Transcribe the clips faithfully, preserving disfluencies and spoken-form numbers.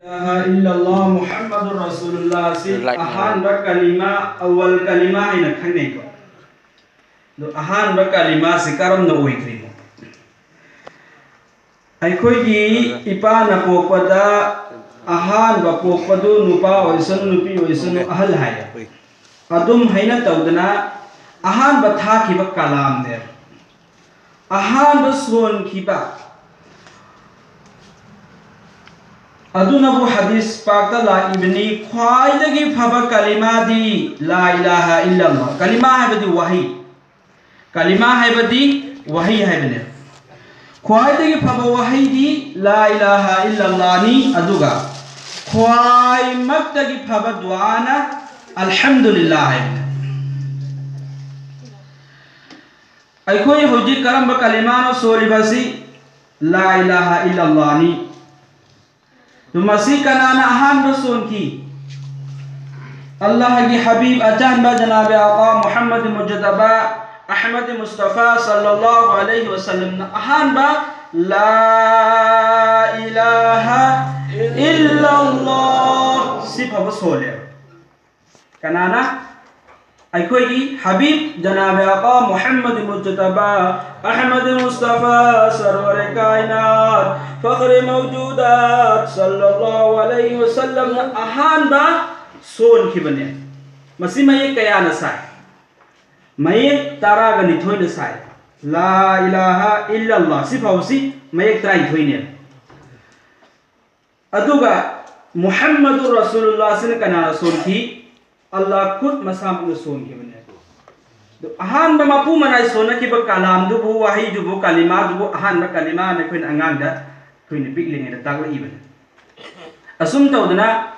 ꯏꯂꯥꯍ ꯏꯜꯂꯜꯂꯥꯍ ꯃꯨꯍꯝꯃꯗꯨꯔ ꯔꯁꯨꯂꯨꯜꯂꯥꯍ ꯑꯁꯤ ꯑꯍꯥꯟꯕ ꯀꯂꯤꯃꯥ, ꯑꯋꯜ ꯀꯂꯤꯃꯥ ꯍꯥꯏꯅ ꯈꯪꯅꯩꯀꯣ꯫ ꯑꯗꯣ ꯑꯍꯥꯟꯕ ꯀꯂꯤꯃꯥꯁꯤ ꯀꯔꯝꯅ ꯑꯣꯏꯈ꯭ꯔꯤꯅꯣ? ꯑꯩꯈꯣꯏꯒꯤ ꯏꯄꯥꯅ ꯄꯣꯛꯄꯗ ꯑꯍꯥꯟꯕ ꯄꯣꯛꯄꯗꯨ ꯅꯨꯄꯥ ꯑꯣꯏꯁꯅꯨ, ꯅꯨꯄꯤ ꯑꯣꯏꯁꯅꯨ, ꯑꯍꯜ ꯍꯥꯏꯌꯦ꯫ ꯑꯗꯨꯝ ꯍꯥꯏꯅ ꯇꯧꯗꯅ ꯑꯍꯥꯟꯕ ꯊꯥꯈꯤꯕ ꯀꯂꯥꯝꯅꯦꯕ꯫ ꯑꯍꯥꯟꯕ ꯁꯣꯟꯈꯤꯕ ꯑꯗꯨꯅꯕꯨ ꯍꯗꯤꯁ ꯄꯥꯛꯇ ꯂꯥꯛꯏꯕꯅꯤ, ꯈ꯭ꯋꯥꯏꯗꯒꯤ ꯐꯕ ꯀꯂꯤꯃꯥꯗꯤ ꯂꯥ ꯏꯂꯥꯍ ꯏꯜꯂꯜꯂꯥꯍ꯫ ꯀꯂꯤꯃꯥ ꯍꯥꯏꯕꯗꯤ ꯋꯥꯍꯩ꯫ ꯀꯂꯤꯃꯥ ꯍꯥꯏꯕꯗꯤ ꯋꯥꯍꯩ ꯍꯥꯏꯕꯅꯦ꯫ ꯈ꯭ꯋꯥꯏꯗꯒꯤ ꯐꯕ ꯋꯥꯍꯩꯗꯤ ꯂꯥ ꯏꯂꯥꯍ ꯏꯜꯂꯜꯂꯥꯍꯅꯤ, ꯑꯗꯨꯒ ꯈ꯭ꯋꯥꯏꯃꯛꯇꯒꯤ ꯐꯕ ꯗꯨꯋꯥꯅ ꯑꯜꯍꯝꯗꯨꯂꯤꯜꯂꯥꯍ ꯍꯥꯏꯕꯅꯦ꯫ ꯑꯩꯈꯣꯏ ꯍꯧꯖꯤꯛ ꯀꯔꯝꯕ ꯀꯂꯤꯃꯥꯅꯣ ꯁꯣꯜꯂꯤꯕꯁꯤ? ꯂꯥ ꯏꯂꯥꯍ ꯏꯜꯂꯜꯂꯥꯍꯅꯤ꯫ ꯑꯗꯨ ꯃꯁꯤ ꯀꯅꯥꯅ ꯑꯍꯥꯟꯕ ꯁꯣꯟꯈꯤ? ꯑꯜꯂꯥꯍꯒꯤ ꯍꯕꯤꯕ ꯑꯆꯥꯟꯕ ꯖꯅꯥꯕꯦ ꯑꯥꯀꯥ ꯃꯨꯍꯝꯃꯗ ꯃꯨꯖꯇꯕꯥ ꯑꯍꯃꯗ ꯃꯨꯁꯇꯐꯥ ꯁꯜꯂꯜꯂꯥꯍꯨ ꯑꯂꯩꯍꯤ ꯋꯁꯜꯂꯝꯅ ꯑꯍꯥꯟꯕ ꯂꯥ ꯏꯂꯥꯍ ꯏꯜꯂꯜꯂꯥꯍ ꯁꯤ ꯐꯥꯎꯕ ꯁꯣꯜꯂꯦꯕ꯫ ꯀꯅꯥꯅ? ꯑꯩꯈꯣꯏꯒꯤ ꯍꯕꯤꯕ ꯖꯅꯥꯕꯦ ꯑꯥꯀꯥ ꯃꯨꯍꯝꯃꯗ ꯃꯨꯖꯇꯕꯥ ꯑꯍꯃꯗ ꯃꯨꯁꯇꯐꯥ ꯁꯔꯋꯔ ꯀꯥꯏꯅꯥꯠ ꯐꯈꯔ ꯃꯧꯖꯨꯗꯥꯠ ꯁꯜꯂꯜꯂꯥꯍꯨ ꯑꯂꯩꯍꯤ ꯋꯁꯜꯂꯝꯅ ꯑꯍꯥꯟꯕ ꯁꯣꯟꯈꯤꯕꯅꯦ꯫ ꯃꯁꯤ ꯃꯌꯦꯛ ꯀꯌꯥꯅ ꯁꯥꯏ? ꯃꯌꯦꯛ ꯇꯔꯥꯒ ꯅꯤꯊꯣꯏꯅ ꯁꯥꯏ꯫ ꯂꯥ ꯏꯂꯥꯍ ꯏꯜꯂꯜꯂꯥꯍ ꯁꯤ ꯐꯥꯎꯕꯁꯤ ꯃꯌꯦꯛ ꯇꯔꯥꯅꯤꯊꯣꯏꯅꯦ꯫ ꯑꯗꯨꯒ ꯃꯨꯍꯝꯃꯗꯨꯔ ꯔꯁꯨꯂꯨꯜꯂꯥꯍ ꯑꯁꯤꯅ ꯀꯅꯥꯅ ꯁꯣꯟꯈꯤ? ꯑꯜꯂꯥꯍ ꯈꯨꯠ ꯃꯁꯥꯃꯛꯅ ꯁꯣꯟꯈꯤꯕꯅꯦ꯫ ꯑꯗꯨ ꯑꯍꯥꯟꯕ ꯃꯄꯨ ꯃꯅꯥꯏ ꯁꯣꯟꯅꯈꯤꯕ ꯀꯂꯥꯝꯗꯨꯕꯨ, ꯋꯥꯍꯩꯗꯨꯕꯨ, ꯀꯂꯤꯃꯥꯗꯨꯕꯨ ꯑꯍꯥꯟꯕ ꯀꯂꯤꯃꯥꯅ ꯑꯩꯈꯣꯏꯅ ꯑꯉꯥꯡꯗ, ꯑꯩꯈꯣꯏꯅ ꯄꯤꯛꯂꯤꯉꯩꯗ ꯇꯥꯛꯂꯛꯏꯕꯅꯤ꯫ ꯑꯁꯨꯝ ꯇꯧꯗꯅ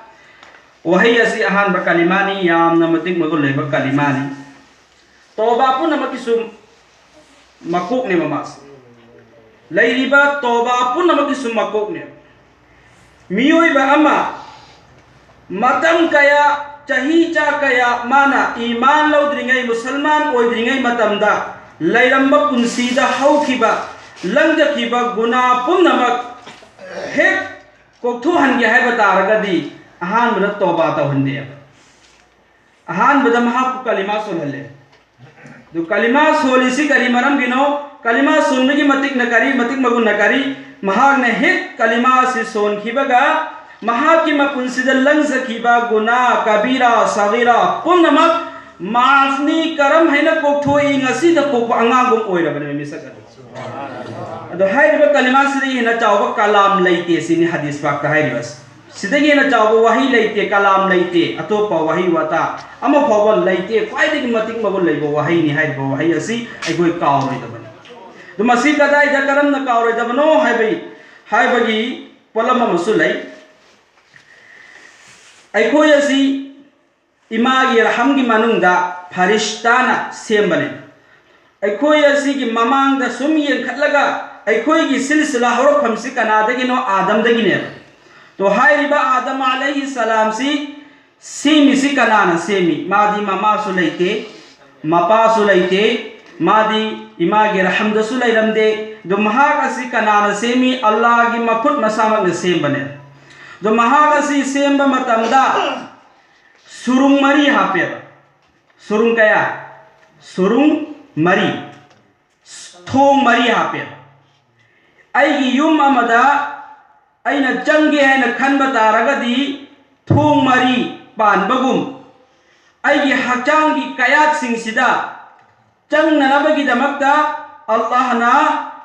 ꯋꯥꯍꯩ ꯑꯁꯤ ꯑꯍꯥꯟꯕ ꯀꯂꯤꯃꯥꯅꯤ, ꯌꯥꯝꯅ ꯃꯇꯤꯛ ꯃꯒꯨꯟ ꯂꯩꯕ ꯀꯂꯤꯃꯥꯅꯤ꯫ ꯇꯧꯕꯥ ꯄꯨꯝꯅꯃꯛꯀꯤꯁꯨ ꯃꯀꯣꯛꯅꯦꯕ ꯃꯥꯁꯦ꯫ ꯂꯩꯔꯤꯕ ꯇꯧꯕꯥ ꯄꯨꯝꯅꯃꯛꯀꯤꯁꯨ ꯃꯀꯣꯛꯅꯦꯕ꯫ ꯃꯤꯑꯣꯏꯕ ꯑꯃ ꯃꯇꯝ ꯀꯌꯥ, ꯆꯍꯤ ꯆꯥ ꯀꯌꯥ ꯃꯥꯅ ꯏꯃꯥꯟ ꯂꯧꯗ꯭ꯔꯤꯉꯩ, ꯃꯨꯁꯜꯃꯥꯟ ꯑꯣꯏꯗ꯭ꯔꯤꯉꯩ ꯃꯇꯝꯗ ꯂꯩꯔꯝꯕ ꯄꯨꯟꯁꯤꯗ ꯍꯧꯈꯤꯕ, ꯂꯪꯖꯈꯤꯕ ꯒꯨꯅꯥ ꯄꯨꯝꯅꯃꯛ ꯍꯦꯛ ꯀꯣꯛꯊꯣꯛꯍꯟꯒꯦ ꯍꯥꯏꯕ ꯇꯥꯔꯒꯗꯤ ꯑꯍꯥꯟꯕꯗ ꯇꯣꯕꯥ ꯇꯧꯍꯟꯗꯦꯕ꯫ ꯑꯍꯥꯟꯕꯗ ꯃꯍꯥꯛꯄꯨ ꯀꯂꯤꯃꯥ ꯁꯣꯜꯍꯜꯂꯦ꯫ ꯑꯗꯨ ꯀꯂꯤꯃꯥ ꯁꯣꯜꯂꯤꯁꯤ ꯀꯔꯤ ꯃꯔꯝꯒꯤꯅꯣ? ꯀꯂꯤꯃꯥ ꯁꯣꯟꯕꯒꯤ ꯃꯇꯤꯛꯅ ꯀꯔꯤ, ꯃꯇꯤꯛ ꯃꯒꯨꯟꯅ ꯀꯔꯤ? ꯃꯍꯥꯛꯅ ꯍꯦꯛ ꯀꯂꯤꯃꯥ ꯑꯁꯤ ꯁꯣꯟꯈꯤꯕꯒ ꯃꯍꯥꯛꯀꯤ ꯃꯄꯨꯟꯁꯤꯗ ꯂꯪꯖꯈꯤꯕ ꯒꯨꯅꯥ, ꯀꯕꯤꯔꯥ, ꯁꯒꯤꯔꯥ ꯄꯨꯝꯅꯃꯛ ꯃꯥꯐꯅꯤ, ꯀꯔꯝ ꯍꯥꯏꯅ ꯀꯣꯛꯊꯣꯛꯏ, ꯉꯁꯤꯗ ꯄꯣꯛꯄ ꯑꯉꯥꯡꯒꯨꯝ ꯑꯣꯏꯔꯕꯅꯦ ꯃꯤꯁꯛ ꯑꯗꯨ꯫ ꯑꯗꯣ ꯍꯥꯏꯔꯤꯕ ꯀꯂꯤꯃꯥꯁꯤꯗꯒꯤ ꯍꯦꯟꯅ ꯆꯥꯎꯕ ꯀꯂꯥꯝ ꯂꯩꯇꯦ ꯁꯤꯅꯤ ꯍꯗꯤꯁ ꯄꯥꯛꯇ ꯍꯥꯏꯔꯤꯕꯁꯤ꯫ ꯁꯤꯗꯒꯤ ꯍꯦꯟꯅ ꯆꯥꯎꯕ ꯋꯥꯍꯩ ꯂꯩꯇꯦ, ꯀꯂꯥꯝ ꯂꯩꯇꯦ, ꯑꯇꯣꯞꯄ ꯋꯥꯍꯩ ꯋꯥꯇꯥ ꯑꯃ ꯐꯥꯎꯕ ꯂꯩꯇꯦ꯫ ꯈ꯭ꯋꯥꯏꯗꯒꯤ ꯃꯇꯤꯛ ꯃꯒꯨꯟ ꯂꯩꯕ ꯋꯥꯍꯩꯅꯤ ꯍꯥꯏꯔꯤꯕ ꯋꯥꯍꯩ ꯑꯁꯤ ꯑꯩꯈꯣꯏ ꯀꯥꯎꯔꯣꯏꯗꯕꯅꯤ꯫ ꯑꯗꯨ ꯃꯁꯤ ꯀꯗꯥꯏꯗ ꯀꯔꯝꯅ ꯀꯥꯎꯔꯣꯏꯗꯕꯅꯣ ꯍꯥꯏꯕꯒꯤ, ꯍꯥꯏꯕꯒꯤ ꯄꯣꯠꯂꯝ ꯑꯃꯁꯨ ꯂꯩ꯫ ꯑꯩꯈꯣꯏ ꯑꯁꯤ ꯏꯃꯥꯒꯤ ꯔꯍꯝꯒꯤ ꯃꯅꯨꯡꯗ ꯐꯔꯤꯁꯇꯥꯅ ꯁꯦꯝꯕꯅꯦ꯫ ꯑꯩꯈꯣꯏ ꯑꯁꯤꯒꯤ ꯃꯃꯥꯡꯗ ꯁꯨꯝ ꯌꯦꯡꯈꯠꯂꯒ ꯑꯩꯈꯣꯏꯒꯤ ꯁꯤꯜꯁꯤꯂꯥ ꯍꯧꯔꯛꯐꯝꯁꯤ ꯀꯅꯥꯗꯒꯤꯅꯣ? ꯑꯥꯗꯝꯗꯒꯤꯅꯦꯕ꯫ ꯇꯣ ꯍꯥꯏꯔꯤꯕ ꯑꯥꯗꯝ ꯑꯂꯩꯍꯤ ꯁꯂꯥꯝꯁꯤ ꯁꯦꯝꯃꯤꯁꯤ ꯀꯅꯥꯅ ꯁꯦꯝꯃꯤ? ꯃꯥꯗꯤ ꯃꯃꯥꯁꯨ ꯂꯩꯇꯦ, ꯃꯄꯥꯁꯨ ꯂꯩꯇꯦ, ꯃꯥꯗꯤ ꯏꯃꯥꯒꯤ ꯔꯍꯝꯗꯁꯨ ꯂꯩꯔꯝꯗꯦ꯫ ꯑꯗꯨ ꯃꯍꯥꯛ ꯑꯁꯤ ꯀꯅꯥꯅ ꯁꯦꯝꯃꯤ? ꯑꯜꯂꯥꯍꯒꯤ ꯃꯈꯨꯠ ꯃꯁꯥꯃꯛꯅ ꯁꯦꯝꯕꯅꯦ꯫ ꯑꯗꯣ ꯃꯍꯥꯛ ꯑꯁꯤ ꯁꯦꯝꯕ ꯃꯇꯝꯗ ꯁꯨꯔꯨꯡ ꯃꯔꯤ ꯍꯥꯞꯄꯦꯕ꯫ ꯁꯨꯔꯨꯡ ꯀꯌꯥ? ꯁꯨꯔꯨꯡ ꯃꯔꯤ, ꯊꯣꯡ ꯃꯔꯤ ꯍꯥꯞꯄꯦꯕ꯫ ꯑꯩꯒꯤ ꯌꯨꯝ ꯑꯃꯗ ꯑꯩꯅ ꯆꯪꯒꯦ ꯍꯥꯏꯅ ꯈꯟꯕ ꯇꯥꯔꯒꯗꯤ ꯊꯣꯡ ꯃꯔꯤ ꯄꯥꯟꯕꯒꯨꯝ, ꯑꯩꯒꯤ ꯍꯛꯆꯥꯡꯒꯤ ꯀꯌꯥꯠꯁꯤꯡꯁꯤꯗ ꯆꯪꯅꯅꯕꯒꯤꯗꯃꯛꯇ ꯑꯜꯂꯥꯍꯅ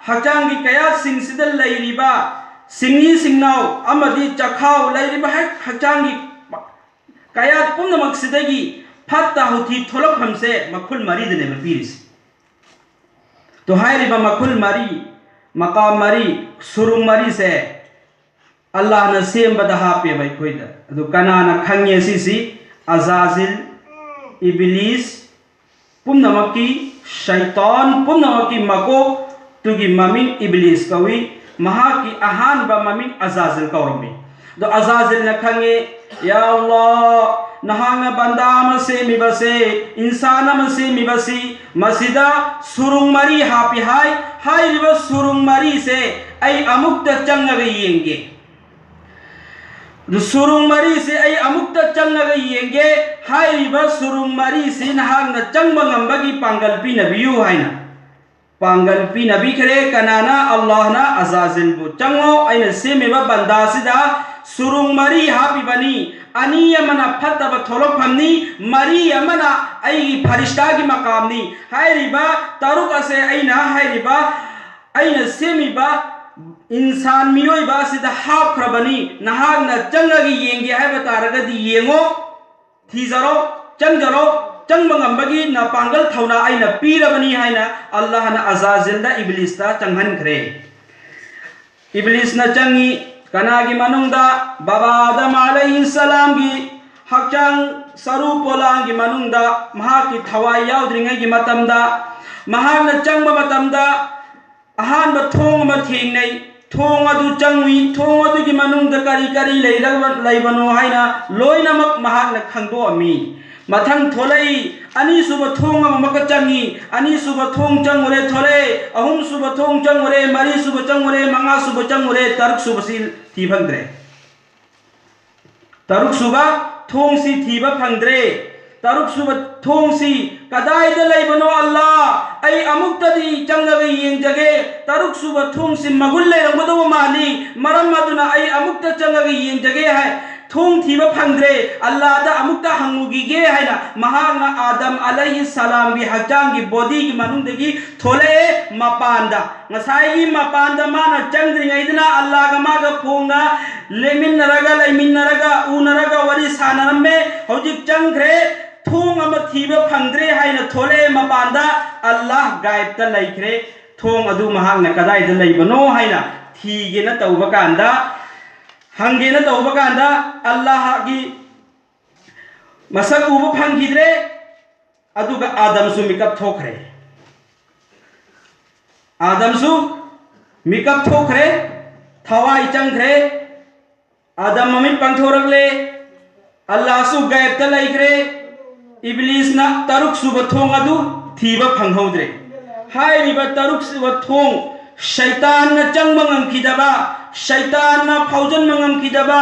ꯍꯛꯆꯥꯡꯒꯤ ꯀꯌꯥꯠꯁꯤꯡꯁꯤꯗ ꯂꯩꯔꯤꯕ ꯁꯤꯡꯂꯤ ꯁꯤꯡꯅꯥꯎ ꯑꯃꯗꯤ ꯆꯈꯥꯎ ꯂꯩꯔꯤꯕ ꯍꯦꯛ ꯍꯛꯆꯥꯡꯒꯤ ꯀꯌꯥꯠ ꯄꯨꯝꯅꯃꯛꯁꯤꯗꯒꯤ ꯐꯠꯇ ꯍꯥꯎꯊꯤ ꯊꯣꯛꯂꯛꯐꯝꯁꯦ ꯃꯈꯨꯜ ꯃꯔꯤꯗꯅꯦꯕ ꯄꯤꯔꯤꯁꯦ꯫ ꯇꯣ ꯍꯥꯏꯔꯤꯕ ꯃꯈꯨꯜ ꯃꯔꯤ, ꯃꯀꯥꯝ ꯃꯔꯤ, ꯁꯨꯔꯨꯡ ꯃꯔꯤꯁꯦ ꯑꯜꯂꯥꯍꯅ ꯁꯦꯝꯕꯗ ꯍꯥꯞꯄꯦꯕ ꯑꯩꯈꯣꯏꯗ꯫ ꯑꯗꯨ ꯀꯅꯥꯅ ꯈꯪꯉꯤ ꯑꯁꯤꯁꯤ? ꯑꯖꯥꯖꯤꯜ, ꯏꯕꯤꯂꯤꯁ ꯄꯨꯝꯅꯃꯛꯀꯤ, ꯁꯩꯇꯥꯟ ꯄꯨꯝꯅꯃꯛꯀꯤ ꯃꯀꯣꯛꯇꯨꯒꯤ ꯃꯃꯤꯡ ꯏꯕꯤꯂꯤꯁ ꯀꯧꯏ꯫ ꯃꯍꯥꯛꯀꯤ ꯑꯍꯥꯟꯕ ꯃꯃꯤꯡ ꯑꯖꯥꯖꯤꯜ ꯀꯧꯔꯝꯃꯤ꯫ ꯑꯗꯣ ꯑꯖꯥꯖꯤꯜꯅ ꯈꯪꯉꯤ, "ꯌꯥ ꯑꯜꯂꯥꯍ, ꯅꯍꯥꯛꯅ ꯕꯟꯗꯥ ꯑꯃ ꯁꯦꯝꯃꯤꯕꯁꯦ, ꯏꯟꯁꯥꯟ ꯑꯃ ꯁꯦꯝꯃꯤꯕꯁꯤ, ꯃꯁꯤꯗ ꯁꯨꯔꯨꯡ ꯃꯔꯤ ꯍꯥꯞꯄꯤ ꯍꯥꯏ꯫ ꯍꯥꯏꯔꯤꯕ ꯁꯨꯔꯨꯡ ꯃꯔꯤꯁꯦ ꯑꯩ ꯑꯃꯨꯛꯇ ꯆꯪꯉꯒ ꯌꯦꯡꯒꯦ꯫ ꯑꯗꯨ ꯁꯨꯔꯨꯡ ꯃꯔꯤꯁꯤ ꯑꯩ ꯑꯃꯨꯛꯇ ꯆꯪꯉꯒ ꯌꯦꯡꯒꯦ, ꯍꯥꯏꯔꯤꯕ ꯁꯨꯔꯨꯡ ꯃꯔꯤꯁꯤ ꯅꯍꯥꯛꯅ ꯆꯪꯕ ꯉꯝꯕꯒꯤ ꯄꯥꯡꯒꯜ ꯄꯤꯅꯕꯤꯌꯨ ꯍꯥꯏꯅ ꯄꯥꯡꯒꯜ ꯄꯤꯅꯕꯤꯈ꯭ꯔꯦ꯫ ꯀꯅꯥꯅ? ꯑꯜꯂꯥꯍꯅ ꯑꯖꯥꯖꯤꯜꯕꯨ, "ꯆꯪꯉꯣ, ꯑꯩꯅ ꯁꯦꯝꯃꯤꯕ ꯕꯟꯗꯥꯁꯤꯗ ꯁꯨꯔꯨꯡ ꯃꯔꯤ ꯍꯥꯞꯄꯤꯕꯅꯤ, ꯑꯅꯤ ꯑꯃꯅ ꯐꯠꯇꯕ ꯊꯣꯛꯂꯛꯐꯝꯅꯤ, ꯃꯔꯤ ꯑꯃꯅ ꯑꯩꯒꯤ ꯐꯔꯤꯁꯇꯥꯒꯤ ꯃꯀꯥꯝꯅꯤ꯫ ꯍꯥꯏꯔꯤꯕ ꯇꯔꯨꯛ ꯑꯁꯦ ꯑꯩꯅ ꯍꯥꯏꯔꯤꯕ, ꯑꯩꯅ ꯁꯦꯝꯃꯤꯕ ꯏꯟꯁꯥꯟ, ꯃꯤꯑꯣꯏꯕ ꯑꯁꯤꯗ ꯍꯥꯞꯈ꯭ꯔꯕꯅꯤ꯫ ꯅꯍꯥꯛꯅ ꯆꯪꯉꯒ ꯌꯦꯡꯒꯦ ꯍꯥꯏꯕ ꯇꯥꯔꯒꯗꯤ ꯌꯦꯡꯉꯣ, ꯊꯤꯖꯔꯣ, ꯆꯪꯖꯔꯣ, ꯆꯪꯕ ꯉꯝꯕꯒꯤ ꯅꯄꯥꯡꯒꯜ ꯊꯧꯅꯥ ꯑꯩꯅ ꯄꯤꯔꯕꯅꯤ" ꯍꯥꯏꯅ ꯑꯜꯂꯥꯍꯅ ꯑꯖꯥꯖꯤꯜꯗ, ꯏꯕꯂꯤꯁꯇ ꯆꯪꯍꯟꯈ꯭ꯔꯦ꯫ ꯏꯕꯂꯤꯁꯅ ꯆꯪꯉꯤ꯫ ꯀꯅꯥꯒꯤ ꯃꯅꯨꯡꯗ? ꯕꯕꯥ ꯑꯥꯗꯝ ꯑꯂꯩꯍꯤꯁꯂꯥꯝꯒꯤ ꯍꯛꯆꯥꯡ ꯁꯔꯨ ꯄꯣꯂꯥꯡꯒꯤ ꯃꯅꯨꯡꯗ, ꯃꯍꯥꯛꯀꯤ ꯊꯋꯥꯏ ꯌꯥꯎꯗ꯭ꯔꯤꯉꯩꯒꯤ ꯃꯇꯝꯗ꯫ ꯃꯍꯥꯛꯅ ꯆꯪꯕ ꯃꯇꯝꯗ ꯑꯍꯥꯟꯕ ꯊꯣꯡ ꯑꯃ ꯊꯦꯡꯅꯩ꯫ ꯊꯣꯡ ꯑꯗꯨ ꯆꯪꯉꯨꯏ꯫ ꯊꯣꯡ ꯑꯗꯨꯒꯤ ꯃꯅꯨꯡꯗ ꯀꯔꯤ ꯀꯔꯤ ꯂꯩꯔꯕ-, ꯂꯩꯕꯅꯣ ꯍꯥꯏꯅ ꯂꯣꯏꯅꯃꯛ ꯃꯍꯥꯛꯅ ꯈꯪꯗꯣꯛꯑꯝꯃꯤ꯫ ꯃꯊꯪ ꯊꯣꯛꯂꯛꯏ꯫ ꯑꯅꯤꯁꯨꯕ ꯊꯣꯡ ꯑꯃꯃꯛꯀ ꯆꯪꯉꯤ꯫ ꯑꯅꯤꯁꯨꯕ ꯊꯣꯡ ꯆꯪꯉꯨꯔꯦ, ꯊꯣꯛꯂꯛꯑꯦ꯫ ꯑꯍꯨꯝꯁꯨꯕ ꯊꯣꯡ ꯆꯪꯉꯨꯔꯦ, ꯃꯔꯤꯁꯨꯕ ꯆꯪꯉꯨꯔꯦ, ꯃꯉꯥꯁꯨꯕ ꯆꯪꯉꯨꯔꯦ, ꯇꯔꯨꯛꯁꯨꯕꯁꯤ ꯊꯤ ꯐꯪꯗ꯭ꯔꯦ꯫ ꯇꯔꯨꯛꯁꯨꯕ ꯊꯣꯡꯁꯤ ꯊꯤꯕ ꯐꯪꯗ꯭ꯔꯦ꯫ ꯇꯔꯨꯛꯁꯨꯕ ꯊꯣꯡꯁꯤ ꯀꯗꯥꯏꯗ ꯂꯩꯕꯅꯣ ꯑꯜꯂꯥ? ꯑꯩ ꯑꯃꯨꯛꯇꯗꯤ ꯆꯪꯉꯒ ꯌꯦꯡꯖꯒꯦ꯫ ꯇꯔꯨꯛꯁꯨꯕ ꯊꯣꯡꯁꯤ ꯃꯒꯨꯟ ꯂꯩꯔꯝꯒꯗꯧꯕ ꯃꯥꯜꯂꯤ꯫ ꯃꯔꯝ ꯑꯗꯨꯅ ꯑꯩ ꯑꯃꯨꯛꯇ ꯆꯪꯉꯒ ꯌꯦꯡꯖꯒꯦ ꯍꯥꯏ꯫ ꯊꯣꯡ ꯊꯤꯕ ꯐꯪꯗ꯭ꯔꯦ꯫ ꯑꯜꯂꯥꯗ ꯑꯃꯨꯛꯇ ꯍꯪꯉꯨꯈꯤꯒꯦ ꯍꯥꯏꯅ ꯃꯍꯥꯛꯅ ꯑꯥꯗꯝ ꯑꯂꯩꯍꯤ ꯁꯂꯥꯝꯒꯤ ꯍꯛꯆꯥꯡꯒꯤ ꯕꯣꯗꯤꯒꯤ ꯃꯅꯨꯡꯗꯒꯤ ꯊꯣꯛꯂꯛꯑꯦ ꯃꯄꯥꯟꯗ꯫ ꯉꯁꯥꯏꯒꯤ ꯃꯄꯥꯟꯗ ꯃꯥꯅ ꯆꯪꯗ꯭ꯔꯤꯉꯩꯗꯅ ꯑꯜꯂꯥꯒ ꯃꯥꯒ ꯐꯣꯡꯅ ꯂꯦꯞꯃꯤꯟꯅꯔꯒ, ꯂꯩꯃꯤꯟꯅꯔꯒ, ꯎꯅꯔꯒ ꯋꯥꯔꯤ ꯁꯥꯟꯅꯔꯝꯃꯦ꯫ ꯍꯧꯖꯤꯛ ꯆꯪꯈ꯭ꯔꯦ꯫ ꯊꯣꯡ ꯑꯃ ꯊꯤꯕ ꯐꯪꯗ꯭ꯔꯦ ꯍꯥꯏꯅ ꯊꯣꯛꯂꯛꯑꯦ ꯃꯄꯥꯟꯗ꯫ ꯑꯜꯂꯥꯍ ꯒꯥꯏꯕꯇ ꯂꯩꯈ꯭ꯔꯦ꯫ ꯊꯣꯡ ꯑꯗꯨ ꯃꯍꯥꯛꯅ ꯀꯗꯥꯏꯗ ꯂꯩꯕꯅꯣ ꯍꯥꯏꯅ ꯊꯤꯒꯦꯅ ꯇꯧꯕ ꯀꯥꯟꯗ, ꯍꯪꯒꯦꯅ ꯇꯧꯕ ꯀꯥꯟꯗ, ꯑꯜꯂꯥꯍꯒꯤ ꯃꯁꯛ ꯎꯕ ꯐꯪꯈꯤꯗ꯭ꯔꯦ꯫ ꯑꯗꯨꯒ ꯑꯥꯗꯝꯁꯨ ꯃꯤꯀꯞ ꯊꯣꯛꯈ꯭ꯔꯦ꯫ ꯑꯥꯗꯝꯁꯨ ꯃꯤꯀꯞ ꯊꯣꯛꯈ꯭ꯔꯦ, ꯊꯋꯥꯏ ꯆꯪꯈ꯭ꯔꯦ꯫ ꯑꯥꯗꯝ ꯃꯃꯤꯠ ꯄꯥꯡꯊꯣꯔꯛꯂꯦ꯫ ꯑꯜꯂꯥꯍꯁꯨ ꯒꯥꯏꯕꯇ ꯂꯩꯈ꯭ꯔꯦ꯫ ꯏꯕꯂꯤꯁꯅ ꯇꯔꯨꯛ ꯁꯨꯕ ꯊꯣꯡ ꯑꯗꯨ ꯊꯤꯕ ꯐꯪꯍꯧꯗ꯭ꯔꯦ꯫ ꯍꯥꯏꯔꯤꯕ ꯇꯔꯨꯛ ꯁꯨꯕ ꯊꯣꯡ, ꯁꯩꯇꯥꯟꯅ ꯆꯪꯕ ꯉꯝꯈꯤꯗꯕ, ꯁꯩꯇꯥꯟꯅ ꯐꯥꯎꯖꯟꯕ ꯉꯝꯈꯤꯗꯕ,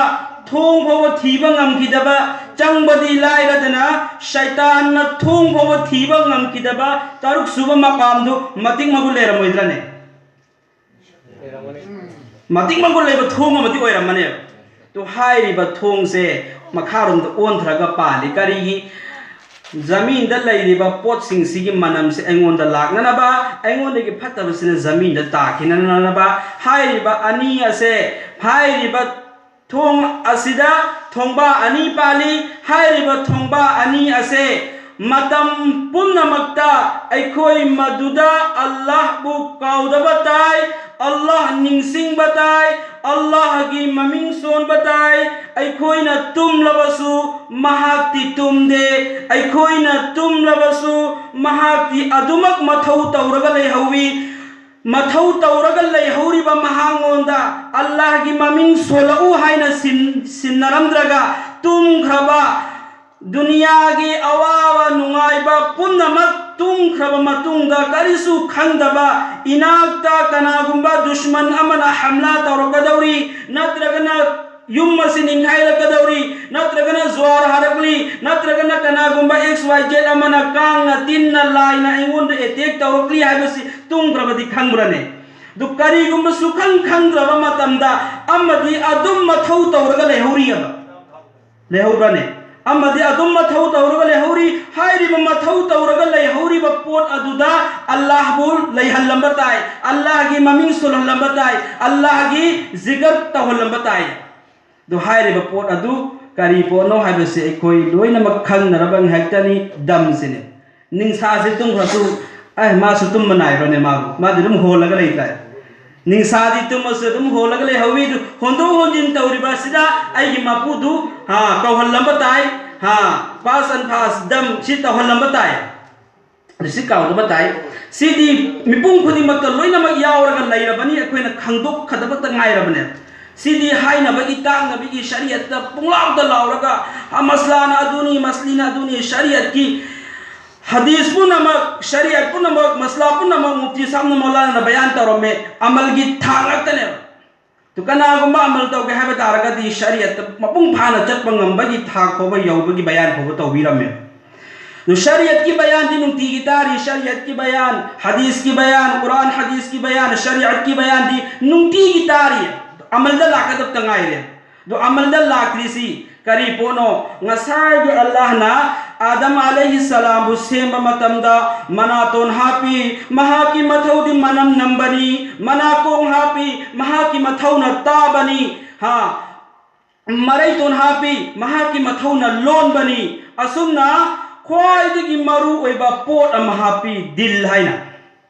ꯊꯣꯡ ꯐꯥꯎꯕ ꯊꯤꯕ ꯉꯝꯈꯤꯗꯕ, ꯆꯪꯕꯗꯤ ꯂꯥꯏꯔꯗꯅ ꯁꯩꯇꯥꯟꯅ ꯊꯣꯡ ꯐꯥꯎꯕ ꯊꯤꯕ ꯉꯝꯈꯤꯗꯕ ꯇꯔꯨꯛ ꯁꯨꯕ ꯃꯄꯥꯝꯗꯨ ꯃꯇꯤꯛ ꯃꯒꯨꯟ ꯂꯩꯔꯝꯃꯣꯏꯗ꯭ꯔꯅꯦ? ꯃꯇꯤꯛ ꯃꯒꯨꯟ ꯂꯩꯕ ꯊꯣꯡ ꯑꯃꯗꯤ ꯑꯣꯏꯔꯝꯃꯅꯦꯕ꯫ ꯑꯗꯨ ꯍꯥꯏꯔꯤꯕ ꯊꯣꯡꯁꯦ ꯃꯈꯥꯔꯣꯝꯗ ꯑꯣꯟꯊꯔꯒ ꯄꯥꯜꯂꯤ꯫ ꯀꯔꯤꯒꯤ? ꯖꯃꯤꯟꯗ ꯂꯩꯔꯤꯕ ꯄꯣꯠꯁꯤꯡꯁꯤꯒꯤ ꯃꯅꯝꯁꯦ ꯑꯩꯉꯣꯟꯗ ꯂꯥꯛꯅꯅꯕ, ꯑꯩꯉꯣꯟꯗꯒꯤ ꯐꯠꯇꯕꯁꯤꯅ ꯖꯃꯤꯟꯗ ꯇꯥꯈꯤꯅꯅꯕ꯫ ꯍꯥꯏꯔꯤꯕ ꯑꯅꯤ ꯑꯁꯦ, ꯍꯥꯏꯔꯤꯕ ꯊꯣꯡ ꯑꯁꯤꯗ ꯊꯣꯡꯕ ꯑꯅꯤ ꯄꯥꯜꯂꯤ꯫ ꯍꯥꯏꯔꯤꯕ ꯊꯣꯡꯕ ꯑꯅꯤ ꯑꯁꯦ ꯃꯇꯝ ꯄꯨꯝꯅꯃꯛꯇ ꯑꯩꯈꯣꯏ ꯃꯗꯨꯗ ꯑꯜꯂꯥꯍꯕꯨ ꯀꯥꯎꯗꯕ ꯇꯥꯏ, ꯑꯜꯂꯥꯍ ꯅꯤꯡꯁꯤꯡꯕ ꯇꯥꯏ, ꯑꯜꯂꯥꯍꯒꯤ ꯃꯃꯤꯡ ꯁꯣꯟꯕ ꯇꯥꯏ꯫ ꯑꯩꯈꯣꯏꯅ ꯇꯨꯝꯂꯕꯁꯨ ꯃꯍꯥꯛꯇꯤ ꯇꯨꯝꯗꯦ꯫ ꯑꯩꯈꯣꯏꯅ ꯇꯨꯝꯂꯕꯁꯨ ꯃꯍꯥꯛꯇꯤ ꯑꯗꯨꯃꯛ ꯃꯊꯧ ꯇꯧꯔꯒ ꯂꯩꯍꯧꯋꯤ꯫ ꯃꯊꯧ ꯇꯧꯔꯒ ꯂꯩꯍꯧꯔꯤꯕ ꯃꯍꯥꯛꯉꯣꯟꯗ ꯑꯜꯂꯥꯍꯒꯤ ꯃꯃꯤꯡ ꯁꯣꯜꯂꯛꯎ ꯍꯥꯏꯅ ꯁꯤꯟ-, ꯁꯤꯟꯅꯔꯝꯗ꯭ꯔꯒ ꯇꯨꯝꯈ꯭ꯔꯕ, ꯗꯨꯅꯤꯌꯥꯒꯤ ꯑꯋꯥꯕ ꯅꯨꯡꯉꯥꯏꯕ ꯄꯨꯝꯅꯃꯛ ꯇꯨꯝꯈ꯭ꯔꯕ ꯃꯇꯨꯡꯗ ꯀꯔꯤꯁꯨ ꯈꯪꯗꯕ, ꯏꯅꯥꯛꯇ ꯀꯅꯥꯒꯨꯝꯕ ꯗꯨꯁꯃꯟ ꯑꯃꯅ ꯍꯝꯂꯥ ꯇꯧꯔꯛꯀꯗꯧꯔꯤ, ꯅꯠꯇ꯭ꯔꯒꯅ ꯌꯨꯝ ꯑꯁꯤ ꯅꯤꯡꯈꯥꯏꯔꯛꯀꯗꯧꯔꯤ, ꯅꯠꯇ꯭ꯔꯒꯅ ꯖ꯭ꯋꯥꯔ ꯍꯥꯔꯛꯂꯤ, ꯅꯠꯇ꯭ꯔꯒꯅ ꯀꯅꯥꯒꯨꯝꯕ ꯑꯦꯛꯁ ꯋꯥꯏ ꯖꯦꯠ ꯑꯃꯅ, ꯀꯥꯡꯅ, ꯇꯤꯟꯅ, ꯂꯥꯏꯅ ꯑꯩꯉꯣꯟꯗ ꯑꯦꯇꯦꯛ ꯇꯧꯔꯛꯂꯤ ꯍꯥꯏꯕꯁꯤ ꯇꯨꯝꯈ꯭ꯔꯕꯗꯤ ꯈꯪꯕ꯭ꯔꯅꯦ? ꯑꯗꯨ ꯀꯔꯤꯒꯨꯝꯕ ꯁꯨꯈꯪ ꯈꯪꯗ꯭ꯔꯕ ꯃꯇꯝꯗ ꯑꯃꯗꯤ ꯑꯗꯨꯝ ꯃꯊꯧ ꯇꯧꯔꯒ ꯂꯩꯍꯧꯔꯤꯑꯕ, ꯂꯩꯍꯧꯕ꯭ꯔꯅꯦ? ꯑꯃꯗꯤ ꯑꯗꯨꯝ ꯃꯊꯧ ꯇꯧꯔꯒ ꯂꯩꯍꯧꯔꯤ꯫ ꯍꯥꯏꯔꯤꯕ ꯃꯊꯧ ꯇꯧꯔꯒ ꯂꯩꯍꯧꯔꯤꯕ ꯄꯣꯠ ꯑꯗꯨꯗ ꯑꯜꯂꯥꯍꯕꯨ ꯂꯩꯍꯜꯂꯝꯕ ꯇꯥꯏ, ꯑꯜꯂꯥꯍꯒꯤ ꯃꯃꯤꯡ ꯁꯣꯜꯍꯜꯂꯝꯕ ꯇꯥꯏ, ꯑꯜꯂꯥꯍꯒꯤ ꯖꯤꯀꯔ ꯇꯧꯍꯜꯂꯝꯕ ꯇꯥꯏ꯫ ꯑꯗꯨ ꯍꯥꯏꯔꯤꯕ ꯄꯣꯠ ꯑꯗꯨ ꯀꯔꯤ ꯄꯣꯠꯅꯣ ꯍꯥꯏꯕꯁꯤ ꯑꯩꯈꯣꯏ ꯂꯣꯏꯅꯃꯛ ꯈꯪꯅꯔꯕ ꯉꯥꯏꯍꯥꯛꯇꯅꯤ꯫ ꯗꯝꯁꯤꯅꯤ꯫ ꯅꯤꯡꯁꯥꯁꯤ ꯇꯨꯝꯈ꯭ꯔꯁꯨ, ꯑꯦ, ꯃꯥꯁꯨ ꯇꯨꯝꯕ ꯅꯥꯏꯕ꯭ꯔꯅꯦ? ꯃꯥꯕꯨ, ꯃꯥꯗꯤ ꯑꯗꯨꯝ ꯍꯣꯜꯂꯒ ꯂꯩꯇꯥꯏ꯫ ꯅꯤꯡꯁꯥꯗꯤ ꯇꯨꯝꯃꯁꯨ ꯑꯗꯨꯝ ꯍꯣꯜꯂꯒ ꯂꯩꯍꯧꯋꯤ꯫ ꯑꯗꯨ ꯍꯣꯟꯗꯣꯛ ꯍꯣꯟꯖꯤꯟ ꯇꯧꯔꯤꯕ ꯑꯁꯤꯗ ꯑꯩꯒꯤ ꯃꯄꯨꯗꯨ, ꯍꯥ, ꯀꯧꯍꯜꯂꯝꯕ ꯇꯥꯏ꯫ ꯍꯥ, ꯄꯥꯁ ꯑꯟ ꯐꯥꯁ ꯗꯝ ꯁꯤ ꯇꯧꯍꯜꯂꯝꯕ ꯇꯥꯏ꯫ ꯑꯗꯨ ꯁꯤ ꯀꯥꯎꯗꯕ ꯇꯥꯏ꯫ ꯁꯤꯗꯤ ꯃꯤꯄꯨꯝ ꯈꯨꯗꯤꯡꯃꯛꯇ ꯂꯣꯏꯅꯃꯛ ꯌꯥꯎꯔꯒ ꯂꯩꯔꯕꯅꯤ, ꯑꯩꯈꯣꯏꯅ ꯈꯪꯗꯣꯛꯀꯗꯕꯇ ꯉꯥꯏꯔꯕꯅꯦ꯫ ꯁꯤꯗꯤ ꯍꯥꯏꯅꯕꯒꯤ ꯇꯥꯛꯅꯕꯒꯤ ꯁꯔꯤꯌꯠꯇ ꯄꯨꯡꯂꯥꯎꯗ ꯂꯥꯎꯔꯒ, "ꯑ, ꯃꯁꯂꯥꯅ ꯑꯗꯨꯅꯤ, ꯃꯁꯂꯤꯅ ꯑꯗꯨꯅꯤ", ꯁꯔꯤꯌꯠꯀꯤ ꯍꯗꯤꯁ ꯄꯨꯝꯅꯃꯛ, ꯁꯔꯤꯌꯠ ꯄꯨꯝꯅꯃꯛ, ꯃꯁꯂꯥ ꯄꯨꯝꯅꯃꯛ ꯃꯨꯐꯇꯤ ꯁꯥꯍꯕꯅ, ꯃꯧꯂꯥꯅꯥꯅ ꯕꯌꯥꯟ ꯇꯧꯔꯝꯃꯦ꯫ ꯑꯃꯜꯒꯤ ꯊꯥꯛ ꯉꯥꯛꯇꯅꯦꯕ꯫ ꯑꯗꯨ ꯀꯅꯥꯒꯨꯝꯕ ꯑꯃꯜ ꯇꯧꯒꯦ ꯍꯥꯏꯕ ꯇꯥꯔꯒꯗꯤ ꯁꯔꯤꯌꯠꯇ ꯃꯄꯨꯡ ꯐꯥꯅ ꯆꯠꯄ ꯉꯝꯕꯒꯤ ꯊꯥꯛ ꯐꯥꯎꯕ ꯌꯧꯕꯒꯤ ꯕꯌꯥꯟ ꯐꯥꯎꯕ ꯇꯧꯕꯤꯔꯝꯃꯦ꯫ ꯑꯗꯨ ꯁꯔꯤꯌꯠꯀꯤ ꯕꯌꯥꯟꯗꯤ ꯅꯨꯡꯇꯤꯒꯤ ꯇꯥꯔꯤ, ꯁꯔꯤꯌꯠꯀꯤ ꯕꯌꯥꯟ, ꯍꯗꯤꯁꯀꯤ ꯕꯌꯥꯟ, ꯀꯨꯔꯥꯟ ꯍꯗꯤꯁꯀꯤ ꯕꯌꯥꯟ, ꯁꯔꯤꯌꯠꯀꯤ ꯕꯌꯥꯟꯗꯤ ꯅꯨꯡꯇꯤꯒꯤ ꯇꯥꯔꯤ꯫ ꯑꯃꯜꯗ ꯂꯥꯛꯀꯗꯕꯇ ꯉꯥꯏꯔꯦ꯫ ꯑꯗꯨ ꯑꯃꯜꯗ ꯂꯥꯛꯇ꯭ꯔꯤꯁꯤ ꯀꯔꯤ ꯄꯣꯠꯅꯣ? ꯉꯁꯥꯏꯒꯤ ꯑꯜꯂꯥꯍꯅ ꯑꯥꯗꯝ ꯑꯂꯩꯍꯤ ꯁꯂꯥꯝꯕꯨ ꯁꯦꯝꯕ ꯃꯇꯝꯗ ꯃꯅꯥꯇꯣꯟ ꯍꯥꯞꯄꯤ, ꯃꯍꯥꯛꯀꯤ ꯃꯊꯧꯗꯤ ꯃꯅꯝ ꯅꯝꯕꯅꯤ, ꯃꯅꯥꯀꯣꯡ ꯍꯥꯞꯄꯤ, ꯃꯍꯥꯛꯀꯤ ꯃꯊꯧꯅ ꯇꯥꯕꯅꯤ, ꯍꯥ, ꯃꯔꯩꯇꯣꯟ ꯍꯥꯞꯄꯤ, ꯃꯍꯥꯛꯀꯤ ꯃꯊꯧꯅ ꯂꯣꯟꯕꯅꯤ꯫ ꯑꯁꯨꯝꯅ ꯈ꯭ꯋꯥꯏꯗꯒꯤ ꯃꯔꯨ ꯑꯣꯏꯕ ꯄꯣꯠ ꯑꯃ ꯍꯥꯞꯄꯤ, ꯗꯤꯜ ꯍꯥꯏꯅ꯫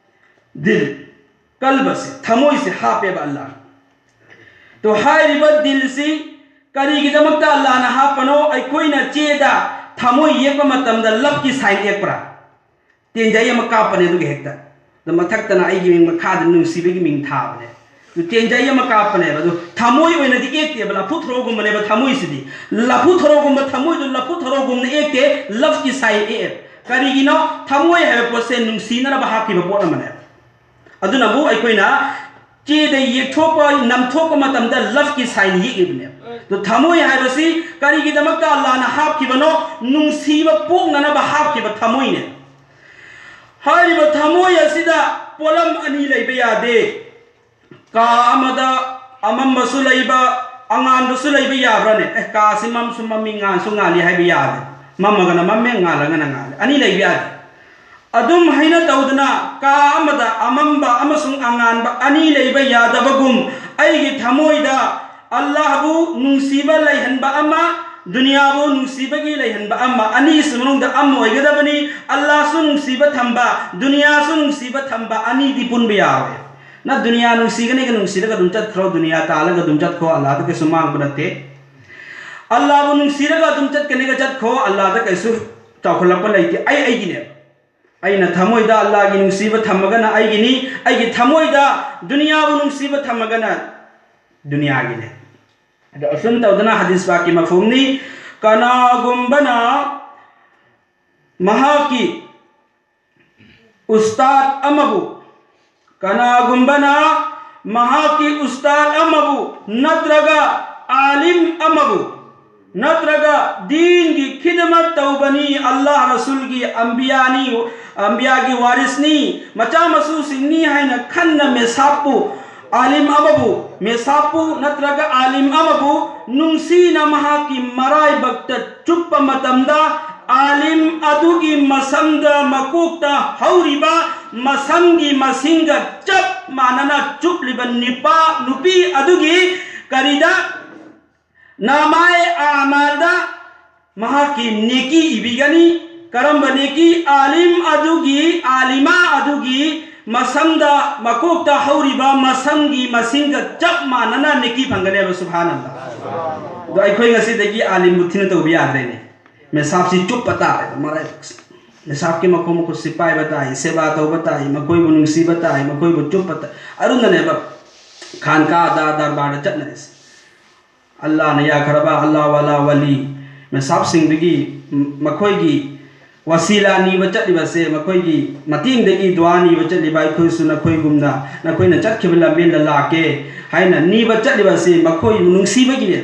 ꯗꯤꯜ, ꯀꯜꯕꯁꯦ, ꯊꯃꯣꯏꯁꯦ ꯍꯥꯞꯄꯦꯕ ꯑꯜꯂꯥꯍꯅ꯫ ꯇꯣ, ꯍꯥꯏꯔꯤꯕ ꯗꯤꯜꯁꯤ ꯀꯔꯤꯒꯤꯗꯃꯛꯇ ꯑꯜꯂꯥꯍꯅ ꯍꯥꯞꯄꯅꯣ? ꯑꯩꯈꯣꯏꯅ ꯆꯦꯗ ꯊꯃꯣꯏ ꯌꯦꯛꯄ ꯃꯇꯝꯗ ꯂꯞꯀꯤ ꯁꯥꯏꯟ ꯌꯦꯛꯄ꯭ꯔꯥ? ꯇꯦꯟꯖꯩ ꯑꯃ ꯀꯥꯞꯄꯅꯦ ꯑꯗꯨꯒꯤ ꯍꯦꯛꯇ꯫ ꯑꯗ ꯃꯊꯛꯇꯅ ꯑꯩꯒꯤ ꯃꯤꯡ, ꯃꯈꯥꯗ ꯅꯨꯡꯁꯤꯕꯒꯤ ꯃꯤꯡ ꯊꯥꯕꯅꯦ꯫ ꯑꯗꯨ ꯇꯦꯟꯖꯩ ꯑꯃ ꯀꯥꯞꯄꯅꯦꯕ꯫ ꯑꯗꯨ ꯊꯃꯣꯏ ꯑꯣꯏꯅꯗꯤ ꯑꯦꯛꯇꯦꯕ, ꯂꯐꯨ ꯊꯔꯣꯒꯨꯝꯕꯅꯦꯕ ꯊꯃꯣꯏꯁꯤꯗꯤ꯫ ꯂꯐꯨ ꯊꯔꯣꯒꯨꯝꯕ ꯊꯃꯣꯏꯗꯨ ꯂꯐꯨ ꯊꯔꯣꯒꯨꯝꯅ ꯑꯦꯛꯇꯦ, ꯂꯞꯀꯤ ꯁꯥꯏꯟ ꯑꯦꯛꯑꯦꯕ꯫ ꯀꯔꯤꯒꯤꯅꯣ? ꯊꯃꯣꯏ ꯍꯥꯏꯕ ꯄꯣꯠꯁꯦ ꯅꯨꯡꯁꯤꯅꯅꯕ ꯍꯥꯞꯈꯤꯕ ꯄꯣꯠ ꯑꯃꯅꯦꯕ꯫ ꯑꯗꯨꯅꯕꯨ ꯑꯩꯈꯣꯏꯅ ꯆꯦꯗ ꯌꯦꯛꯊꯣꯛꯄ, ꯅꯝꯊꯣꯛꯄ ꯃꯇꯝꯗ ꯂꯞꯀꯤ ꯁꯥꯏꯟ ꯌꯦꯛꯏꯕꯅꯦꯕ꯫ ꯑꯗꯨ ꯊꯃꯣꯏ ꯍꯥꯏꯕꯁꯤ ꯀꯔꯤꯒꯤꯗꯃꯛꯇ ꯑꯜꯂꯥꯍꯅ ꯍꯥꯞꯈꯤꯕꯅꯣ? ꯅꯨꯡꯁꯤꯕ ꯄꯣꯛꯅꯅꯕ ꯍꯥꯞꯈꯤꯕ ꯊꯃꯣꯏꯅꯦ꯫ ꯍꯥꯏꯔꯤꯕ ꯊꯃꯣꯏ ꯑꯁꯤꯗ ꯄꯣꯠꯂꯝ ꯑꯅꯤ ꯂꯩꯕ ꯌꯥꯗꯦ꯫ ꯀꯥ ꯑꯃꯗ ꯑꯃꯝꯕꯁꯨ ꯂꯩꯕ, ꯑꯉꯥꯟꯕꯁꯨ ꯂꯩꯕ ꯌꯥꯕ꯭ꯔꯥꯅꯦ? ꯑꯦ, ꯀꯥꯁꯤ ꯃꯝꯁꯨ ꯃꯝꯃꯤ, ꯉꯥꯟꯁꯨ ꯉꯥꯜꯂꯤ ꯍꯥꯏꯕ ꯌꯥꯗꯦ꯫ ꯃꯝꯃꯒꯅ ꯃꯝꯃꯦ, ꯉꯥꯜꯂꯒꯅ ꯉꯥꯜꯂꯦ꯫ ꯑꯅꯤ ꯂꯩꯕ ꯌꯥꯗꯦ꯫ ꯑꯗꯨꯝ ꯍꯥꯏꯅ ꯇꯧꯗꯅ ꯀꯥ ꯑꯃꯗ ꯑꯃꯝꯕ ꯑꯃꯁꯨꯡ ꯑꯉꯥꯟꯕ ꯑꯅꯤ ꯂꯩꯕ ꯌꯥꯗꯕꯒꯨꯝ, ꯑꯩꯒꯤ ꯊꯃꯣꯏꯗ ꯑꯜꯂꯥꯍꯕꯨ ꯅꯨꯡꯁꯤꯕ ꯂꯩꯍꯟꯕ ꯑꯃ, ꯗꯨꯅꯤꯌꯥꯕꯨ ꯅꯨꯡꯁꯤꯕꯒꯤ ꯂꯩꯍꯟꯕ ꯑꯃ, ꯑꯅꯤꯁꯤ ꯃꯅꯨꯡꯗ ꯑꯃ ꯑꯣꯏꯒꯗꯕꯅꯤ꯫ ꯑꯜꯂꯥꯍꯁꯨ ꯅꯨꯡꯁꯤꯕ ꯊꯝꯕ, ꯗꯨꯅꯤꯌꯥꯁꯨ ꯅꯨꯡꯁꯤꯕ ꯊꯝꯕ, ꯑꯅꯤꯗꯤ ꯄꯨꯟꯕ ꯌꯥꯔꯣꯏ꯫ ꯅ ꯗꯨꯅꯤꯌꯥ ꯅꯨꯡꯁꯤꯒꯅꯤꯒ ꯅꯨꯡꯁꯤꯔꯒ ꯑꯗꯨꯝ ꯆꯠꯈ꯭ꯔꯣ, ꯗꯨꯅꯤꯌꯥ ꯇꯥꯜꯂꯒ ꯑꯗꯨꯝ ꯆꯠꯈ꯭ꯔꯣ, ꯑꯜꯂꯥꯍꯗ ꯀꯩꯁꯨ ꯃꯥꯡꯕ ꯅꯠꯇꯦ꯫ ꯑꯜꯂꯥꯍꯕꯨ ꯅꯨꯡꯁꯤꯔꯒ ꯑꯗꯨꯝ ꯆꯠꯀꯅꯤꯒ ꯆꯠꯈ꯭ꯔꯣ, ꯑꯜꯂꯥꯍꯗ ꯀꯩꯁꯨ ꯆꯥꯎꯈꯠꯂꯛꯄ ꯂꯩꯇꯦ꯫ ꯑꯩ ꯑꯩꯒꯤꯅꯦꯕ꯫ ꯑꯩꯅ ꯊꯃꯣꯏꯗ ꯑꯜꯂꯥꯍꯒꯤ ꯅꯨꯡꯁꯤꯕ ꯊꯝꯃꯒꯅ ꯑꯩꯒꯤꯅꯤ, ꯑꯩꯒꯤ ꯊꯃꯣꯏꯗ ꯗꯨꯅꯤꯌꯥꯕꯨ ꯅꯨꯡꯁꯤꯕ ꯊꯝꯃꯒꯅ ꯗꯨꯅꯤꯌꯥꯒꯤꯅꯦ꯫ ꯑꯗꯣ ꯑꯁꯨꯝ ꯇꯧꯗꯅ ꯍꯗꯤꯁ ꯄꯥꯛꯀꯤ ꯃꯐꯍꯨꯝꯅꯤ, ꯀꯅꯥꯒꯨꯝꯕꯅ ꯃꯍꯥꯛꯀꯤ ꯎꯁꯇꯥꯗ ꯑꯃꯕꯨ, ꯀꯅꯥꯒꯨꯝꯕꯅ ꯃꯍꯥꯛꯀꯤ ꯎꯁꯇꯥꯗ ꯑꯃꯕꯨ ꯅꯠꯇ꯭ꯔꯒ ꯑꯥꯂꯤꯝ ꯑꯃꯕꯨ ꯅꯠꯇ꯭ꯔꯒ ꯗꯤꯟꯒꯤ ꯈꯤꯗꯃꯠ ꯇꯧꯕꯅꯤ, ꯑꯜꯂꯥꯍ ꯔꯁꯨꯜꯒꯤ ꯑꯝꯕꯤꯌꯥꯅꯤ, ꯑꯝꯕꯤꯌꯥꯒꯤ ꯋꯥꯔꯤꯁꯅꯤ, ꯃꯆꯥ ꯃꯁꯨꯁꯤꯡꯅꯤ ꯍꯥꯏꯅ ꯈꯟꯅ ꯃꯦꯁꯥꯞꯄꯨ, ꯑꯥꯂꯤꯝ ꯑꯃꯕꯨ, ꯃꯦꯁꯥꯞꯄꯨ ꯅꯠꯇ꯭ꯔꯒ ꯑꯥꯂꯤꯝ ꯑꯃꯕꯨ ꯅꯨꯡꯁꯤꯅ ꯃꯍꯥꯛꯀꯤ ꯃꯔꯥꯏꯕꯛꯇ ꯆꯨꯞꯄ ꯃꯇꯝꯗ, ꯑꯥꯂꯤꯝ ꯑꯗꯨꯒꯤ ꯃꯁꯝꯗ, ꯃꯀꯣꯛꯇ ꯍꯧꯔꯤꯕ ꯃꯁꯝꯒꯤ ꯃꯁꯤꯡꯒ ꯆꯞ ꯃꯥꯟꯅꯅ ꯆꯨꯞꯂꯤꯕ ꯅꯤꯄꯥ, ꯅꯨꯄꯤ ꯑꯗꯨꯒꯤ ꯀꯔꯤꯗ, ꯅꯥꯃꯥꯏ ꯑꯥꯃꯥꯜꯗ ꯃꯍꯥꯛꯀꯤ ꯅꯦꯀꯤ ꯏꯕꯤꯒꯅꯤ꯫ ꯀꯔꯝꯕ ꯅꯦꯀꯤ? ꯑꯥꯂꯤꯝ ꯑꯗꯨꯒꯤ, ꯑꯥꯂꯤꯃꯥ ꯑꯗꯨꯒꯤ ꯃꯁꯝꯗ, ꯃꯀꯣꯛꯇ ꯍꯧꯔꯤꯕ ꯃꯁꯝꯒꯤ ꯃꯁꯤꯡꯒ ꯆꯞ ꯃꯥꯟꯅꯅ ꯅꯦꯀꯤ ꯐꯪꯒꯅꯦꯕ꯫ ꯁꯨꯕꯍꯥꯅꯜꯂꯥꯍ꯫ ꯑꯗꯣ ꯑꯩꯈꯣꯏ ꯉꯁꯤꯗꯒꯤ ꯑꯥꯂꯤꯝꯕꯨ ꯊꯤꯅ ꯇꯧꯕ ꯌꯥꯗ꯭ꯔꯦꯅꯦ꯫ ꯃꯦꯁꯥꯞꯁꯤ ꯆꯨꯞꯄ ꯇꯥꯔꯦ꯫ ꯃꯔꯥꯏ, ꯃꯦꯁꯥꯞꯀꯤ ꯃꯈꯣꯡ ꯃꯈꯨꯠꯁꯤ ꯄꯥꯏꯕ ꯇꯥꯏ, ꯁꯦꯕꯥ ꯇꯧꯕ ꯇꯥꯏ, ꯃꯈꯣꯏꯕꯨ ꯅꯨꯡꯁꯤꯕ ꯇꯥꯏ, ꯃꯈꯣꯏꯕꯨ ꯆꯨꯞꯄ ꯇꯥꯏ꯫ ꯑꯗꯨꯅꯅꯦꯕ ꯈꯥꯟꯀꯥꯗ, ꯗꯔꯕꯥꯔꯗ ꯆꯠꯅꯔꯤꯁꯦ꯫ ꯑꯜꯂꯥꯅ ꯌꯥꯈ꯭ꯔꯕ, ꯑꯜꯂꯥ ꯋꯥꯂꯥ ꯋꯥꯂꯤ, ꯃꯦꯁꯥꯞꯁꯤꯡꯗꯒꯤ ꯃꯈꯣꯏꯒꯤ ꯋꯥꯁꯤꯂꯥ ꯅꯤꯕ ꯆꯠꯂꯤꯕꯁꯦ, ꯃꯈꯣꯏꯒꯤ ꯃꯇꯦꯡꯗꯒꯤ ꯗꯨꯋꯥ ꯅꯤꯕ ꯆꯠꯂꯤꯕ ꯑꯩꯈꯣꯏꯁꯨ ꯅꯈꯣꯏꯒꯨꯝꯅ, ꯅꯈꯣꯏꯅ ꯆꯠꯈꯤꯕ ꯂꯝꯕꯦꯟꯗ ꯂꯥꯛꯀꯦ ꯍꯥꯏꯅ ꯅꯤꯕ ꯆꯠꯂꯤꯕꯁꯦ ꯃꯈꯣꯏꯕꯨ ꯅꯨꯡꯁꯤꯕꯒꯤꯅꯦ꯫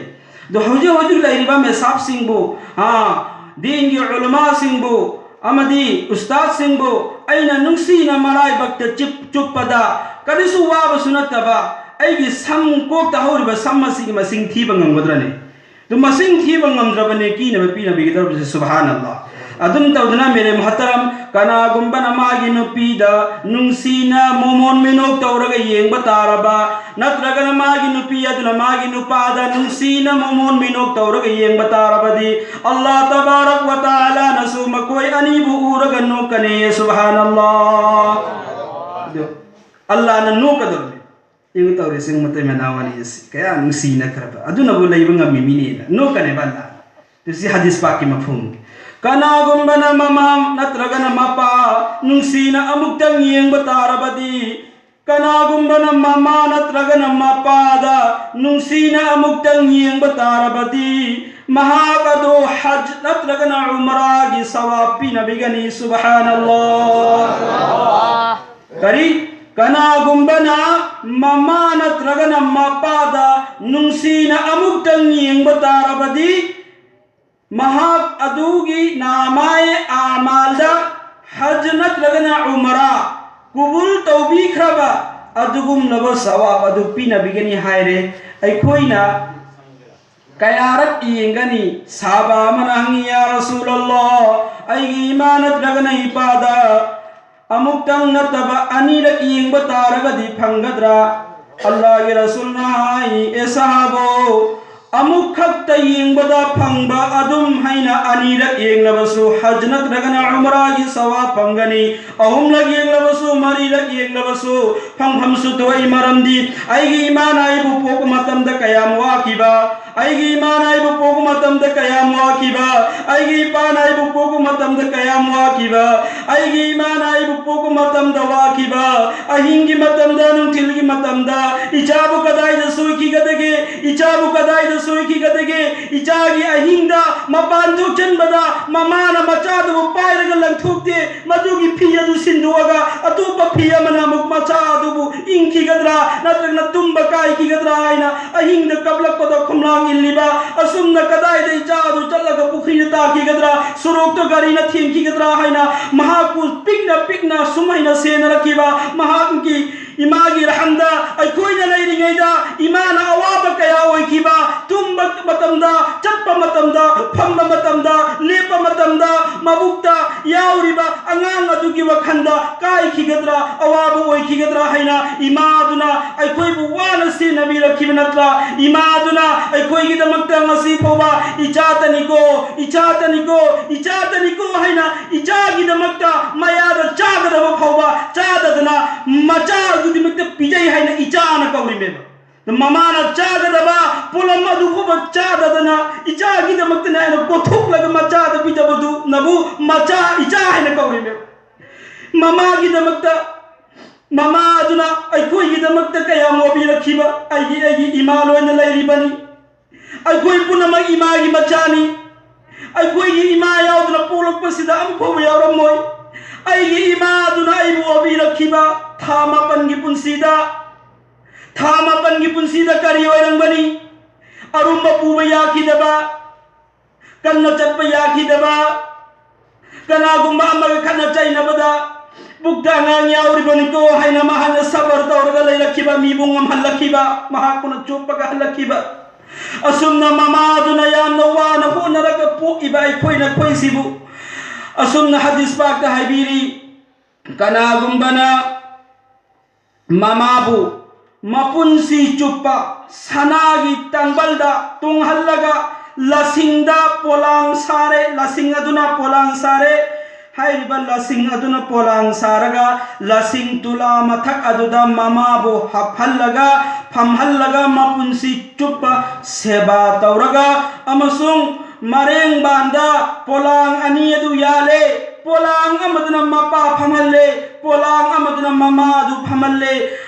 ꯑꯗꯣ ꯍꯧꯖꯤꯛ ꯍꯧꯖꯤꯛ ꯂꯩꯔꯤꯕ ꯃꯦꯁꯥꯞꯁꯤꯡꯕꯨ, ꯑꯥ, ꯗꯤꯟꯒꯤ ꯎꯂꯃꯥꯁꯤꯡꯕꯨ ꯑꯃꯗꯤ ꯎꯁꯇꯥꯗꯁꯤꯡꯕꯨ ꯑꯩꯅ ꯅꯨꯡꯁꯤꯅ ꯃꯔꯥꯏꯕꯛꯇ ꯆꯤꯞ-, ꯆꯨꯞꯄꯗ ꯀꯔꯤꯁꯨ ꯋꯥꯕꯁꯨ ꯅꯠꯇꯕ ꯑꯩꯒꯤ ꯁꯝ, ꯀꯣꯛꯇ ꯍꯧꯔꯤꯕ ꯁꯝ ꯑꯁꯤꯒꯤ ꯃꯁꯤꯡ ꯊꯤꯕ ꯉꯝꯒꯗ꯭ꯔꯅꯦ? ꯑꯗꯨ ꯃꯁꯤꯡ ꯊꯤꯕ ꯉꯝꯗ꯭ꯔꯕꯅꯦ ꯀꯤꯅꯕ ꯄꯤꯅꯕꯤꯒꯗꯧꯔꯤꯕꯁꯦ꯫ ꯁꯨꯕꯍꯥꯅꯜꯂꯥꯍ꯫ ꯑꯗꯨꯝ ꯇꯧꯗꯅ ꯃꯦꯔꯦ ꯃꯨꯍꯠꯇꯔꯝ, ꯀꯅꯥꯒꯨꯝꯕꯅ ꯃꯥꯒꯤ ꯅꯨꯄꯤꯗ ꯅꯨꯡꯁꯤꯅ ꯃꯣꯃꯣꯟ ꯃꯤꯅꯣꯛ ꯇꯧꯔꯒ ꯌꯦꯡꯕ ꯇꯥꯔꯕ, ꯅꯠꯇ꯭ꯔꯒꯅ ꯃꯥꯒꯤ ꯅꯨꯄꯤ ꯑꯗꯨꯅ ꯃꯥꯒꯤ ꯅꯨꯄꯥꯗ ꯅꯨꯡꯁꯤꯅ ꯃꯣꯃꯣꯟ ꯃꯤꯅꯣꯛ ꯇꯧꯔꯒ ꯌꯦꯡꯕ ꯇꯥꯔꯕꯗꯤ, ꯑꯜꯂꯥꯍ ꯇꯕꯥꯔꯛ ꯋ ꯇꯥꯂꯥꯅꯁꯨ ꯃꯈꯣꯏ ꯑꯅꯤꯕꯨ ꯎꯔꯒ ꯅꯣꯛꯀꯅꯤ꯫ ꯁꯨꯕꯍꯥꯅꯜꯂꯥꯍ꯫ ꯑꯗꯨ ꯑꯜꯂꯥꯍꯅ ꯅꯣꯛꯀꯗꯧꯔꯤꯕꯅꯤ꯫ ꯌꯦꯡꯉꯨ ꯇꯧꯔꯤꯁꯤ, ꯃꯇꯩ ꯃꯅꯥꯎ ꯑꯅꯤ ꯑꯁꯤ ꯀꯌꯥ ꯅꯨꯡꯁꯤꯅꯈ꯭ꯔꯕ, ꯑꯗꯨꯅꯕꯨ ꯂꯩꯕ ꯉꯝꯃꯤꯃꯤꯅꯦꯅ ꯅꯣꯛꯀꯅꯦꯕ ꯑꯜꯂꯥꯍ꯫ ꯑꯗꯨ ꯁꯤ ꯍꯗꯤꯁ ꯄꯥꯛꯀꯤ ꯃꯐꯍꯨꯝ꯫ ꯀꯅꯥꯒꯨꯝꯕꯅ ꯃꯃꯥ ꯅꯠꯇ꯭ꯔꯒꯅ ꯃꯄꯥ ꯅꯨꯡꯁꯤꯅ ꯑꯃꯨꯛꯇꯪ ꯌꯦꯡꯕ ꯇꯥꯔꯕꯗꯤ, ꯀꯅꯥꯒꯨꯝꯕꯅ ꯃꯃꯥ ꯅꯠꯇ꯭ꯔꯒꯅ ꯃꯄꯥꯗ ꯅꯨꯡꯁꯤꯅ ꯑꯃꯨꯛꯇꯪ ꯌꯦꯡꯕ ꯇꯥꯔꯕꯗꯤ, ꯃꯍꯥꯛ ꯑꯗꯨ ꯍꯖ ꯅꯠꯇ꯭ꯔꯒꯅ ꯎꯃꯔꯥꯒꯤ ꯁꯋꯥꯕ ꯄꯤꯅꯕꯤꯒꯅꯤ꯫ ꯁꯨꯕꯍꯥꯅꯜꯂꯥꯍ꯫ ꯀꯔꯤ? ꯀꯅꯥꯒꯨꯝꯕꯅ ꯃꯃꯥ ꯅꯠꯇ꯭ꯔꯒꯅ ꯃꯄꯥꯗ ꯅꯨꯡꯁꯤꯅ ꯑꯃꯨꯛꯇꯪ ꯌꯦꯡꯕ ꯇꯥꯔꯕꯗꯤ, ꯃꯍꯥꯛ ꯑꯗꯨꯒꯤ ꯅꯥꯃꯥꯌꯦ ꯑꯥꯃꯥꯜꯗ ꯍꯖ ꯅꯠꯇ꯭ꯔꯒꯅ ꯎꯃꯔꯥ ꯀꯨꯕꯨꯜ ꯇꯧꯕꯤꯈ꯭ꯔꯕ ꯑꯗꯨꯒꯨꯝꯂꯕ ꯁꯋꯥꯕ ꯑꯗꯨ ꯄꯤꯅꯕꯤꯒꯅꯤ ꯍꯥꯏꯔꯦ꯫ ꯑꯩꯈꯣꯏꯅ ꯀꯌꯥꯔꯛ ꯌꯦꯡꯒꯅꯤ? ꯁꯥꯕ ꯑꯃꯅ ꯍꯪꯉꯤ, "ꯌꯥ ꯔꯁꯨꯂꯜꯂꯥꯍ, ꯑꯩꯒꯤ ꯏꯃꯥ ꯅꯠꯇ꯭ꯔꯒꯅ ꯏꯄꯥꯗ ꯑꯃꯨꯛꯇꯪ ꯅꯠꯇꯕ ꯑꯅꯤꯔꯛ ꯌꯦꯡꯕ ꯇꯥꯔꯒꯗꯤ ꯐꯪꯒꯗ꯭ꯔꯥ?" ꯑꯜꯂꯥꯍꯒꯤ ꯔꯁꯨꯜꯅ ꯍꯥꯏ, "ꯑꯦ ꯁꯍꯥꯕꯣ, ꯑꯃꯨꯛ ꯈꯛꯇ ꯌꯦꯡꯕꯗ ꯐꯪꯕ ꯑꯗꯨꯝ ꯍꯥꯏꯅ ꯑꯅꯤꯔꯛ ꯌꯦꯡꯂꯕꯁꯨ ꯍꯖ ꯅꯠꯇ꯭ꯔꯒꯅ ꯎꯃꯔꯥꯒꯤ ꯁꯋꯥꯕ ꯐꯪꯒꯅꯤ꯫ ꯑꯍꯨꯝꯂꯛ ꯌꯦꯡꯂꯕꯁꯨ, ꯃꯔꯤꯔꯛ ꯌꯦꯡꯂꯕꯁꯨ ꯐꯪꯐꯝꯁꯨ ꯊꯣꯛꯏ꯫ ꯃꯔꯝꯗꯤ ꯑꯩꯒꯤ ꯏꯃꯥꯅ ꯑꯩꯕꯨ ꯄꯣꯛꯄ ꯃꯇꯝꯗ ꯀꯌꯥꯝ ꯋꯥꯈꯤꯕ, ꯑꯩꯒꯤ ꯏꯃꯥꯅ ꯑꯩꯕꯨ ꯄꯣꯛꯄ ꯃꯇꯝꯗ ꯀꯌꯥꯝ ꯋꯥꯈꯤꯕ, ꯑꯩꯒꯤ ꯏꯄꯥꯅ ꯑꯩꯕꯨ ꯄꯣꯛꯄ ꯃꯇꯝꯗ ꯀꯌꯥꯝ ꯋꯥꯈꯤꯕ, ꯑꯩꯒꯤ ꯏꯃꯥꯅ ꯑꯩꯕꯨ ꯄꯣꯛꯄ ꯃꯇꯝꯗ ꯋꯥꯈꯤꯕ, ꯑꯍꯤꯡꯒꯤ ꯃꯇꯝꯗ, ꯅꯨꯡꯊꯤꯜꯒꯤ ꯃꯇꯝꯗ, ꯏꯆꯥꯕꯨ ꯀꯗꯥꯏꯗ ꯁꯣꯏꯈꯤꯒꯗꯒꯦ, ꯏꯆꯥꯕꯨ ꯀꯗꯥꯏꯗ ꯁꯣꯏꯈꯤꯒꯗꯒꯦ, ꯏꯆꯥꯒꯤ ꯑꯍꯤꯡꯗ ꯃꯄꯥꯟ ꯊꯣꯛꯆꯟꯕꯗ ꯃꯃꯥꯅ ꯃꯆꯥꯗꯨꯕꯨ ꯄꯥꯏꯔꯒ ꯂꯪꯊꯣꯛꯇꯦ, ꯃꯗꯨꯒꯤ ꯐꯤ ꯑꯗꯨ ꯁꯤꯟꯗꯣꯛꯑꯒ ꯑꯇꯣꯞꯄ ꯐꯤ ꯑꯃꯅ ꯑꯃꯨꯛ ꯃꯆꯥ ꯑꯗꯨꯕꯨ ꯏꯟꯈꯤꯒꯗ꯭ꯔꯥ ꯅꯠꯇ꯭ꯔꯒꯅ ꯇꯨꯝꯕ ꯀꯥꯏꯈꯤꯒꯗ꯭ꯔꯥ ꯍꯥꯏꯅ ꯑꯍꯤꯡꯗ ꯀꯞꯂꯛꯄꯗ ꯈꯣꯝꯂꯥꯡ ꯏꯜꯂꯤꯕ, ꯑꯁꯨꯝꯅ ꯀꯗꯥꯏꯗ ꯏꯆꯥ ꯑꯗꯨ ꯆꯠꯂꯒ ꯄꯨꯈ꯭ꯔꯤꯗ ꯇꯥꯈꯤꯒꯗ꯭ꯔꯥ, ꯁꯣꯔꯣꯛꯇ ꯒꯥꯔꯤꯅ ꯊꯦꯡꯈꯤꯒꯗ꯭ꯔꯥ ꯍꯥꯏꯅ ꯃꯍꯥꯛꯄꯨ ꯄꯤꯛꯅ ꯄꯤꯛꯅ ꯁꯨꯝ ꯍꯥꯏꯅ ꯁꯦꯟꯅꯔꯛꯈꯤꯕ ꯃꯍꯥꯛꯀꯤ ꯏꯃꯥꯒꯤ ꯔꯍꯝꯗ ꯑꯩꯈꯣꯏꯅ ꯂꯩꯔꯤꯉꯩꯗ ꯏꯃꯥꯅ ꯑꯋꯥꯕ ꯀꯌꯥ ꯑꯣꯏꯈꯤꯕ, ꯇꯨꯝꯕ ꯃꯇꯝꯗ, ꯆꯠꯄ ꯃꯇꯝꯗ, ꯐꯝꯕ ꯃꯇꯝꯗ, ꯂꯦꯞꯄ ꯃꯇꯝꯗ, ꯃꯕꯨꯛꯇ ꯌꯥꯎꯔꯤꯕ ꯑꯉꯥꯡ ꯑꯗꯨꯒꯤ ꯋꯥꯈꯜꯗ ꯀꯥꯏꯈꯤꯒꯗ꯭ꯔꯥ, ꯑꯋꯥꯕ ꯑꯣꯏꯈꯤꯒꯗ꯭ꯔꯥ ꯍꯥꯏꯅ ꯏꯃꯥꯗꯨꯅ ꯑꯩꯈꯣꯏꯕꯨ ꯋꯥꯅ ꯁꯦꯟꯅꯕꯤꯔꯛꯈꯤꯕ ꯅꯠꯇ꯭ꯔꯥ? ꯏꯃꯥꯗꯨꯅ ꯑꯩꯈꯣꯏꯒꯤꯗꯃꯛꯇ ꯉꯁꯤ ꯐꯥꯎꯕ "ꯏꯆꯥꯇꯅꯤꯀꯣ, ꯏꯆꯥꯇꯅꯤꯀꯣ, ꯏꯆꯥꯇꯅꯤꯀꯣ" ꯍꯥꯏꯅ ꯏꯆꯥꯒꯤꯗꯃꯛꯇ ꯃꯌꯥꯗ ꯆꯥꯒꯗꯕ ꯐꯥꯎꯕ ꯆꯥꯗꯗꯅ ꯃꯆꯥ ꯑꯗꯨꯒꯤꯗꯃꯛꯇ ꯄꯤꯖꯩ ꯍꯥꯏꯅ ꯏꯆꯥꯅ ꯀꯧꯔꯤꯃꯦꯕ꯫ ꯃꯃꯥꯅ ꯆꯥꯒꯗꯕ ꯄꯣꯠꯂꯝ ꯑꯗꯨ ꯐꯥꯎꯕ ꯆꯥꯗꯗꯅ ꯏꯆꯥꯒꯤꯗꯃꯛꯇꯅꯦ ꯍꯥꯏꯅ ꯀꯣꯊꯣꯛꯂꯒ ꯃꯆꯥꯗ ꯄꯤꯖꯕꯗꯨꯅꯕꯨ ꯃꯆꯥ, ꯏꯆꯥ ꯍꯥꯏꯅ ꯀꯧꯔꯤꯃꯦꯕ꯫ ꯃꯃꯥꯒꯤꯗꯃꯛꯇ, ꯃꯃꯥ ꯑꯗꯨꯅ ꯑꯩꯈꯣꯏꯒꯤꯗꯃꯛꯇ ꯀꯌꯥꯝ ꯋꯥꯕꯤꯔꯛꯈꯤꯕ, ꯑꯩꯒꯤ, ꯑꯩꯒꯤ ꯏꯃꯥ ꯂꯣꯏꯅ ꯂꯩꯔꯤꯕꯅꯤ꯫ ꯑꯩꯈꯣꯏ ꯄꯨꯝꯅꯃꯛ ꯏꯃꯥꯒꯤ ꯃꯆꯥꯅꯤ꯫ ꯑꯩꯈꯣꯏꯒꯤ ꯏꯃꯥ ꯌꯥꯎꯗꯅ ꯄꯣꯛꯂꯛꯄꯁꯤꯗ ꯑꯃꯐꯥꯎꯕ ꯌꯥꯎꯔꯝꯃꯣꯏ꯫ ꯑꯩꯒꯤ ꯏꯃꯥ ꯑꯗꯨꯅ ꯑꯩꯕꯨ ꯑꯣꯕꯤꯔꯛꯈꯤꯕ ꯊꯥ ꯃꯥꯄꯟꯒꯤ ꯄꯨꯟꯁꯤꯗ, ꯊꯥ ꯃꯥꯄꯟꯒꯤ ꯄꯨꯟꯁꯤꯗ ꯀꯔꯤ ꯑꯣꯏꯔꯝꯒꯅꯤ? ꯑꯔꯨꯝꯕ ꯄꯨꯕ ꯌꯥꯈꯤꯗꯕ, ꯀꯟꯅ ꯆꯠꯄ ꯌꯥꯈꯤꯗꯕ, ꯀꯅꯥꯒꯨꯝꯕ ꯑꯃꯒ ꯈꯠꯅ ꯆꯩꯅꯕꯗ ꯄꯨꯛꯇ ꯑꯉꯥꯡ ꯌꯥꯎꯔꯤꯕꯅꯤꯀꯣ ꯍꯥꯏꯅ ꯃꯍꯥꯛꯅ ꯁꯕꯔ ꯇꯧꯔꯒ ꯂꯩꯔꯛꯈꯤꯕ ꯃꯤꯕꯨ ꯉꯝꯍꯜꯂꯛꯈꯤꯕ, ꯃꯍꯥꯛꯄꯨꯅ ꯆꯣꯞꯄꯒ ꯍꯜꯂꯛꯈꯤꯕ꯫ ꯑꯁꯨꯝꯅ ꯃꯃꯥ ꯑꯗꯨꯅ ꯌꯥꯝꯅ ꯋꯥꯅ ꯍꯣꯠꯅꯔꯒ ꯄꯣꯛꯏꯕ ꯑꯩꯈꯣꯏꯅ ꯑꯩꯈꯣꯏꯁꯤꯕꯨ ꯑꯁꯨꯝꯅ ꯍꯗꯤꯁ ꯄꯥꯛꯇ ꯍꯥꯏꯕꯤꯔꯤ, ꯀꯅꯥꯒꯨꯝꯕꯅ ꯃꯃꯥꯕꯨ ꯃꯄꯨꯟꯁꯤ ꯆꯨꯞꯄ ꯁꯅꯥꯒꯤ ꯇꯥꯡꯕꯜꯗ ꯇꯣꯡꯍꯜꯂꯒ ꯂꯁꯤꯡꯗ ꯄꯣꯂꯥꯡ ꯁꯥꯔꯦ, ꯂꯁꯤꯡ ꯑꯗꯨꯅ ꯄꯣꯂꯥꯡ ꯁꯥꯔꯦ꯫ ꯍꯥꯏꯔꯤꯕ ꯂꯁꯤꯡ ꯑꯗꯨꯅ ꯄꯣꯂꯥꯡ ꯁꯥꯔꯒ ꯂꯁꯤꯡ ꯇꯨꯂꯥ ꯃꯊꯛ ꯑꯗꯨꯗ ꯃꯃꯥꯕꯨ ꯍꯥꯞꯍꯜꯂꯒ ꯐꯝꯍꯜꯂꯒ ꯃꯄꯨꯟꯁꯤ ꯆꯨꯞꯄ ꯁꯦꯕꯥ ꯇꯧꯔꯒ ꯑꯃꯁꯨꯡ ꯃꯔꯦꯡꯕꯥꯟꯗ ꯄꯣꯂꯥꯡ ꯑꯅꯤ ꯑꯗꯨ ꯌꯥꯜꯂꯦ꯫ ꯄꯣꯂꯥꯡ ꯑꯃꯗꯨꯅ ꯃꯄꯥ ꯐꯝꯍꯜꯂꯦ, ꯄꯣꯂꯥꯡ ꯑꯃꯗꯨꯅ ꯃꯃꯥ ꯑꯗꯨ ꯐꯝꯍꯜꯂꯦ꯫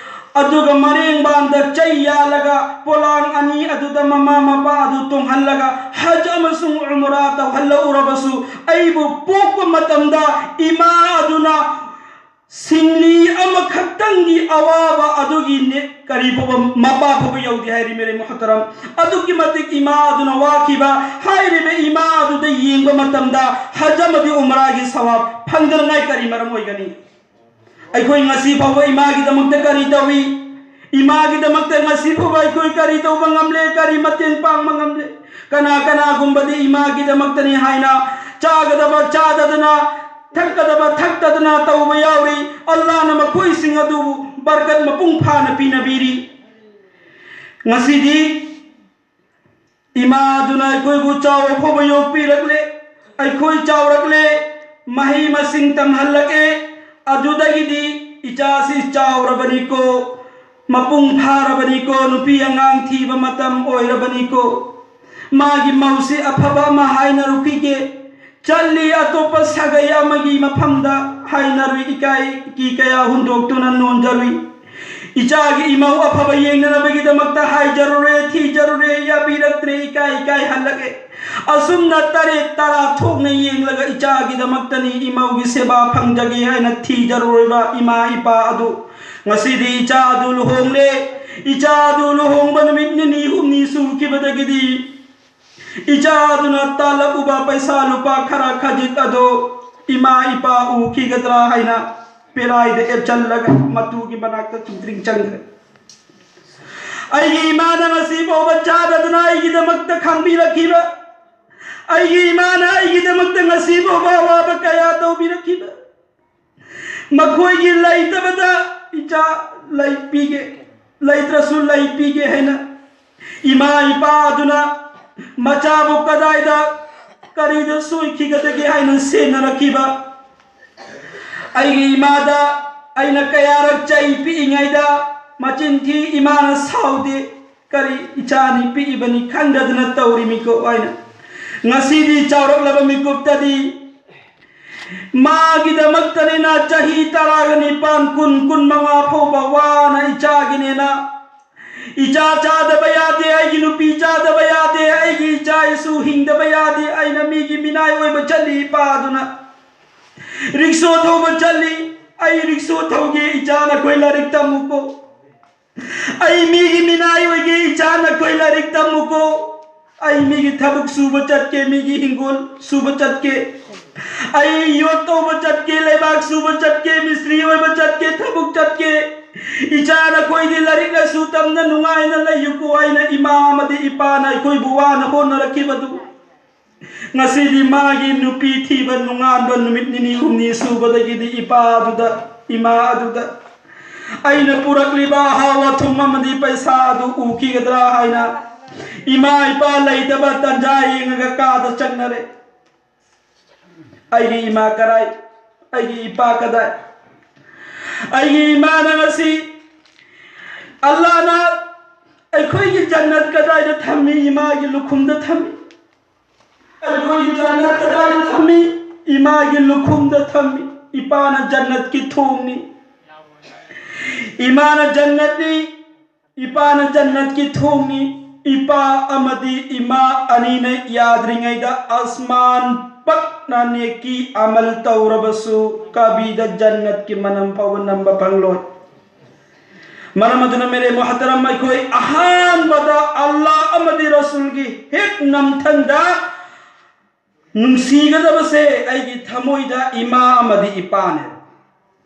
ꯑꯗꯨꯒ ꯃꯔꯦꯡꯕꯥꯟꯗ ꯆꯩ ꯌꯥꯜꯂꯒ ꯄꯣꯂꯥꯡ ꯑꯅꯤ ꯑꯗꯨꯗ ꯃꯃꯥ ꯃꯄꯥ ꯑꯗꯨ ꯇꯣꯡꯍꯜꯂꯒ ꯍꯖ ꯑꯃꯁꯨꯡ ꯎꯝꯔꯥ ꯇꯧꯍꯜꯂꯛꯎꯔꯕꯁꯨ ꯑꯩꯕꯨ ꯄꯣꯛꯄ ꯃꯇꯝꯗ ꯏꯃꯥ ꯑꯗꯨꯅ ꯁꯤꯡꯂꯤ ꯑꯃꯈꯛꯇꯪꯒꯤ ꯑꯋꯥꯕ ꯑꯗꯨꯒꯤ ꯅꯦ-, ꯀꯔꯤ ꯐꯥꯎꯕ ꯃꯄꯥ ꯐꯥꯎꯕ ꯌꯧꯗꯦ ꯍꯥꯏꯔꯤ ꯃꯦꯔꯦ ꯃꯨꯍꯇꯔꯝ꯫ ꯑꯗꯨꯛꯀꯤ ꯃꯇꯤꯛ ꯏꯃꯥ ꯑꯗꯨꯅ ꯋꯥꯈꯤꯕ, ꯍꯥꯏꯔꯤꯕ ꯏꯃꯥ ꯑꯗꯨꯗ ꯌꯦꯡꯕ ꯃꯇꯝꯗ ꯍꯖ ꯑꯃꯗꯤ ꯎꯃꯔꯥꯒꯤ ꯁꯋꯥꯕ ꯐꯪꯗꯅꯉꯥꯏ ꯀꯔꯤ ꯃꯔꯝ ꯑꯣꯏꯒꯅꯤ? ꯑꯩꯈꯣꯏ ꯉꯁꯤ ꯐꯥꯎꯕ ꯏꯃꯥꯒꯤꯗꯃꯛꯇ ꯀꯔꯤ ꯇꯧꯏ? ꯏꯃꯥꯒꯤꯗꯃꯛꯇ ꯉꯁꯤ ꯐꯥꯎꯕ ꯑꯩꯈꯣꯏ ꯀꯔꯤ ꯇꯧꯕ ꯉꯝꯂꯦ? ꯀꯔꯤ ꯃꯇꯦꯡ ꯄꯥꯡꯕ ꯉꯝꯂꯦ? ꯀꯅꯥ ꯀꯅꯥꯒꯨꯝꯕꯗꯤ ꯏꯃꯥꯒꯤꯗꯃꯛꯇꯅꯤ ꯍꯥꯏꯅ ꯆꯥꯒꯗꯕ ꯆꯥꯗꯗꯅ, ꯊꯛꯀꯗꯕ ꯊꯛꯇꯗꯅ ꯇꯧꯕ ꯌꯥꯎꯔꯤ꯫ ꯑꯜꯂꯥꯍꯅ ꯃꯈꯣꯏꯁꯤꯡ ꯑꯗꯨꯕꯨ ꯕꯔꯀꯠ ꯃꯄꯨꯡ ꯐꯥꯅ ꯄꯤꯅꯕꯤꯔꯤ꯫ ꯉꯁꯤꯗꯤ ꯏꯃꯥ ꯑꯗꯨꯅ ꯑꯩꯈꯣꯏꯕꯨ ꯆꯥꯎꯕ ꯐꯥꯎꯕ ꯌꯣꯛꯄꯤꯔꯛꯂꯦ, ꯑꯩꯈꯣꯏ ꯆꯥꯎꯔꯛꯂꯦ, ꯃꯍꯩ ꯃꯁꯤꯡ ꯇꯝꯍꯜꯂꯛꯑꯦ꯫ ꯑꯗꯨꯗꯒꯤꯗꯤ ꯏꯆꯥꯁꯤ ꯆꯥꯎꯔꯕꯅꯤꯀꯣ, ꯃꯄꯨꯡ ꯐꯥꯔꯕꯅꯤꯀꯣ, ꯅꯨꯄꯤ ꯑꯉꯥꯡ ꯊꯤꯕ ꯃꯇꯝ ꯑꯣꯏꯔꯕꯅꯤꯀꯣ, ꯃꯥꯒꯤ ꯃꯧꯁꯤ ꯑꯐꯕ ꯑꯃ ꯍꯥꯏꯅꯔꯨꯈꯤꯒꯦ, ꯆꯠꯂꯤ ꯑꯇꯣꯞꯄ ꯁꯥꯒꯩ ꯑꯃꯒꯤ ꯃꯐꯝꯗ ꯍꯥꯏꯅꯔꯨꯏ, ꯏꯀꯥꯏ ꯀꯤ ꯀꯌꯥ ꯍꯨꯟꯗꯣꯛꯇꯨꯅ ꯅꯣꯟꯖꯔꯨꯏ꯫ ꯏꯆꯥꯒꯤ ꯏꯃꯧ ꯑꯐꯕ ꯌꯦꯡꯅꯅꯕꯒꯤꯗꯃꯛꯇ ꯍꯥꯏꯖꯔꯨꯔꯦ, ꯊꯤꯖꯔꯨꯔꯦ, ꯌꯥꯕꯤꯔꯛꯇ꯭ꯔꯦ, ꯏꯀꯥꯏ ꯏꯀꯥꯏ ꯍꯜꯂꯛꯑꯦ꯫ ꯑꯁꯨꯝꯅ ꯇꯔꯦꯠ ꯇꯔꯥ ꯊꯣꯛꯅ ꯌꯦꯡꯂꯒ ꯏꯆꯥꯒꯤꯗꯃꯛꯇꯅꯤ ꯏꯃꯧꯒꯤ ꯁꯦꯕꯥ ꯐꯪꯖꯒꯦ ꯍꯥꯏꯅ ꯊꯤꯖꯔꯨꯔꯤꯕ ꯏꯃꯥ ꯏꯄꯥ ꯑꯗꯨ, ꯉꯁꯤꯗꯤ ꯏꯆꯥ ꯑꯗꯨ ꯂꯨꯍꯣꯡꯂꯦ꯫ ꯏꯆꯥ ꯑꯗꯨ ꯂꯨꯍꯣꯡꯕ ꯅꯨꯃꯤꯠ ꯅꯤꯅꯤ ꯍꯨꯝꯅꯤ ꯁꯨꯈꯤꯕꯗꯒꯤꯗꯤ ꯏꯆꯥ ꯑꯗꯨꯅ ꯇꯥꯜꯂꯛꯎꯕ ꯄꯩꯁꯥ ꯂꯨꯄꯥ ꯈꯔ ꯈꯖꯤꯛ ꯑꯗꯣ ꯏꯃꯥ ꯏꯄꯥ ꯎꯈꯤꯒꯗ꯭ꯔꯥ ꯍꯥꯏꯅ ꯄꯦꯔꯥꯏꯗ ꯑꯦꯞꯆꯜꯂꯒ ꯃꯇꯨꯒꯤ ꯃꯅꯥꯛꯇ ꯆꯨꯝꯗ꯭ꯔꯤꯡ ꯆꯪꯈ꯭ꯔꯦ꯫ ꯑꯩꯒꯤ ꯏꯃꯥꯅ ꯉꯁꯤ ꯐꯥꯎꯕ ꯆꯥꯗꯗꯨꯅ ꯑꯩꯒꯤꯗꯃꯛꯇ ꯈꯥꯡꯕꯤꯔꯛꯈꯤꯕ, ꯑꯩꯒꯤ ꯏꯃꯥꯅ ꯑꯩꯒꯤꯗꯃꯛꯇ ꯉꯁꯤ ꯐꯥꯎꯕ ꯑꯋꯥꯕ ꯀꯌꯥ ꯇꯧꯕꯤꯔꯛꯈꯤꯕ, ꯃꯈꯣꯏꯒꯤ ꯂꯩꯇꯕꯗ ꯏꯆꯥ ꯂꯩ ꯄꯤꯒꯦ, ꯂꯩꯇ꯭ꯔꯁꯨ ꯂꯩ ꯄꯤꯒꯦ ꯍꯥꯏꯅ ꯏꯃꯥ ꯏꯄꯥ ꯑꯗꯨꯅ ꯃꯆꯥꯕꯨ ꯀꯗꯥꯏꯗ ꯀꯔꯤꯗ ꯁꯣꯏꯈꯤꯒꯗꯒꯦ ꯍꯥꯏꯅ ꯁꯦꯟꯅꯔꯛꯈꯤꯕ, ꯑꯩꯒꯤ ꯏꯃꯥꯗ ꯑꯩꯅ ꯀꯌꯥꯔꯛ ꯆꯩ ꯄꯤꯛꯏꯉꯩꯗ ꯃꯆꯤꯟ ꯊꯤ, ꯏꯃꯥꯅ ꯁꯥꯎꯗꯦ, ꯀꯔꯤ ꯏꯆꯥꯅꯤ ꯄꯤꯛꯏꯕꯅꯤ ꯈꯪꯗꯗꯅ ꯇꯧꯔꯤꯃꯤꯀꯣ ꯍꯥꯏꯅ ꯉꯁꯤꯗꯤ ꯆꯥꯎꯔꯛꯂꯕ ꯃꯤꯀꯨꯞꯇꯗꯤ ꯃꯥꯒꯤꯗꯃꯛꯇꯅꯤꯅ ꯆꯍꯤ ꯇꯔꯥꯒ ꯅꯤꯄꯥꯟ, ꯀꯨꯟ, ꯀꯨꯟ ꯃꯉꯥ ꯐꯥꯎꯕ ꯋꯥꯅ ꯏꯆꯥꯒꯤꯅꯦꯅ, ꯏꯆꯥ ꯆꯥꯗꯕ ꯌꯥꯗꯦ, ꯑꯩꯒꯤ ꯅꯨꯄꯤ ꯆꯥꯗꯕ ꯌꯥꯗꯦ, ꯑꯩꯒꯤ ꯏꯆꯥ ꯏꯁꯨ ꯍꯤꯡꯗꯕ ꯌꯥꯗꯦ, ꯑꯩꯅ ꯃꯤꯒꯤ ꯃꯤꯅꯥꯏ ꯑꯣꯏꯕ ꯆꯠꯂꯤ ꯏꯄꯥꯗꯨꯅ꯫ ꯔꯤꯛꯁꯣ ꯊꯧꯕ ꯆꯠꯂꯤ, ꯑꯩ ꯔꯤꯛꯁꯣ ꯊꯧꯒꯦ, ꯏꯆꯥ ꯅꯈꯣꯏ ꯂꯥꯏꯔꯤꯛ ꯇꯝꯃꯨꯀꯣ꯫ ꯑꯩ ꯃꯤꯒꯤ ꯃꯤꯅꯥꯏ ꯑꯣꯏꯒꯦ, ꯏꯆꯥ ꯅꯈꯣꯏ ꯂꯥꯏꯔꯤꯛ ꯇꯝꯃꯨꯀꯣ꯫ ꯑꯩ ꯃꯤꯒꯤ ꯊꯕꯛ ꯁꯨꯕ ꯆꯠꯀꯦ, ꯃꯤꯒꯤ ꯍꯤꯡꯒꯣꯜ ꯁꯨꯕ ꯆꯠꯀꯦ, ꯑꯩ ꯌꯣꯠ ꯇꯧꯕ ꯆꯠꯀꯦ, ꯂꯩꯕꯥꯛ ꯁꯨꯕ ꯆꯠꯀꯦ, ꯃꯤꯁꯇ꯭ꯔꯤ ꯑꯣꯏꯕ ꯆꯠꯀꯦ, ꯊꯕꯛ ꯆꯠꯀꯦ꯫ ꯏꯆꯥ ꯅꯈꯣꯏꯗꯤ ꯂꯥꯏꯔꯤꯛ ꯂꯥꯏꯁꯨ ꯇꯝꯅ ꯅꯨꯡꯉꯥꯏꯅ ꯂꯩꯌꯨꯀꯣ ꯍꯥꯏꯅ ꯏꯃꯥ ꯑꯃꯗꯤ ꯏꯄꯥꯅ ꯑꯩꯈꯣꯏꯕꯨ ꯋꯥꯅ ꯍꯣꯠꯅꯔꯛꯈꯤꯕꯗꯨ, ꯉꯁꯤꯗꯤ ꯃꯥꯒꯤ ꯅꯨꯄꯤ ꯊꯤꯕ ꯅꯣꯡꯉꯥꯟꯕ ꯅꯨꯃꯤꯠ ꯅꯤꯅꯤ ꯍꯨꯝꯅꯤ ꯁꯨꯕꯗꯒꯤꯗꯤ ꯏꯄꯥ ꯑꯗꯨꯗ, ꯏꯃꯥ ꯑꯗꯨꯗ ꯑꯩꯅ ꯄꯨꯔꯛꯂꯤꯕ ꯑꯍꯥꯎ ꯑꯊꯨꯝ ꯑꯃꯗꯤ ꯄꯩꯁꯥ ꯑꯗꯨ ꯎꯈꯤꯒꯗ꯭ꯔꯥ ꯍꯥꯏꯅ ꯏꯃꯥ ꯏꯄꯥ ꯂꯩꯇꯕ ꯇꯟꯖꯥ ꯌꯦꯡꯉꯒ ꯀꯥꯗ ꯆꯪꯅꯔꯦ꯫ ꯑꯩꯒꯤ ꯏꯃꯥ ꯀꯔꯥꯏ? ꯑꯩꯒꯤ ꯏꯄꯥ ꯀꯗꯥꯏ? ꯑꯩꯒꯤ ꯏꯃꯥꯅ ꯉꯁꯤ ꯑꯜꯂꯥꯅ ꯑꯩꯈꯣꯏꯒꯤ ꯖꯟꯅꯠ ꯀꯗꯥꯏꯗ ꯊꯝꯃꯤ? ꯏꯃꯥꯒꯤ ꯂꯨꯈꯨꯝꯗ ꯊꯝꯃꯤ꯫ ꯑꯩꯈꯣꯏꯒꯤ ꯖꯟꯅꯠ ꯀꯗꯥꯏꯗ ꯊꯝꯃꯤ? ꯏꯃꯥꯒꯤ ꯂꯨꯈꯨꯝꯗ ꯊꯝꯃꯤ꯫ ꯏꯄꯥꯅ ꯖꯟꯅꯠꯀꯤ ꯊꯣꯡꯅꯤ꯫ ꯏꯃꯥꯅ ꯖꯟꯅꯠꯅꯤ, ꯏꯄꯥꯅ ꯖꯟꯅꯠꯀꯤ ꯊꯣꯡꯅꯤ꯫ ꯏꯄꯥ ꯑꯃꯗꯤ ꯏꯃꯥ ꯑꯅꯤꯅ ꯌꯥꯗ꯭ꯔꯤꯉꯩꯗ ꯑꯁꯃꯥꯟ ꯄꯛꯅ ꯅꯦꯀꯤ ꯑꯃꯜ ꯇꯧꯔꯕꯁꯨ ꯀꯕꯤꯗ ꯖꯟꯅꯠꯀꯤ ꯃꯅꯝ ꯐꯥꯎꯕ ꯅꯝꯕ ꯐꯪꯂꯣꯏ꯫ ꯃꯔꯝ ꯑꯗꯨꯅ ꯃꯦꯔꯦ ꯃꯣꯍꯇꯔꯝ, ꯑꯩꯈꯣꯏ ꯑꯍꯥꯟꯕꯗ ꯑꯜꯂꯥ ꯑꯃꯗꯤ ꯔꯁꯨꯜꯒꯤ ꯍꯦꯛ ꯅꯝꯊꯪꯗ ꯅꯨꯡꯁꯤꯒꯗꯕꯁꯦ ꯑꯩꯒꯤ ꯊꯃꯣꯏꯗ ꯏꯃꯥ ꯑꯃꯗꯤ ꯏꯄꯥꯅꯦ꯫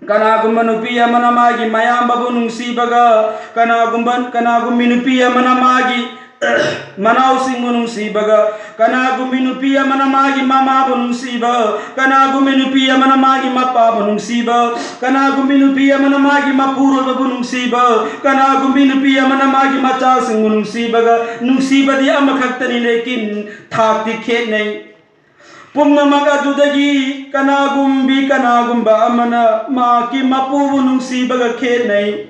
ꯀꯅꯥꯒꯨꯝꯕ ꯅꯨꯄꯤ ꯑꯃꯅ ꯃꯥꯒꯤ ꯃꯌꯥꯝꯕꯕꯨ ꯅꯨꯡꯁꯤꯕꯒ, ꯀꯅꯥꯒꯨꯝꯕ, ꯀꯅꯥꯒꯨꯝꯕꯤ ꯅꯨꯄꯤ ꯑꯃꯅ ꯃꯥꯒꯤ ꯃꯅꯥꯎꯁꯤꯡꯕꯨ ꯅꯨꯡꯁꯤꯕꯒ, ꯀꯅꯥꯒꯨꯝꯕꯤ ꯅꯨꯄꯤ ꯑꯃꯅ ꯃꯥꯒꯤ ꯃꯃꯥꯕꯨ ꯅꯨꯡꯁꯤꯕ, ꯀꯅꯥꯒꯨꯝꯕꯤ ꯅꯨꯄꯤ ꯑꯃꯅ ꯃꯥꯒꯤ ꯃꯄꯥꯕꯨ ꯅꯨꯡꯁꯤꯕ, ꯀꯅꯥꯒꯨꯝꯕꯤ ꯅꯨꯄꯤ ꯑꯃꯅ ꯃꯥꯒꯤ ꯃꯄꯨꯔꯣꯏꯕꯕꯨ ꯅꯨꯡꯁꯤꯕ, ꯀꯅꯥꯒꯨꯝꯕꯤ ꯅꯨꯄꯤ ꯑꯃꯅ ꯃꯥꯒꯤ ꯃꯆꯥꯁꯤꯡꯕꯨ ꯅꯨꯡꯁꯤꯕꯒ, ꯅꯨꯡꯁꯤꯕꯗꯤ ꯑꯃꯈꯛꯇꯅꯤ, ꯂꯦꯀꯤꯟ ꯊꯥꯛꯇꯤ ꯈꯦꯠꯅꯩ꯫ ꯄꯨꯝꯅꯃꯛ ꯑꯗꯨꯗꯒꯤ ꯀꯅꯥꯒꯨꯝꯕꯤ ꯀꯅꯥꯒꯨꯝꯕ ꯑꯃꯅ ꯃꯍꯥꯛꯀꯤ ꯃꯄꯨꯕꯨ ꯅꯨꯡꯁꯤꯕꯒ ꯈꯦꯠꯅꯩ꯫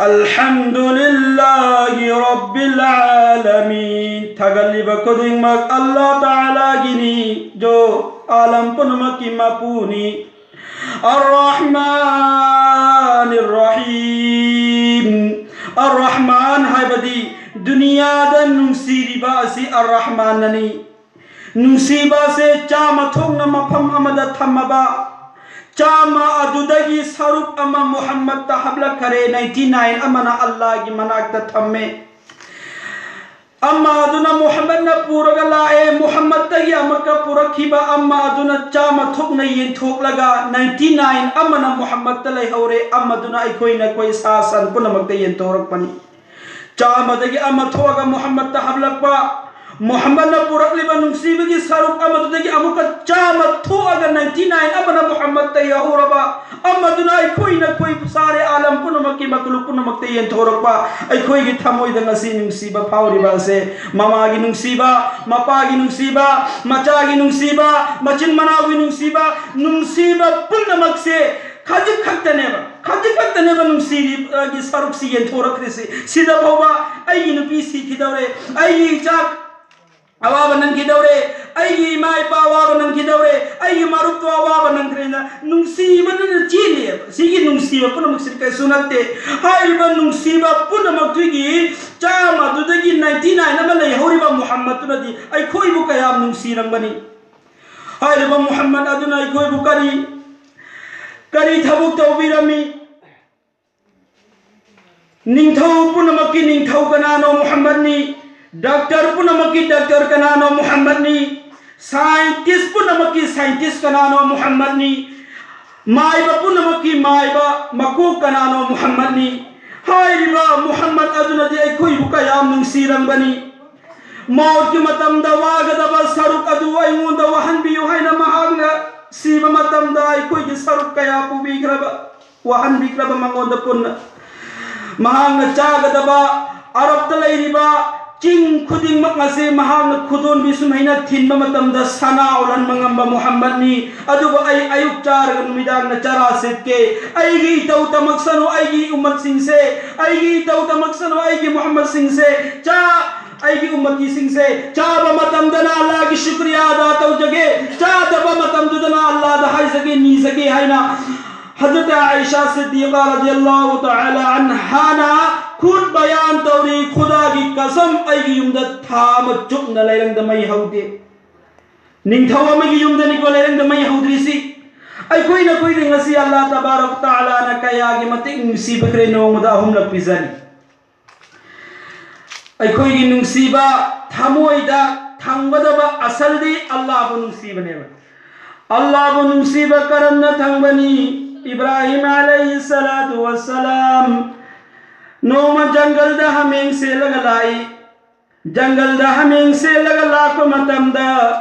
ꯑꯜꯍꯝꯗꯨꯂꯤꯜꯂꯥꯍꯤ ꯔꯕꯤꯜ ꯑꯥꯂꯃꯤꯟ꯫ ꯊꯥꯒꯠꯂꯤꯕ ꯈꯨꯗꯤꯡꯃꯛ ꯑꯜꯂꯥ ꯇꯥꯂꯥꯒꯤꯅꯤ, ꯖꯣ ꯑꯥꯂꯝ ꯄꯨꯝꯅꯃꯛꯀꯤ ꯃꯄꯨꯅꯤ꯫ ꯑꯔ-ꯔꯍꯃꯥꯟ ꯍꯥꯏꯕꯗꯤ ꯗꯨꯅꯤꯌꯥꯗ ꯅꯨꯡꯁꯤꯔꯤꯕ ꯑꯁꯤ ꯑꯔ-ꯔꯍꯃꯥꯟꯅꯅꯤ꯫ ꯅꯨꯡꯁꯤꯕ ꯑꯁꯦ ꯆꯥꯝꯃ ꯊꯣꯛꯅ ꯃꯐꯝ ꯑꯃꯗ ꯊꯝꯃꯕ, ꯆꯥꯝꯃ ꯑꯗꯨꯗꯒꯤ ꯁꯔꯨꯛ ꯑꯃ ꯃꯨꯍꯝꯃꯗꯇ ꯍꯥꯞꯂꯛꯈꯔꯦ, ꯅꯥꯏꯟꯇꯤ ꯅꯥꯏꯟ ꯑꯃꯅ ꯑꯜꯂꯥꯒꯤ ꯃꯅꯥꯛꯇ ꯊꯝꯃꯦ꯫ ꯑꯃ ꯑꯗꯨꯅ ꯃꯨꯍꯝꯃꯗꯅ ꯄꯨꯔꯒ ꯂꯥꯛꯑꯦ, ꯃꯨꯍꯝꯃꯗꯇꯒꯤ ꯑꯃꯨꯛꯀ ꯄꯨꯔꯛꯈꯤꯕ ꯑꯃ ꯑꯗꯨꯅ ꯆꯥꯝꯃ ꯊꯣꯛꯅ ꯌꯦꯟꯊꯣꯛꯂꯒ ꯅꯥꯏꯟꯇꯤ ꯅꯥꯏꯟ ꯑꯃꯅ ꯃꯨꯍꯝꯃꯗꯇ ꯂꯩꯍꯧꯔꯦ, ꯑꯃꯗꯨꯅ ꯑꯩꯈꯣꯏꯅ ꯑꯩꯈꯣꯏ ꯁꯥ ꯁꯟ ꯄꯨꯝꯅꯃꯛꯇ ꯌꯦꯟꯊꯣꯔꯛꯄꯅꯤ꯫ ꯆꯥꯝꯃꯗꯒꯤ ꯑꯃ ꯊꯣꯛꯑꯒ ꯃꯨꯍꯝꯃꯗꯇ ꯍꯥꯞꯂꯛꯄ, ꯃꯨꯍꯝꯃꯗꯅ ꯄꯨꯔꯛꯂꯤꯕ ꯅꯨꯡꯁꯤꯕꯒꯤ ꯁꯔꯨꯛ ꯑꯃꯗꯨꯗꯒꯤ ꯑꯃꯨꯛꯀ ꯆꯥꯝꯃ ꯊꯣꯛꯑꯒ ꯅꯥꯏꯟꯇꯤ ꯅꯥꯏꯟ ꯑꯃꯅ ꯃꯨꯍꯝꯃꯗꯇ ꯌꯥꯎꯍꯧꯔꯕ, ꯑꯃꯗꯨꯅ ꯑꯩꯈꯣꯏꯅ ꯑꯩꯈꯣꯏ ꯁꯥꯔꯦ ꯑꯥꯂꯝ ꯄꯨꯝꯅꯃꯛꯀꯤ ꯃꯈꯂꯨꯛ ꯄꯨꯝꯅꯃꯛꯇ ꯌꯦꯟꯊꯣꯔꯛꯄ꯫ ꯑꯩꯈꯣꯏꯒꯤ ꯊꯃꯣꯏꯗ ꯉꯁꯤ ꯅꯨꯡꯁꯤꯕ ꯐꯥꯎꯔꯤꯕ ꯑꯁꯦ ꯃꯃꯥꯒꯤ ꯅꯨꯡꯁꯤꯕ, ꯃꯄꯥꯒꯤ ꯅꯨꯡꯁꯤꯕ, ꯃꯆꯥꯒꯤ ꯅꯨꯡꯁꯤꯕ, ꯃꯆꯤꯟ ꯃꯅꯥꯎꯒꯤ ꯅꯨꯡꯁꯤꯕ, ꯅꯨꯡꯁꯤꯕ ꯄꯨꯝꯅꯃꯛꯁꯦ ꯈꯖꯤꯛ ꯈꯛꯇꯅꯦꯕ, ꯈꯖꯤꯛ ꯈꯛꯇꯅꯦꯕ ꯅꯨꯡꯁꯤꯕꯒꯤ ꯁꯔꯨꯛꯁꯤ ꯌꯦꯟꯊꯣꯔꯛꯈ꯭ꯔꯤꯁꯤ꯫ ꯁꯤꯗ ꯐꯥꯎꯕ ꯑꯩꯒꯤ ꯅꯨꯄꯤ ꯁꯤꯈꯤꯗꯧꯔꯦ, ꯑꯩꯒꯤ ꯏꯆꯥ ꯑꯋꯥꯕ ꯅꯪꯈꯤꯗꯧꯔꯦ, ꯑꯩꯒꯤ ꯏꯃꯥ ꯏꯄꯥ ꯑꯋꯥꯕ ꯅꯪꯈꯤꯗꯧꯔꯦ, ꯑꯩꯒꯤ ꯃꯔꯨꯞꯇꯣ ꯑꯋꯥꯕ ꯅꯪꯈ꯭ꯔꯦꯅ ꯅꯨꯡꯁꯤꯕꯗꯨꯅ ꯆꯦꯜꯂꯤꯑꯕ꯫ ꯁꯤꯒꯤ ꯅꯨꯡꯁꯤꯕ ꯄꯨꯝꯅꯃꯛꯁꯤꯗꯤ ꯀꯩꯁꯨ ꯅꯠꯇꯦ꯫ ꯍꯥꯏꯔꯤꯕ ꯅꯨꯡꯁꯤꯕ ꯄꯨꯝꯅꯃꯛꯇꯨꯒꯤ ꯆꯥꯝꯃ ꯑꯗꯨꯗꯒꯤ ninety nine ꯑꯃ ꯂꯩꯍꯧꯔꯤꯕ ꯃꯨꯍꯝꯃꯗꯇꯨꯅꯗꯤ ꯑꯩꯈꯣꯏꯕꯨ ꯀꯌꯥꯝ ꯅꯨꯡꯁꯤꯔꯝꯒꯅꯤ? ꯍꯥꯏꯔꯤꯕ ꯃꯨꯍꯝꯃꯗ ꯑꯗꯨꯅ ꯑꯩꯈꯣꯏꯕꯨ ꯀꯔꯤ, ꯀꯔꯤ ꯊꯕꯛ ꯇꯧꯕꯤꯔꯝꯃꯤ? ꯅꯤꯡꯊꯧ ꯄꯨꯝꯅꯃꯛꯀꯤ ꯅꯤꯡꯊꯧ ꯀꯅꯥꯅꯣ? ꯃꯨꯍꯝꯃꯗꯅꯤ꯫ ꯗꯥꯛꯇꯔ ꯄꯨꯝꯅꯃꯛꯀꯤ ꯗꯥꯛꯇꯔ ꯀꯅꯥꯅꯣ? ꯃꯨꯍꯝꯃꯗꯅꯤ꯫ ꯁꯥꯏꯟꯇꯤꯁ ꯄꯨꯝꯅꯃꯛꯀꯤ ꯁꯥꯏꯟꯇꯤꯁ ꯀꯅꯥꯅꯣ? ꯃꯨꯍꯝꯃꯗꯅꯤ꯫ ꯃꯥꯏꯕ ꯄꯨꯝꯅꯃꯛꯀꯤ ꯃꯥꯏꯕ ꯃꯀꯣꯛ ꯀꯅꯥꯅꯣ? ꯃꯨꯍꯝꯃꯗꯅꯤ꯫ ꯍꯥꯏꯔꯤꯕ ꯃꯨꯍꯝꯃꯗ ꯑꯗꯨꯅꯗꯤ ꯑꯩꯈꯣꯏꯕꯨ ꯀꯌꯥꯝ ꯅꯨꯡꯁꯤꯔꯝꯒꯅꯤ? ꯃꯧꯠꯀꯤ ꯃꯇꯝꯗ ꯋꯥꯒꯗꯕ ꯁꯔꯨꯛ ꯑꯗꯨ ꯑꯩꯉꯣꯟꯗ ꯋꯥꯍꯟꯕꯤꯌꯨ ꯍꯥꯏꯅ ꯃꯍꯥꯛꯅ ꯁꯤꯕ ꯃꯇꯝꯗ ꯑꯩꯈꯣꯏꯒꯤ ꯁꯔꯨꯛ ꯀꯌꯥ ꯄꯨꯕꯤꯈ꯭ꯔꯕ, ꯋꯥꯍꯟꯕꯤꯈ꯭ꯔꯕ ꯃꯉꯣꯟꯗ ꯄꯨꯟꯅ꯫ ꯃꯍꯥꯛꯅ ꯆꯥꯒꯗꯕ ꯑꯔꯕꯇ ꯂꯩꯔꯤꯕ ꯆꯤꯡ ꯈꯨꯗꯤꯡꯃꯛ ꯑꯁꯤ ꯃꯍꯥꯛꯅ ꯈꯨꯗꯣꯟꯕꯤ ꯁꯨꯝꯍꯩꯅ ꯊꯤꯟꯕ ꯃꯇꯝꯗ ꯁꯅꯥ ꯑꯣꯜꯍꯟꯕ ꯉꯝꯕ ꯃꯨꯍꯝꯃꯗꯅꯤ꯫ ꯑꯗꯨꯕꯨ ꯑꯩ ꯑꯌꯨꯛ ꯆꯥꯔꯒ ꯅꯨꯃꯤꯗꯥꯡꯅ ꯆꯔꯥ ꯁꯦꯠꯀꯦ꯫ ꯑꯩꯒꯤ ꯏꯇꯧ ꯇꯝꯃꯛꯁꯅꯨ ꯑꯩꯒꯤ ꯎꯝꯃꯠꯁꯤꯡꯁꯦ, ꯑꯩꯒꯤ ꯏꯇꯧ ꯇꯝꯃꯛꯁꯅꯨ ꯑꯩꯒꯤ ꯃꯨꯍꯝꯃꯗꯁꯤꯡꯁꯦ꯫ ꯆꯥ ꯑꯩꯒꯤ ꯎꯝꯃꯇꯤꯁꯤꯡꯁꯦ, ꯆꯥꯕ ꯃꯇꯝꯗꯅ ꯑꯜꯂꯥꯍꯒꯤ ꯁꯨꯀ꯭ꯔꯤꯌꯥ ꯑꯗꯥ ꯇꯧꯖꯒꯦ, ꯆꯥꯗꯕ ꯃꯇꯝꯗꯨꯗꯅ ꯑꯜꯂꯥꯍꯗ ꯍꯥꯏꯖꯒꯦ, ꯅꯤꯖꯒꯦ ꯍꯥꯏꯅ ꯍꯖꯔꯠ ꯑꯥꯏꯁꯥ ꯁꯤꯗꯤꯀꯥ ꯔꯗꯤꯌꯜꯂꯥꯍꯨ ꯇꯥꯂꯥ ꯑꯟꯍꯥꯅ ꯈꯨꯠ ꯕꯌꯥꯟ ꯇꯧꯔꯤ, ꯈꯨꯗꯥꯒꯤ ꯀꯁꯝ, ꯑꯩꯒꯤ ꯌꯨꯝꯗ ꯊꯥ ꯑꯃ ꯆꯨꯞꯅ ꯂꯩꯔꯪꯗ ꯃꯩ ꯍꯧꯗꯦ꯫ ꯅꯤꯡꯊꯧ ꯑꯃꯒꯤ ꯌꯨꯝꯗꯅꯤꯀꯣ ꯂꯩꯔꯪꯗ ꯃꯩ ꯍꯧꯗ꯭ꯔꯤꯁꯤ꯫ ꯑꯩꯈꯣꯏꯅ ꯑꯩꯈꯣꯏꯗꯤ ꯉꯁꯤ ꯑꯜꯂꯥꯍ ꯇꯕꯥꯔꯛ ꯇꯥꯂꯥꯅ ꯀꯌꯥꯒꯤ ꯃꯇꯤꯛ ꯅꯨꯡꯁꯤꯕꯈ꯭ꯔꯦ, ꯅꯣꯡꯃꯗ ꯑꯍꯨꯝꯂꯛ ꯄꯤꯖꯔꯤ꯫ ꯑꯩꯈꯣꯏꯒꯤ ꯅꯨꯡꯁꯤꯕ ꯊꯃꯣꯏꯗ ꯊꯝꯒꯗꯕ ꯑꯁꯜꯗꯤ ꯑꯜꯂꯥꯍꯕꯨ ꯅꯨꯡꯁꯤꯕꯅꯦꯕ꯫ ꯑꯜꯂꯥꯍꯕꯨ ꯅꯨꯡꯁꯤꯕ ꯀꯔꯝꯅ ꯊꯝꯒꯅꯤ? ꯏꯕ꯭ꯔꯥꯍꯤꯝ ꯑꯂꯩꯍꯤ ꯁꯂꯥꯇꯨ ꯋꯁꯁꯂꯥꯝ ꯅꯣꯡꯃ ꯖꯪꯒꯜꯗ ꯍꯥꯃꯦꯡ ꯁꯦꯠꯂꯒ ꯂꯥꯛꯏ꯫ ꯖꯪꯒꯜꯗ ꯍꯥꯃꯦꯡ ꯁꯦꯠꯂꯒ ꯂꯥꯛꯄ ꯃꯇꯝꯗ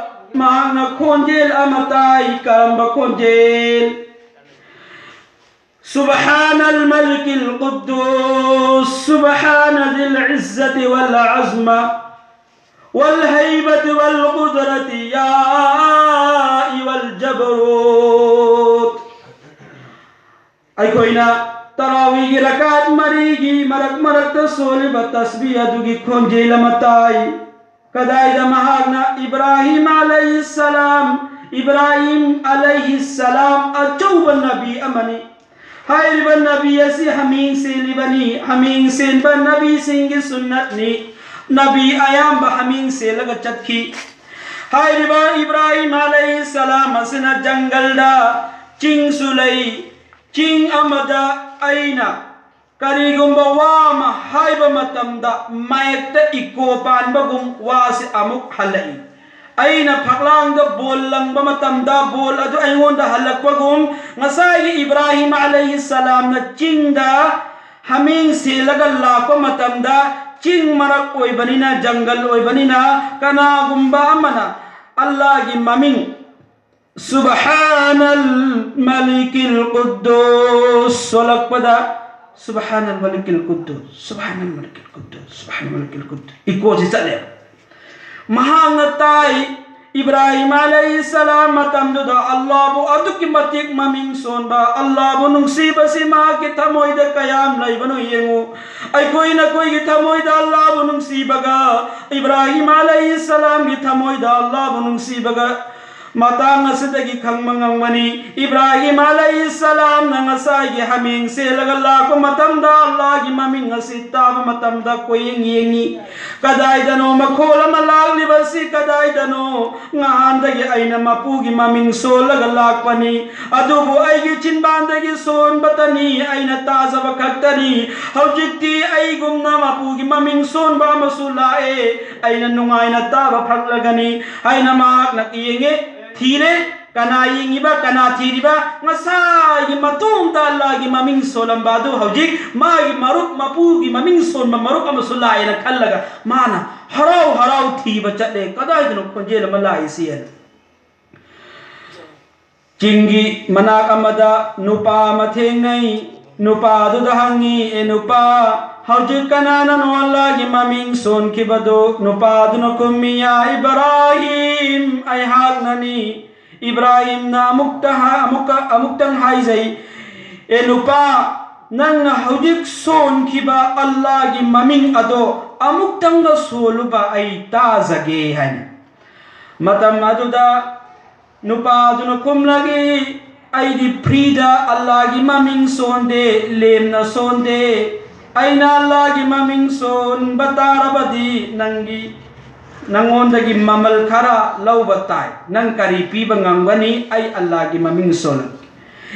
ꯃꯍꯥꯛꯅ ꯈꯣꯟꯖꯦꯜ ꯑꯃ ꯇꯥꯏ꯫ ꯀꯔꯝꯕ ꯈꯣꯟꯖꯦꯜ? سبحان الملك القدوس، سبحان ذي العزة والعظمة والهيبة والقدرة يا والجبروت. ꯑꯩꯈꯣꯏꯅ ꯇꯔꯥꯋꯤꯒꯤ ꯔꯀꯥꯠ ꯃꯔꯤꯒꯤ ꯃꯔꯛ ꯃꯔꯛꯇ ꯁꯣꯜꯂꯤꯕ ꯇꯁꯕꯤ ꯑꯗꯨꯒꯤ ꯈꯣꯟꯖꯦꯜ ꯑꯃ ꯇꯥꯏ꯫ ꯀꯗꯥꯏꯗ ꯃꯍꯥꯛꯅ ꯏꯕ꯭ꯔꯥꯍꯤꯝ ꯑꯂꯩꯍꯤꯁꯁꯂꯥꯝ, ꯏꯕ꯭ꯔꯥꯍꯤꯝ ꯑꯂꯩꯍꯤꯁꯁꯂꯥꯝ ꯑꯆꯧꯕ ꯅꯕꯤ ꯑꯃꯅꯤ꯫ ꯍꯥꯏꯔꯤꯕ ꯅꯕꯤ ꯑꯁꯤ ꯍꯥꯃꯦꯡ ꯁꯦꯜꯂꯤꯕꯅꯤ꯫ ꯍꯥꯃꯦꯡ ꯁꯦꯟꯕ ꯅꯕꯤꯁꯤꯡꯒꯤ ꯁꯨꯟꯅꯠꯅꯤ꯫ ꯅꯕꯤ ꯑꯌꯥꯝꯕ ꯍꯥꯃꯦꯡ ꯁꯦꯜꯂꯒ ꯆꯠꯈꯤ꯫ ꯍꯥꯏꯔꯤꯕ ꯏꯕ꯭ꯔꯥꯍꯤꯝ ꯑꯂꯩꯍꯤꯁꯁꯂꯥꯝ ꯑꯁꯤꯅ ꯖꯪꯒꯜꯗ ꯆꯤꯡꯁꯨ ꯂꯩ꯫ ꯆꯤꯡ ꯑꯃꯗ ꯑꯩꯅ ꯀꯔꯤꯒꯨꯝꯕ ꯋꯥ ꯑꯃ ꯍꯥꯏꯕ ꯃꯇꯝꯗ ꯃꯥꯏꯛꯇ ꯏꯀꯣ ꯄꯥꯟꯕꯒꯨꯝ ꯋꯥꯁꯤ ꯑꯃꯨꯛ ꯍꯜꯂꯛꯏ꯫ ꯑꯩꯅ ꯐꯛꯂꯥꯡꯗ ꯕꯣꯜ ꯂꯪꯕ ꯃꯇꯝꯗ ꯕꯣꯜ ꯑꯗꯨ ꯑꯩꯉꯣꯟꯗ ꯍꯜꯂꯛꯄꯒꯨꯝ, ꯉꯁꯥꯏꯒꯤ ꯏꯕ꯭ꯔꯥꯍꯤꯝ ꯑꯂꯩꯍꯤꯁꯁꯂꯥꯝꯅ ꯆꯤꯡꯗ ꯍꯥꯃꯦꯡ ꯁꯦꯜꯂꯒ ꯂꯥꯛꯄ ꯃꯇꯝꯗ, ꯆꯤꯡ ꯃꯔꯛ ꯑꯣꯏꯕꯅꯤꯅ, ꯖꯪꯒꯜ ꯑꯣꯏꯕꯅꯤꯅ, ꯀꯅꯥꯒꯨꯝꯕ ꯑꯃꯅ ꯑꯜꯂꯥꯒꯤ ꯃꯃꯤꯡ "ꯁꯨꯕꯍꯥꯅꯜ ꯃꯂꯤꯀꯤꯜ ꯀꯨꯗꯨꯁ" ꯁꯣꯜꯂꯛꯄꯗ, "ꯁꯨꯕꯍꯥꯅꯜ ꯃꯂꯤꯀꯤꯜ ꯀꯨꯗꯨꯁ, ꯁꯨꯕꯍꯥꯅꯜ ꯃꯂꯤꯀꯤꯜ ꯀꯨꯗꯨꯁ, ꯁꯨꯕꯍꯥꯅꯜ ꯃꯂꯤꯀꯤꯜ ꯀꯨꯗꯨꯁ" ꯏꯀꯣꯁꯤ ꯆꯠꯂꯦꯕ꯫ ꯃꯍꯥꯛꯅ ꯇꯥꯏ, ꯏꯕ꯭ꯔꯥꯍꯤꯝ ꯑꯂꯩꯍꯤꯁꯁꯂꯥꯝ ꯃꯇꯝꯗꯨꯗ ꯑꯜꯂꯥꯕꯨ ꯑꯗꯨꯛꯀꯤ ꯃꯇꯤꯛ ꯃꯃꯤꯡ ꯁꯣꯟꯕ, ꯑꯜꯂꯥꯕꯨ ꯅꯨꯡꯁꯤꯕꯁꯤ ꯃꯍꯥꯛꯀꯤ ꯊꯃꯣꯏꯗ ꯀꯌꯥꯝ ꯂꯩꯕꯅꯣ ꯌꯦꯡꯉꯨ꯫ ꯑꯩꯈꯣꯏꯅ ꯑꯩꯈꯣꯏꯒꯤ ꯊꯃꯣꯏꯗ ꯑꯜꯂꯥꯕꯨ ꯅꯨꯡꯁꯤꯕꯒ, ꯏꯕ꯭ꯔꯥꯍꯤꯝ ꯑꯂꯩꯍꯤꯁꯁꯂꯥꯝꯒꯤ ꯊꯃꯣꯏꯗ ꯑꯜꯂꯥꯕꯨ ꯅꯨꯡꯁꯤꯕꯒ ꯃꯇꯥꯡ ꯑꯁꯤꯗꯒꯤ ꯈꯪꯕ ꯉꯝꯒꯅꯤ꯫ ꯏꯕ꯭ꯔꯥꯍꯤꯝ ꯑꯂꯩꯍꯤꯁꯁꯂꯥꯝꯅ ꯉꯁꯥꯏꯒꯤ ꯍꯥꯃꯦꯡ ꯁꯦꯜꯂꯒ ꯂꯥꯛꯄ ꯃꯇꯝꯗ, ꯑꯜꯂꯥꯒꯤ ꯃꯃꯤꯡ ꯑꯁꯤ ꯇꯥꯕ ꯃꯇꯝꯗ ꯀꯣꯏꯌꯦꯡ ꯌꯦꯡꯉꯤ꯫ ꯀꯗꯥꯏꯗꯅꯣ ꯃꯈꯣꯜ ꯑꯃ ꯂꯥꯛꯂꯤꯕꯁꯤ? ꯀꯗꯥꯏꯗꯅꯣ? ꯉꯍꯥꯟꯗꯒꯤ ꯑꯩꯅ ꯃꯄꯨꯒꯤ ꯃꯃꯤꯡ ꯁꯣꯜꯂꯒ ꯂꯥꯛꯄꯅꯤ, ꯑꯗꯨꯕꯨ ꯑꯩꯒꯤ ꯆꯤꯟꯕꯥꯟꯗꯒꯤ ꯁꯣꯟꯕꯇꯅꯤ, ꯑꯩꯅ ꯇꯥꯖꯕ ꯈꯛꯇꯅꯤ꯫ ꯍꯧꯖꯤꯛꯇꯤ ꯑꯩꯒꯨꯝꯅ ꯃꯄꯨꯒꯤ ꯃꯃꯤꯡ ꯁꯣꯟꯕ ꯑꯃꯁꯨ ꯂꯥꯛꯑꯦ, ꯑꯩꯅ ꯅꯨꯡꯉꯥꯏꯅ ꯇꯥꯕ ꯐꯪꯂꯒꯅꯤ ꯍꯥꯏꯅ ꯃꯍꯥꯛꯅ ꯌꯦꯡꯉꯦ, ꯊꯤꯔꯦ꯫ ꯀꯅꯥ ꯌꯦꯡꯉꯤꯕ, ꯀꯅꯥ ꯊꯤꯔꯤꯕ? ꯉꯁꯥꯏꯒꯤ ꯃꯇꯣꯝꯇ ꯑꯜꯂꯥꯒꯤ ꯃꯃꯤꯡ ꯁꯣꯜꯂꯝꯕ ꯑꯗꯨ ꯍꯧꯖꯤꯛ ꯃꯥꯒꯤ ꯃꯔꯨꯞ, ꯃꯄꯨꯒꯤ ꯃꯃꯤꯡ ꯁꯣꯟꯕ ꯃꯔꯨꯞ ꯑꯃꯁꯨ ꯂꯥꯛꯑꯦꯅ ꯈꯜꯂꯒ ꯃꯥꯅ ꯍꯔꯥꯎ ꯍꯔꯥꯎ ꯊꯤꯕ ꯆꯠꯂꯦ꯫ "ꯀꯗꯥꯏꯗꯅꯣ ꯈꯣꯟꯖꯦꯜ ꯑꯃ ꯂꯥꯛꯏꯁꯤ?" ꯍꯥꯏꯅ꯫ ꯆꯤꯡꯒꯤ ꯃꯅꯥꯛ ꯑꯃꯗ ꯅꯨꯄꯥ ꯑꯃ ꯊꯦꯡꯅꯩ꯫ ꯅꯨꯄꯥꯗꯨꯗ ꯍꯪꯉꯤ, "ꯑꯦ ꯅꯨꯄꯥ, ꯍꯧꯖꯤꯛ ꯀꯅꯥꯅꯅꯣ ꯑꯜꯂꯥꯒꯤ ꯃꯃꯤꯡ ꯁꯣꯟꯈꯤꯕꯗꯨ?" ꯅꯨꯄꯥꯗꯨꯅ ꯈꯨꯝꯃꯤ, "ꯌꯥ ꯏꯕ꯭ꯔꯥꯍꯤꯝ, ꯑꯩꯍꯥꯛꯅꯅꯤ꯫" ꯏꯕ꯭ꯔꯥꯍꯤꯝꯅ ꯑꯃꯨꯛꯇ ꯍꯥ-, ꯑꯃꯨꯛꯀ, ꯑꯃꯨꯛꯇꯪ ꯍꯥꯏꯖꯩ, "ꯑꯦ ꯅꯨꯄꯥ, ꯅꯪꯅ ꯍꯧꯖꯤꯛ ꯁꯣꯟꯈꯤꯕ ꯑꯜꯂꯥꯒꯤ ꯃꯃꯤꯡ ꯑꯗꯣ ꯑꯃꯨꯛꯇꯪꯒ ꯁꯣꯜꯂꯨꯕ, ꯑꯩ ꯇꯥꯖꯒꯦ" ꯍꯥꯏꯅ꯫ ꯃꯇꯝ ꯑꯗꯨꯗ ꯅꯨꯄꯥꯗꯨꯅ ꯈꯨꯝꯂꯛꯏ, "ꯑꯩꯗꯤ ꯐ꯭ꯔꯤꯗ ꯑꯜꯂꯥꯒꯤ ꯃꯃꯤꯡ ꯁꯣꯟꯗꯦ, ꯂꯦꯝꯅ ꯁꯣꯟꯗꯦ꯫ ꯑꯩꯅ ꯑꯜꯂꯥꯒꯤ ꯃꯃꯤꯡ ꯁꯣꯟꯕ ꯇꯥꯔꯕꯗꯤ ꯅꯪꯒꯤ, ꯅꯪꯉꯣꯟꯗꯒꯤ ꯃꯃꯜ ꯈꯔ ꯂꯧꯕ ꯇꯥꯏ꯫ ꯅꯪ ꯀꯔꯤ ꯄꯤꯕ ꯉꯝꯒꯅꯤ? ꯑꯩ ꯑꯜꯂꯥꯒꯤ ꯃꯃꯤꯡ ꯁꯣꯜꯂꯒꯦ꯫"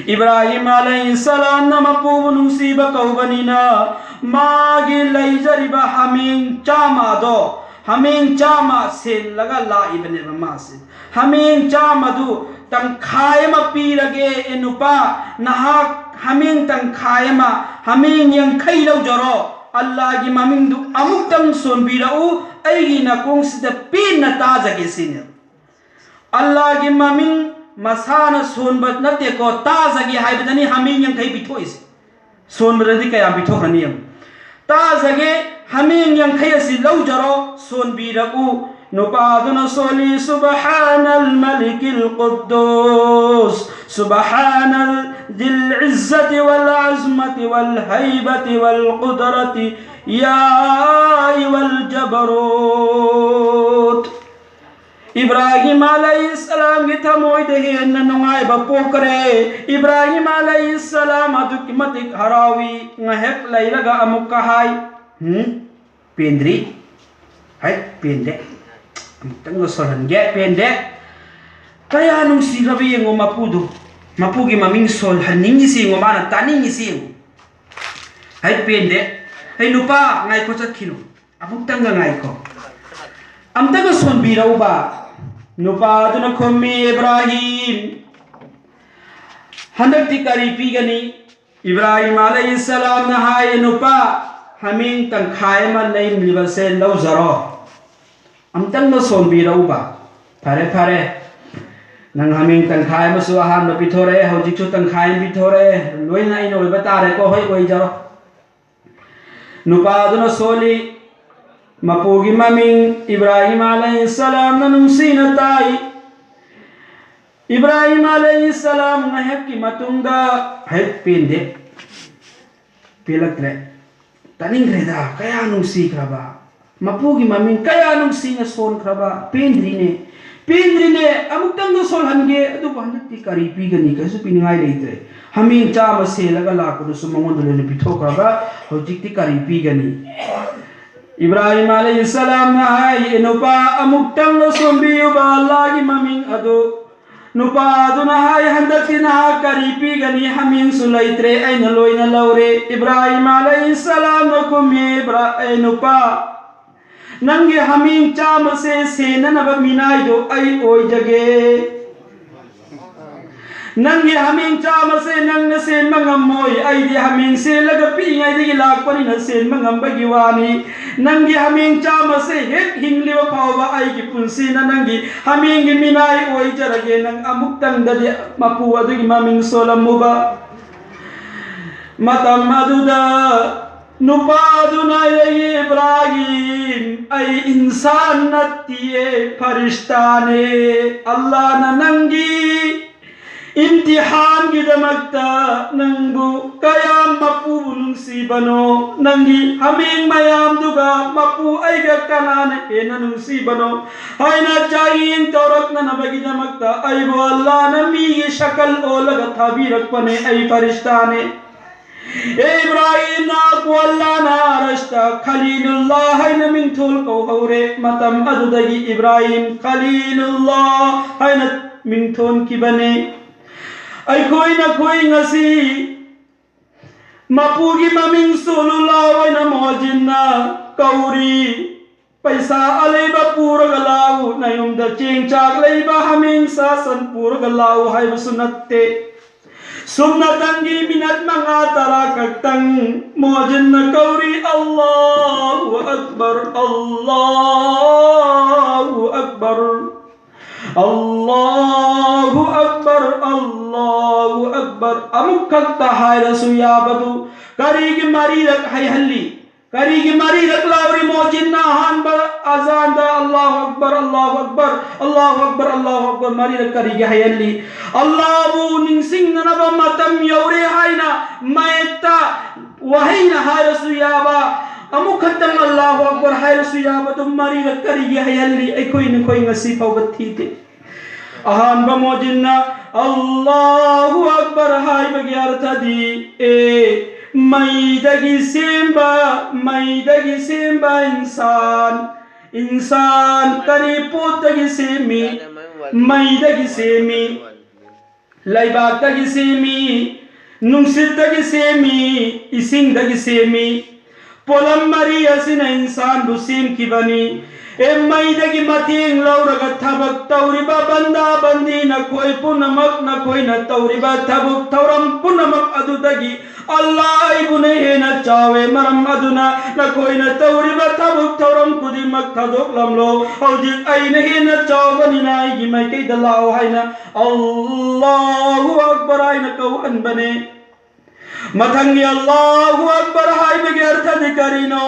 ꯏꯕ꯭ꯔꯥꯍꯤꯝ ꯑꯂꯩꯍꯤꯁꯁꯂꯥꯝꯅ ꯃꯄꯨꯕꯨ ꯅꯨꯡꯁꯤꯕ ꯀꯧꯕꯅꯤꯅ ꯃꯥꯒꯤ ꯂꯩꯖꯔꯤꯕ ꯍꯥꯃꯦꯡ ꯆꯥꯝꯃ ꯑꯗꯣ, ꯍꯥꯃꯦꯡ ꯆꯥꯝꯃ ꯁꯦꯜꯂꯒ ꯂꯥꯛꯏꯕꯅꯦꯕ ꯃꯥꯁꯦ꯫ ꯍꯥꯃꯦꯡ ꯆꯥꯝꯃꯗꯨ ꯇꯪꯈꯥꯏ ꯑꯃ ꯄꯤꯔꯒꯦ, ꯑꯦ ꯅꯨꯄꯥ, ꯅꯍꯥꯛ ꯍꯥꯃꯦꯡ ꯇꯪꯈꯥꯏ ꯑꯃ, ꯍꯥꯃꯦꯡ ꯌꯥꯡꯈꯩ ꯂꯧꯖꯔꯣ, ꯑꯜꯂꯥꯒꯤ ꯃꯃꯤꯡꯗꯨ ꯑꯃꯨꯛꯇꯪ ꯁꯣꯟꯕꯤꯔꯛꯎ, ꯑꯩꯒꯤ ꯅꯥꯀꯣꯡꯁꯤꯗ ꯄꯦꯟꯅ ꯇꯥꯖꯒꯦ ꯁꯤꯅꯦꯕ꯫ ꯑꯜꯂꯥꯒꯤ ꯃꯃꯤꯡ ꯃꯁꯥꯅ ꯁꯣꯟꯕ ꯅꯠꯇꯦꯀꯣ, ꯇꯥꯖꯒꯦ ꯍꯥꯏꯕꯗꯅꯤ ꯍꯥꯃꯦꯡ ꯌꯥꯡꯈꯩ ꯄꯤꯊꯣꯛꯏꯁꯦ꯫ ꯁꯣꯟꯕꯗꯗꯤ ꯀꯌꯥꯝ ꯄꯤꯊꯣꯛꯈ꯭ꯔꯅꯤ ꯌꯦꯡꯉꯨ꯫ "ꯇꯥꯖꯒꯦ, ꯍꯥꯃꯦꯡ ꯌꯥꯡꯈꯩ ꯑꯁꯤ ꯂꯧꯖꯔꯣ, ꯁꯣꯟꯕꯤꯔꯛꯎ꯫" ꯅꯨꯄꯥꯗꯨꯅ ꯁꯣꯜꯂꯤ, "سبحان الملك القدوس، سبحان ذي العزة والعظمة والهيبة والقدرة، يا أيها الجبروت." ꯏꯕ꯭ꯔꯥꯍꯤꯝ ꯑꯂꯩꯍꯤꯁꯁꯂꯥꯝꯒꯤ ꯊꯃꯣꯏꯗ ꯍꯦꯟꯅ ꯅꯨꯡꯉꯥꯏꯕ ꯄꯣꯛꯈ꯭ꯔꯦ꯫ ꯏꯕ꯭ꯔꯥꯍꯤꯝ ꯑꯂꯩꯍꯤꯁꯁꯂꯥꯝ ꯑꯗꯨꯛꯀꯤ ꯃꯇꯤꯛ ꯍꯔꯥꯎꯏ꯫ ꯉꯥꯏꯍꯥꯛ ꯂꯩꯔꯒ ꯑꯃꯨꯛꯀ ꯍꯥꯏ, "ꯎꯝ, ꯄꯦꯟꯗ꯭ꯔꯤ꯫ ꯍꯩ, ꯄꯦꯟꯗꯦ꯫ ꯑꯃꯨꯛꯇꯪꯒ ꯁꯣꯜꯍꯟꯒꯦ, ꯄꯦꯟꯗꯦ꯫" ꯀꯌꯥ ꯅꯨꯡꯁꯤꯈ꯭ꯔꯕ ꯌꯦꯡꯉꯣ ꯃꯄꯨꯗꯣ꯫ ꯃꯄꯨꯒꯤ ꯃꯃꯤꯡ ꯁꯣꯜꯍꯟꯅꯤꯡꯉꯤꯁꯤ ꯌꯦꯡꯉꯣ, ꯃꯥꯅ ꯇꯥꯅꯤꯡꯉꯤꯁꯤ ꯌꯦꯡꯉꯣ꯫ "ꯍꯩ, ꯄꯦꯟꯗꯦ꯫ ꯍꯩ, ꯅꯨꯄꯥ, ꯉꯥꯏꯈꯣ, ꯆꯠꯈꯤꯅꯨ꯫ ꯑꯃꯨꯛꯇꯪꯒ ꯉꯥꯏꯈꯣ꯫ ꯑꯝꯇꯒ ꯁꯣꯟꯕꯤꯔꯧꯕ꯫" ꯅꯨꯄꯥꯗꯨꯅ ꯈꯨꯝꯃꯤ, "ꯏꯕ꯭ꯔꯥꯍꯤꯝ, ꯍꯟꯗꯛꯇꯤ ꯀꯔꯤ ꯄꯤꯒꯅꯤ?" ꯏꯕ꯭ꯔꯥꯍꯤꯝ ꯑꯂꯩꯍꯤꯁꯁꯂꯥꯝꯅ ꯍꯥꯏꯌꯦ, "ꯅꯨꯄꯥ, ꯍꯥꯃꯦꯡ ꯇꯪꯈꯥꯏ ꯑꯃ ꯂꯩꯔꯤꯕꯁꯦ ꯂꯧꯖꯔꯣ꯫ ꯑꯝꯇꯪꯒ ꯁꯣꯟꯕꯤꯔꯧꯕ꯫" "ꯐꯔꯦ, ꯐꯔꯦ꯫ ꯅꯪ ꯍꯥꯃꯦꯡ ꯇꯪꯈꯥꯏ ꯑꯃꯁꯨ ꯑꯍꯥꯟꯕ ꯄꯤꯊꯣꯔꯛꯑꯦ, ꯍꯧꯖꯤꯛꯁꯨ ꯇꯪꯈꯥꯏ ꯑꯃ ꯄꯤꯊꯣꯔꯛꯑꯦ, ꯂꯣꯏꯅ ꯑꯩꯅ ꯑꯣꯏꯕ ꯇꯥꯔꯦꯀꯣ꯫ ꯍꯣꯏ, ꯑꯣꯏꯖꯔꯣ꯫" ꯅꯨꯄꯥꯗꯨꯅ ꯁꯣꯜꯂꯤ, ꯃꯄꯨꯒꯤ ꯃꯃꯤꯡ ꯏꯕ꯭ꯔꯥꯍꯤꯝ ꯑꯂꯩꯍꯤꯁꯁꯂꯥꯝꯅ ꯅꯨꯡꯁꯤꯅ ꯇꯥꯏ꯫ ꯏꯕ꯭ꯔꯥꯍꯤꯝ ꯑꯂꯩꯍꯤꯁꯁꯂꯥꯝ ꯉꯥꯏꯍꯥꯛꯀꯤ ꯃꯇꯨꯡꯗ, "ꯍꯦꯛ ꯄꯦꯟꯗꯦ, ꯄꯦꯜꯂꯛꯇ꯭ꯔꯦ꯫ ꯇꯥꯅꯤꯡꯈ꯭ꯔꯦꯗ, ꯀꯌꯥ ꯅꯨꯡꯁꯤꯈ꯭ꯔꯕ꯫ ꯃꯄꯨꯒꯤ ꯃꯃꯤꯡ ꯀꯌꯥ ꯅꯨꯡꯁꯤꯅ ꯁꯣꯟꯈ꯭ꯔꯕ꯫ ꯄꯦꯟꯗ꯭ꯔꯤꯅꯦ, ꯄꯦꯟꯗ꯭ꯔꯤꯅꯦ, ꯑꯃꯨꯛꯇꯪꯗ ꯁꯣꯜꯍꯟꯒꯦ, ꯑꯗꯨꯕꯨ ꯍꯟꯗꯛꯇꯤ ꯀꯔꯤ ꯄꯤꯒꯅꯤ? ꯀꯩꯁꯨ ꯄꯤꯅꯤꯡꯉꯥꯏ ꯂꯩꯇ꯭ꯔꯦ꯫ ꯍꯥꯃꯦꯡ ꯆꯥꯝꯃ ꯁꯦꯜꯂꯒ ꯂꯥꯛꯄꯗꯨꯁꯨ ꯃꯉꯣꯟꯗ ꯂꯣꯏꯅ ꯄꯤꯊꯣꯛꯈ꯭ꯔꯕ꯫ ꯍꯧꯖꯤꯛꯇꯤ ꯀꯔꯤ ꯄꯤꯒꯅꯤ? ꯏꯕ꯭ꯔꯥꯍꯤꯝ ꯑꯂꯩꯍꯤ ꯁꯂꯥꯝꯅ ꯍꯥꯏ, "ꯅꯨꯄꯥ, ꯑꯃꯨꯛꯇꯪ ꯁꯣꯝꯕꯤꯌꯨꯕ ꯑꯜꯂꯥꯒꯤ ꯃꯃꯤꯡ ꯑꯗꯨ?" ꯅꯨꯄꯥ ꯑꯗꯨꯅ ꯍꯥꯏ, "ꯍꯟꯗꯛꯇꯤ ꯅꯍꯥꯛ ꯀꯔꯤ ꯄꯤꯒꯅꯤ? ꯍꯥꯃꯦꯡꯁꯨ ꯂꯩꯇ꯭ꯔꯦ, ꯑꯩꯅ ꯂꯣꯏꯅ ꯂꯧꯔꯦ꯫" ꯏꯕ꯭ꯔꯥꯍꯤꯝ ꯑꯂꯩꯍꯤ ꯁꯂꯥꯝꯅ ꯈꯨꯝꯃꯤ, "ꯏꯕ꯭ꯔꯥ-, ꯑꯦ ꯅꯨꯄꯥ, ꯅꯪꯒꯤ ꯍꯥꯃꯦꯡ ꯆꯥꯝꯃꯁꯦ ꯁꯦꯟꯅꯅꯕ ꯃꯤꯅꯥꯏꯗꯣ ꯑꯩ ꯑꯣꯏꯖꯒꯦ꯫ ꯅꯪꯒꯤ ꯍꯥꯃꯦꯡ ꯆꯥꯝꯃꯁꯦ ꯅꯪꯅ ꯁꯦꯟꯕ ꯉꯝꯃꯣꯏ꯫ ꯑꯩꯗꯤ ꯍꯥꯃꯦꯡ ꯁꯦꯜꯂꯒ ꯄꯤꯛꯏꯉꯩꯗꯒꯤ ꯂꯥꯛꯄꯅꯤꯅ ꯁꯦꯟꯕ ꯉꯝꯕꯒꯤ ꯋꯥꯅꯤ꯫ ꯅꯪꯒꯤ ꯍꯥꯃꯦꯡ ꯆꯥꯝꯃꯁꯦ ꯍꯦꯛ ꯍꯤꯡꯂꯤꯕ ꯐꯥꯎꯕ ꯑꯩꯒꯤ ꯄꯨꯟꯁꯤꯅ ꯅꯪꯒꯤ ꯍꯥꯃꯦꯡꯒꯤ ꯃꯤꯅꯥꯏ ꯑꯣꯏꯖꯔꯒꯦ꯫ ꯅꯪ ꯑꯃꯨꯛꯇꯪꯗꯗꯤ ꯃꯄꯨ ꯑꯗꯨꯒꯤ ꯃꯃꯤꯡ ꯁꯣꯜꯂꯝꯃꯨꯕ꯫" ꯃꯇꯝ ꯑꯗꯨꯗ ꯅꯨꯄꯥꯗꯨꯅ, "ꯑꯩ ꯏꯕ꯭ꯔꯥꯍꯤꯝ, ꯑꯩ ꯏꯟꯁꯥꯟ ꯅꯠꯇꯤꯌꯦ, ꯐꯔꯤꯁꯇꯥꯅꯦ꯫ ꯑꯜꯂꯥꯅ ꯅꯪꯒꯤ ꯏꯝꯇꯤꯍꯥꯟꯒꯤꯗꯃꯛꯇ ꯅꯪꯕꯨ ꯀꯌꯥꯝ ꯃꯄꯨꯕꯨ ꯅꯨꯡꯁꯤꯕꯅꯣ, ꯅꯪꯒꯤ ꯍꯥꯃꯦꯡ ꯃꯌꯥꯝꯗꯨꯒ ꯃꯄꯨ ꯑꯩꯒ ꯀꯅꯥꯅ ꯍꯦꯟꯅ ꯅꯨꯡꯁꯤꯕꯅꯣ ꯍꯥꯏꯅ ꯆꯥꯡꯌꯦꯡ ꯇꯧꯔꯛꯅꯅꯕꯒꯤꯗꯃꯛꯇ ꯑꯩꯕꯨ ꯑꯜꯂꯥꯅ ꯃꯤꯒꯤ ꯁꯀꯜ ꯑꯣꯜꯂꯒ ꯊꯥꯕꯤꯔꯛꯄꯅꯦ꯫ ꯑꯩ ꯐꯔꯤꯁꯇꯥꯅꯦ꯫ ꯑꯦ ꯏꯕ꯭ꯔꯥꯍꯤꯝ, ꯅꯍꯥꯛꯄꯨ ꯑꯜꯂꯥꯅ ꯑꯔꯁꯇ ꯈꯂꯤꯂꯨꯜꯂꯥ ꯍꯥꯏꯅ ꯃꯤꯡꯊꯣꯜ ꯀꯧꯍꯧꯔꯦ꯫" ꯃꯇꯝ ꯑꯗꯨꯗꯒꯤ ꯏꯕ꯭ꯔꯥꯍꯤꯝ ꯈꯂꯤꯂꯨꯜꯂꯥ ꯍꯥꯏꯅ ꯃꯤꯡꯊꯣꯟꯈꯤꯕꯅꯤ꯫ ꯑꯩꯈꯣꯏ ꯅꯈꯣꯏ ꯉꯁꯤ ꯃꯄꯨꯒꯤ ꯃꯃꯤꯡ ꯁꯣꯜꯂꯨ ꯂꯥꯎ ꯍꯥꯏꯅ ꯃꯣꯖꯤꯟꯅ ꯀꯧꯔꯤ꯫ ꯄꯩꯁꯥ ꯑꯂꯩꯕ ꯄꯨꯔꯒ ꯂꯥꯛꯎ, ꯅꯌꯨꯝꯗ ꯆꯦꯡ ꯆꯥꯛ ꯂꯩꯕ, ꯍꯥꯃꯦꯡ ꯁꯥ ꯁꯟ ꯄꯨꯔꯒ ꯂꯥꯛꯎ ꯍꯥꯏꯕꯁꯨ ꯅꯠꯇꯦ꯫ ꯁꯨꯝꯅꯇꯪꯒꯤ ꯃꯤꯅꯠ ꯃꯉꯥ ꯇꯔꯥ ꯈꯛꯇꯪ ꯃꯣꯖꯤꯟꯅ ꯀꯧꯔꯤ, "ꯑꯜꯂꯥꯍꯨ ꯑꯛꯕꯔ, ꯑꯜꯂꯥꯍꯨ ꯑꯛꯕꯔ, ꯑꯜꯂꯥꯍꯨ ꯑꯛꯕꯔ, ꯑꯜꯂꯥꯍꯨ ꯑꯛꯕꯔ꯫" ꯑꯃꯨꯛ ꯈꯛꯇ ꯍꯥꯏꯔꯁꯨ ꯌꯥꯕꯗꯨ ꯀꯔꯤꯒꯤ ꯃꯔꯤꯔꯛ ꯍꯥꯏꯍꯜꯂꯤ? ꯀꯔꯤꯒꯤ ꯃꯔꯤꯔꯛ ꯂꯥꯎꯔꯤ ꯃꯣꯖꯤꯟꯅ? ꯑꯍꯥꯟꯕ ꯑꯖꯥꯟꯗ "ꯑꯜꯂꯥꯍꯨ ꯑꯛꯕꯔ, ꯑꯜꯂꯥꯍꯨ ꯑꯛꯕꯔ, ꯑꯜꯂꯥꯍꯨ ꯑꯛꯕꯔ, ꯑꯜꯂꯥꯍꯨ ꯑꯛꯕꯔ" ꯃꯔꯤꯔꯛ ꯀꯔꯤꯒꯤ ꯍꯩꯍꯜꯂꯤ? ꯑꯜꯂꯥꯍꯕꯨ ꯅꯤꯡꯁꯤꯡꯅꯅꯕ ꯃꯇꯝ ꯌꯧꯔꯦ ꯍꯥꯏꯅ ꯃꯌꯦꯛꯇ ꯋꯥꯍꯩꯅ ꯍꯥꯏꯔꯁꯨ ꯌꯥꯕ, ꯑꯃꯨꯛ ꯈꯛꯇꯪ "ꯑꯜꯂꯥꯍꯨ ꯑꯛꯕꯔ" ꯍꯥꯏꯔꯁꯨ ꯌꯥꯕꯗꯨ ꯃꯔꯤꯔꯛ ꯀꯔꯤꯒꯤ ꯍꯩꯍꯜꯂꯤ? ꯑꯩꯈꯣꯏ ꯅꯈꯣꯏ ꯉꯁꯤ ꯐꯥꯎꯕ ꯊꯤꯗꯦ꯫ ꯑꯍꯥꯟꯕ ꯃꯣꯖꯤꯟꯅ "ꯑꯜꯂꯥꯍꯨ ꯑꯛꯕꯔ" ꯍꯥꯏꯕꯒꯤ ꯑꯔꯊꯗꯤ, ꯑꯦ, ꯃꯩꯗꯒꯤ ꯁꯦꯝꯕ, ꯃꯩꯗꯒꯤ ꯁꯦꯝꯕ ꯏꯟꯁꯥꯟ꯫ ꯏꯟꯁꯥꯟ ꯀꯔꯤ ꯄꯣꯠꯇꯒꯤ ꯁꯦꯝꯃꯤ? ꯃꯩꯗꯒꯤ ꯁꯦꯝꯃꯤ꯫ ꯂꯩꯕꯥꯛꯇꯒꯤ ꯁꯦꯝꯃꯤ, ꯅꯨꯡꯁꯤꯠꯇꯒꯤ ꯁꯦꯝꯃꯤ, ꯏꯁꯤꯡꯗꯒꯤ ꯁꯦꯝꯃꯤ꯫ ꯄꯣꯠꯂꯝ ꯃꯔꯤ ꯑꯁꯤꯅ ꯏꯟꯁꯥꯟꯕꯨ ꯁꯦꯝꯈꯤꯕꯅꯤ꯫ ꯑꯦ, ꯃꯩꯗꯒꯤ ꯃꯇꯦꯡ ꯂꯧꯔꯒ ꯊꯕꯛ ꯇꯧꯔꯤꯕ ꯕꯟꯗꯥ ꯕꯟꯗꯤ ꯅꯈꯣꯏ ꯄꯨꯝꯅꯃꯛ, ꯅꯈꯣꯏꯅ ꯇꯧꯔꯤꯕ ꯊꯕꯛ ꯊꯧꯔꯝ ꯄꯨꯝꯅꯃꯛ ꯑꯗꯨꯗꯒꯤ ꯑꯜꯂꯥ ꯑꯩꯕꯨꯅ ꯍꯦꯟꯅ ꯆꯥꯎꯋꯦ꯫ ꯃꯔꯝ ꯑꯗꯨꯅ ꯅꯈꯣꯏꯅ ꯇꯧꯔꯤꯕ ꯊꯕꯛ ꯊꯧꯔꯝ ꯈꯨꯗꯤꯡꯃꯛ ꯊꯥꯗꯣꯛꯂꯝꯂꯣ꯫ ꯍꯧꯖꯤꯛ ꯑꯩꯅ ꯍꯦꯟꯅ ꯆꯥꯎꯕꯅꯤꯅ ꯑꯩꯒꯤ ꯃꯥꯏꯀꯩꯗ ꯂꯥꯛꯑꯣ ꯍꯥꯏꯅ "ꯑꯜꯂꯥꯍꯨ ꯑꯛꯕꯔ" ꯍꯥꯏꯅ ꯀꯧꯍꯟꯕꯅꯦ꯫ ꯃꯊꯪꯒꯤ "ꯑꯜꯂꯥꯍꯨ ꯑꯛꯕꯔ" ꯍꯥꯏꯕꯒꯤ ꯑꯔꯊꯗꯤ ꯀꯔꯤꯅꯣ?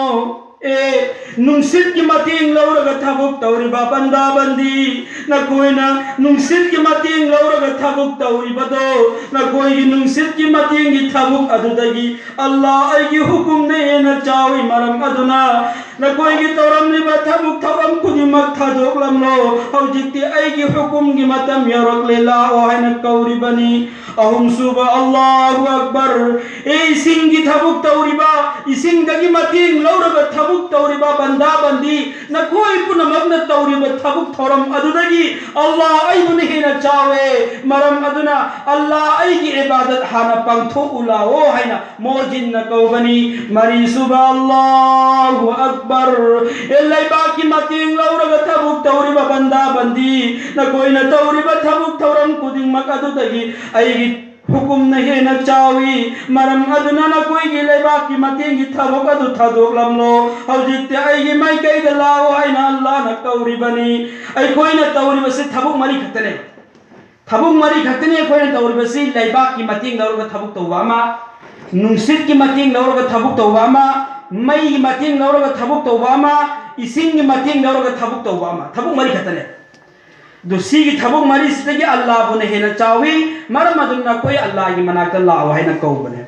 ꯑꯦ, ꯅꯨꯡꯁꯤꯠꯀꯤ ꯃꯇꯦꯡ ꯂꯧꯔꯒ ꯊꯕꯛ ꯇꯧꯔꯤꯕ ꯕꯟꯗꯥ ꯕꯟꯗꯤ, ꯅꯈꯣꯏꯅ ꯅꯨꯡꯁꯤꯠꯀꯤ ꯃꯇꯦꯡ ꯂꯧꯔꯒ ꯊꯕꯛ ꯇꯧꯔꯤꯕꯗꯣ, ꯅꯈꯣꯏꯒꯤ ꯅꯨꯡꯁꯤꯠꯀꯤ ꯃꯇꯦꯡꯒꯤ ꯊꯕꯛ ꯑꯗꯨꯗꯒꯤ ꯑꯜꯂꯥ ꯑꯩꯒꯤ ꯍꯨꯀꯨꯝꯅ ꯍꯦꯟꯅ ꯆꯥꯎꯏ꯫ ꯃꯔꯝ ꯑꯗꯨꯅ ꯅꯈꯣꯏꯒꯤ ꯇꯧꯔꯝꯂꯤꯕ ꯊꯕꯛ ꯊꯧꯔꯝ ꯈꯨꯗꯤꯡꯃꯛ ꯊꯥꯗꯣꯛꯂꯝꯂꯣ꯫ ꯍꯧꯖꯤꯛꯇꯤ ꯑꯩꯒꯤ ꯍꯨꯀꯨꯝꯒꯤ ꯃꯇꯝ ꯌꯧꯔꯛꯂꯦ, ꯂꯥꯛꯑꯣ ꯍꯥꯏꯅ ꯀꯧꯔꯤꯕꯅꯤ꯫ ꯑꯍꯨꯝꯁꯨꯕ "ꯑꯜꯂꯥꯍꯨ ꯑꯛꯕꯔ", ꯑꯦ, ꯏꯁꯤꯡꯒꯤ ꯊꯕꯛ ꯇꯧꯔꯤꯕ, ꯏꯁꯤꯡꯗꯒꯤ ꯃꯇꯦꯡ ꯂꯧꯔꯒ ꯊꯕꯛ ꯇꯧꯔꯤꯕ ꯕꯟꯗꯥ ꯕꯟꯗꯤ, ꯅꯈꯣꯏ ꯄꯨꯝꯅꯃꯛꯅ ꯇꯧꯔꯤꯕ ꯊꯕꯛ ꯊꯧꯔꯝ ꯑꯗꯨꯗꯒꯤ ꯑꯜꯂꯥ ꯑꯩꯕꯨꯅ ꯍꯦꯟꯅ ꯆꯥꯎꯋꯦ꯫ ꯃꯔꯝ ꯑꯗꯨꯅ ꯑꯜꯂꯥ ꯑꯩꯒꯤ ꯏꯕꯥꯗꯠ ꯍꯥꯟꯅ ꯄꯥꯡꯊꯣꯛꯎ ꯂꯥꯛꯑꯣ ꯍꯥꯏꯅ ꯃꯣꯖꯤꯟꯅ ꯀꯧꯕꯅꯤ꯫ ꯃꯔꯤꯁꯨꯕ "ꯑꯜꯂꯥꯍꯨ ꯑꯛꯕꯔ", ꯑꯦ, ꯂꯩꯕꯥꯛꯀꯤ ꯃꯇꯦꯡ ꯂꯧꯔꯒ ꯊꯕꯛ ꯇꯧꯔꯤꯕ ꯕꯟꯗꯥ ꯕꯟꯗꯤ, ꯅꯈꯣꯏꯅ ꯇꯧꯔꯤꯕ ꯊꯕꯛ ꯊꯧꯔꯝ ꯈꯨꯗꯤꯡꯃꯛ ꯑꯗꯨꯗꯒꯤ ꯑꯩꯒꯤ ꯍꯨꯀꯨꯝꯅ ꯍꯦꯟꯅ ꯆꯥꯎꯏ꯫ ꯃꯔꯝ ꯑꯗꯨꯅ ꯅꯈꯣꯏꯒꯤ ꯂꯩꯕꯥꯛꯀꯤ ꯃꯇꯦꯡꯒꯤ ꯊꯕꯛ ꯑꯗꯨ ꯊꯥꯗꯣꯛꯂꯝꯂꯣ꯫ ꯍꯧꯖꯤꯛꯇꯤ ꯑꯩꯒꯤ ꯃꯥꯏꯀꯩꯗ ꯂꯥꯛꯑꯣ ꯍꯥꯏꯅ ꯑꯜꯂꯥꯅ ꯀꯧꯔꯤꯕꯅꯤ꯫ ꯑꯩꯈꯣꯏꯅ ꯇꯧꯔꯤꯕꯁꯤ ꯊꯕꯛ ꯃꯔꯤ ꯈꯛꯇꯅꯦ꯫ ꯊꯕꯛ ꯃꯔꯤ ꯈꯛꯇꯅꯤ ꯑꯩꯈꯣꯏꯅ ꯇꯧꯔꯤꯕꯁꯤ: ꯂꯩꯕꯥꯛꯀꯤ ꯃꯇꯦꯡ ꯂꯧꯔꯒ ꯊꯕꯛ ꯇꯧꯕ ꯑꯃ, ꯅꯨꯡꯁꯤꯠꯀꯤ ꯃꯇꯦꯡ ꯂꯧꯔꯒ ꯊꯕꯛ ꯇꯧꯕ ꯑꯃ, ꯃꯩꯒꯤ ꯃꯇꯦꯡ ꯂꯧꯔꯒ ꯊꯕꯛ ꯇꯧꯕ ꯑꯃ, ꯏꯁꯤꯡꯒꯤ ꯃꯇꯦꯡ ꯂꯧꯔꯒ ꯊꯕꯛ ꯇꯧꯕ ꯑꯃ, ꯊꯕꯛ ꯃꯔꯤ ꯈꯛꯇꯅꯦ꯫ ꯑꯗꯨ ꯁꯤꯒꯤ ꯊꯕꯛ ꯃꯔꯤꯁꯤꯗꯒꯤ ꯑꯜꯂꯥꯍꯕꯨꯅ ꯍꯦꯟꯅ ꯆꯥꯎꯏ꯫ ꯃꯔꯝ ꯑꯗꯨꯅ ꯑꯩꯈꯣꯏ ꯑꯜꯂꯥꯍꯒꯤ ꯃꯅꯥꯛꯇ ꯂꯥꯛꯑꯣ ꯍꯥꯏꯅ ꯀꯧꯕꯅꯦ꯫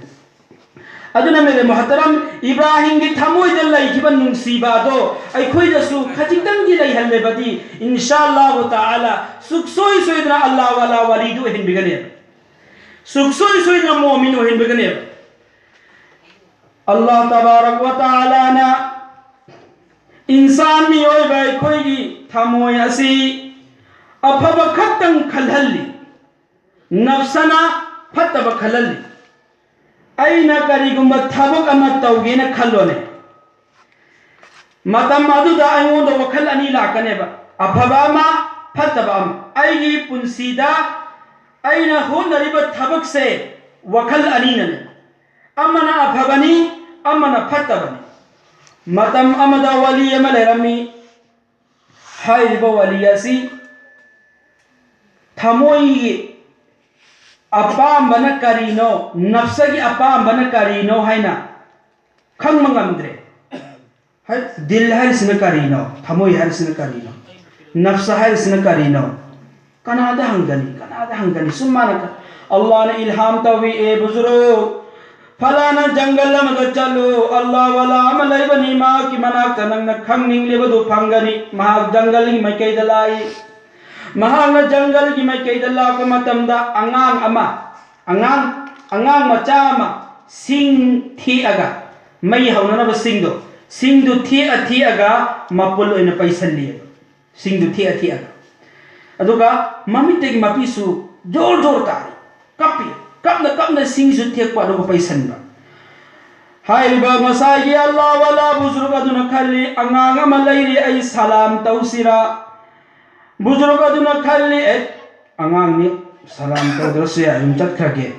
ꯑꯗꯨꯅ ꯃꯦꯔꯦ ꯃꯣꯍꯇꯔꯝ, ꯏꯕ꯭ꯔꯥꯍꯤꯝꯒꯤ ꯊꯃꯣꯏꯗ ꯂꯩꯈꯤꯕ ꯅꯨꯡꯁꯤꯕ ꯑꯗꯣ ꯑꯩꯈꯣꯏꯗꯁꯨ ꯈꯖꯤꯛꯇꯪꯗꯤ ꯂꯩꯍꯜꯂꯦꯕꯗꯤ, ꯏꯟꯁꯥ ꯑꯜꯂꯥꯍꯨ ꯇꯥꯂꯥ ꯁꯨꯛꯁꯣꯏ ꯁꯣꯏꯗꯅ ꯑꯜꯂꯥꯍ ꯋꯥꯂꯥ ꯋꯥꯂꯤꯗꯨ ꯑꯣꯏꯍꯟꯕꯤꯒꯅꯦꯕ꯫ ꯁꯨꯛꯁꯣꯏ ꯁꯣꯏꯗꯅ ꯃꯣꯃꯤꯟ ꯑꯣꯏꯍꯟꯕꯤꯒꯅꯦꯕ꯫ ꯑꯜꯂꯥꯍ ꯇꯕꯥꯔꯛ ꯋꯥ ꯇꯥꯂꯥꯅ ꯏꯟꯁꯥꯟ ꯃꯤꯑꯣꯏꯕ ꯑꯩꯈꯣꯏꯒꯤ ꯊꯃꯣꯏ ꯑꯁꯤ ꯑꯐꯕ ꯈꯛꯇꯪ ꯈꯜꯍꯜꯂꯤ꯫ ꯅꯐꯁꯅ ꯐꯠꯇꯕ ꯈꯜꯍꯜꯂꯤ꯫ ꯑꯩꯅ ꯀꯔꯤꯒꯨꯝꯕ ꯊꯕꯛ ꯑꯃ ꯇꯧꯒꯦꯅ ꯈꯜꯂꯣꯅꯦ, ꯃꯇꯝ ꯑꯗꯨꯗ ꯑꯩꯉꯣꯟꯗ ꯋꯥꯈꯜ ꯑꯅꯤ ꯂꯥꯛꯀꯅꯦꯕ, ꯑꯐꯕ ꯑꯃ, ꯐꯠꯇꯕ ꯑꯃ꯫ ꯑꯩꯒꯤ ꯄꯨꯟꯁꯤꯗ ꯑꯩꯅ ꯍꯣꯠꯅꯔꯤꯕ ꯊꯕꯛꯁꯦ ꯋꯥꯈꯜ ꯑꯅꯤꯅꯅꯦ, ꯑꯃꯅ ꯑꯐꯕꯅꯤ, ꯑꯃꯅ ꯐꯠꯇꯕꯅꯤ꯫ ꯃꯇꯝ ꯑꯃꯗ ꯋꯥꯂꯤ ꯑꯃ ꯂꯩꯔꯝꯃꯤ꯫ ꯍꯥꯏꯔꯤꯕ ꯋꯥꯂꯤ ꯑꯁꯤ ꯊꯃꯣꯏꯒꯤ ꯑꯄꯥꯝꯕꯅ ꯀꯔꯤꯅꯣ, ꯅꯐꯁꯒꯤ ꯑꯄꯥꯝꯕꯅ ꯀꯔꯤꯅꯣ ꯍꯥꯏꯅ ꯈꯪꯕ ꯉꯝꯗ꯭ꯔꯦ꯫ ꯍꯥꯏ-, ꯗꯤꯜ ꯍꯥꯏꯔꯤꯁꯤꯅ ꯀꯔꯤꯅꯣ, ꯊꯃꯣꯏ ꯍꯥꯏꯔꯤꯁꯤꯅ ꯀꯔꯤꯅꯣ, ꯅꯐꯁ ꯍꯥꯏꯔꯤꯁꯤꯅ ꯀꯔꯤꯅꯣ, ꯀꯅꯥꯗ ꯍꯪꯒꯅꯤ, ꯀꯅꯥꯗ ꯍꯪꯒꯅꯤ? ꯁꯨꯝ ꯃꯥꯅ ꯀ-, ꯑꯜꯂꯥꯍꯅ ꯏꯜꯍꯥꯝ ꯇꯧꯏ, "ꯑꯦ ꯕꯨꯖꯨꯔꯨꯛ, ꯐꯂꯥꯅ ꯖꯪꯒꯜ ꯑꯃꯗ ꯆꯠꯂꯨ, ꯑꯜꯂꯥꯍ ꯋꯥꯂꯥ ꯑꯃ ꯂꯩꯕꯅꯤ, ꯃꯍꯥꯛꯀꯤ ꯃꯅꯥꯛꯇ ꯅꯪꯅ ꯈꯪꯅꯤꯡꯂꯤꯕꯗꯨ ꯐꯪꯒꯅꯤ꯫" ꯃꯍꯥꯛ ꯖꯪꯒꯜꯒꯤ ꯃꯥꯏꯀꯩꯗ ꯂꯥꯛꯏ꯫ ꯃꯍꯥꯛꯅ ꯖꯪꯒꯜꯒꯤ ꯃꯥꯏꯀꯩꯗ ꯂꯥꯛꯄ ꯃꯇꯝꯗ ꯑꯉꯥꯡ ꯑꯃ, ꯑꯉꯥꯡ, ꯑꯉꯥꯡ ꯃꯆꯥ ꯑꯃ ꯁꯤꯡ ꯊꯦꯛꯑꯒ, ꯃꯩ ꯍꯧꯅꯅꯕ ꯁꯤꯡꯗꯣ, ꯁꯤꯡꯗꯨ ꯊꯦꯛꯑ ꯊꯦꯛꯑꯒ ꯃꯄꯨꯜ ꯑꯣꯏꯅ ꯄꯩꯁꯜꯂꯤꯑꯕ꯫ ꯁꯤꯡꯗꯨ ꯊꯦꯛꯑ ꯊꯦꯛꯑꯒ꯫ ꯑꯗꯨꯒ ꯃꯃꯤꯠꯇꯒꯤ ꯃꯄꯤꯁꯨ ꯖꯣꯔ ꯖꯣꯔ ꯇꯥꯔꯤ꯫ ꯀꯞꯄꯤ꯫ ꯀꯞꯅ ꯀꯞꯅ ꯁꯤꯡꯁꯨ ꯊꯦꯛꯄ ꯑꯗꯨꯒ ꯄꯩꯁꯟꯕ꯫ ꯍꯥꯏꯔꯤꯕ ꯉꯁꯥꯏꯒꯤ ꯑꯜꯂꯥꯍ ꯋꯥꯂꯥ ꯕꯨꯖꯨꯔꯨꯛ ꯑꯗꯨꯅ ꯈꯜꯂꯤ, "ꯑꯉꯥꯡ ꯑꯃ ꯂꯩꯔꯤ, ꯑꯩ ꯁꯂꯥꯝ ꯇꯧꯁꯤꯔꯥ?" ꯕꯨꯖꯨꯔꯨꯛ ꯑꯗꯨꯅ ꯈꯜꯂꯤ, "ꯑꯦ, ꯑꯉꯥꯡꯅꯤ, ꯁꯂꯥꯝ ꯇꯧꯗ꯭ꯔꯁꯨ ꯌꯥꯏ, ꯑꯗꯨꯝ ꯆꯠꯈ꯭ꯔꯒꯦ꯫"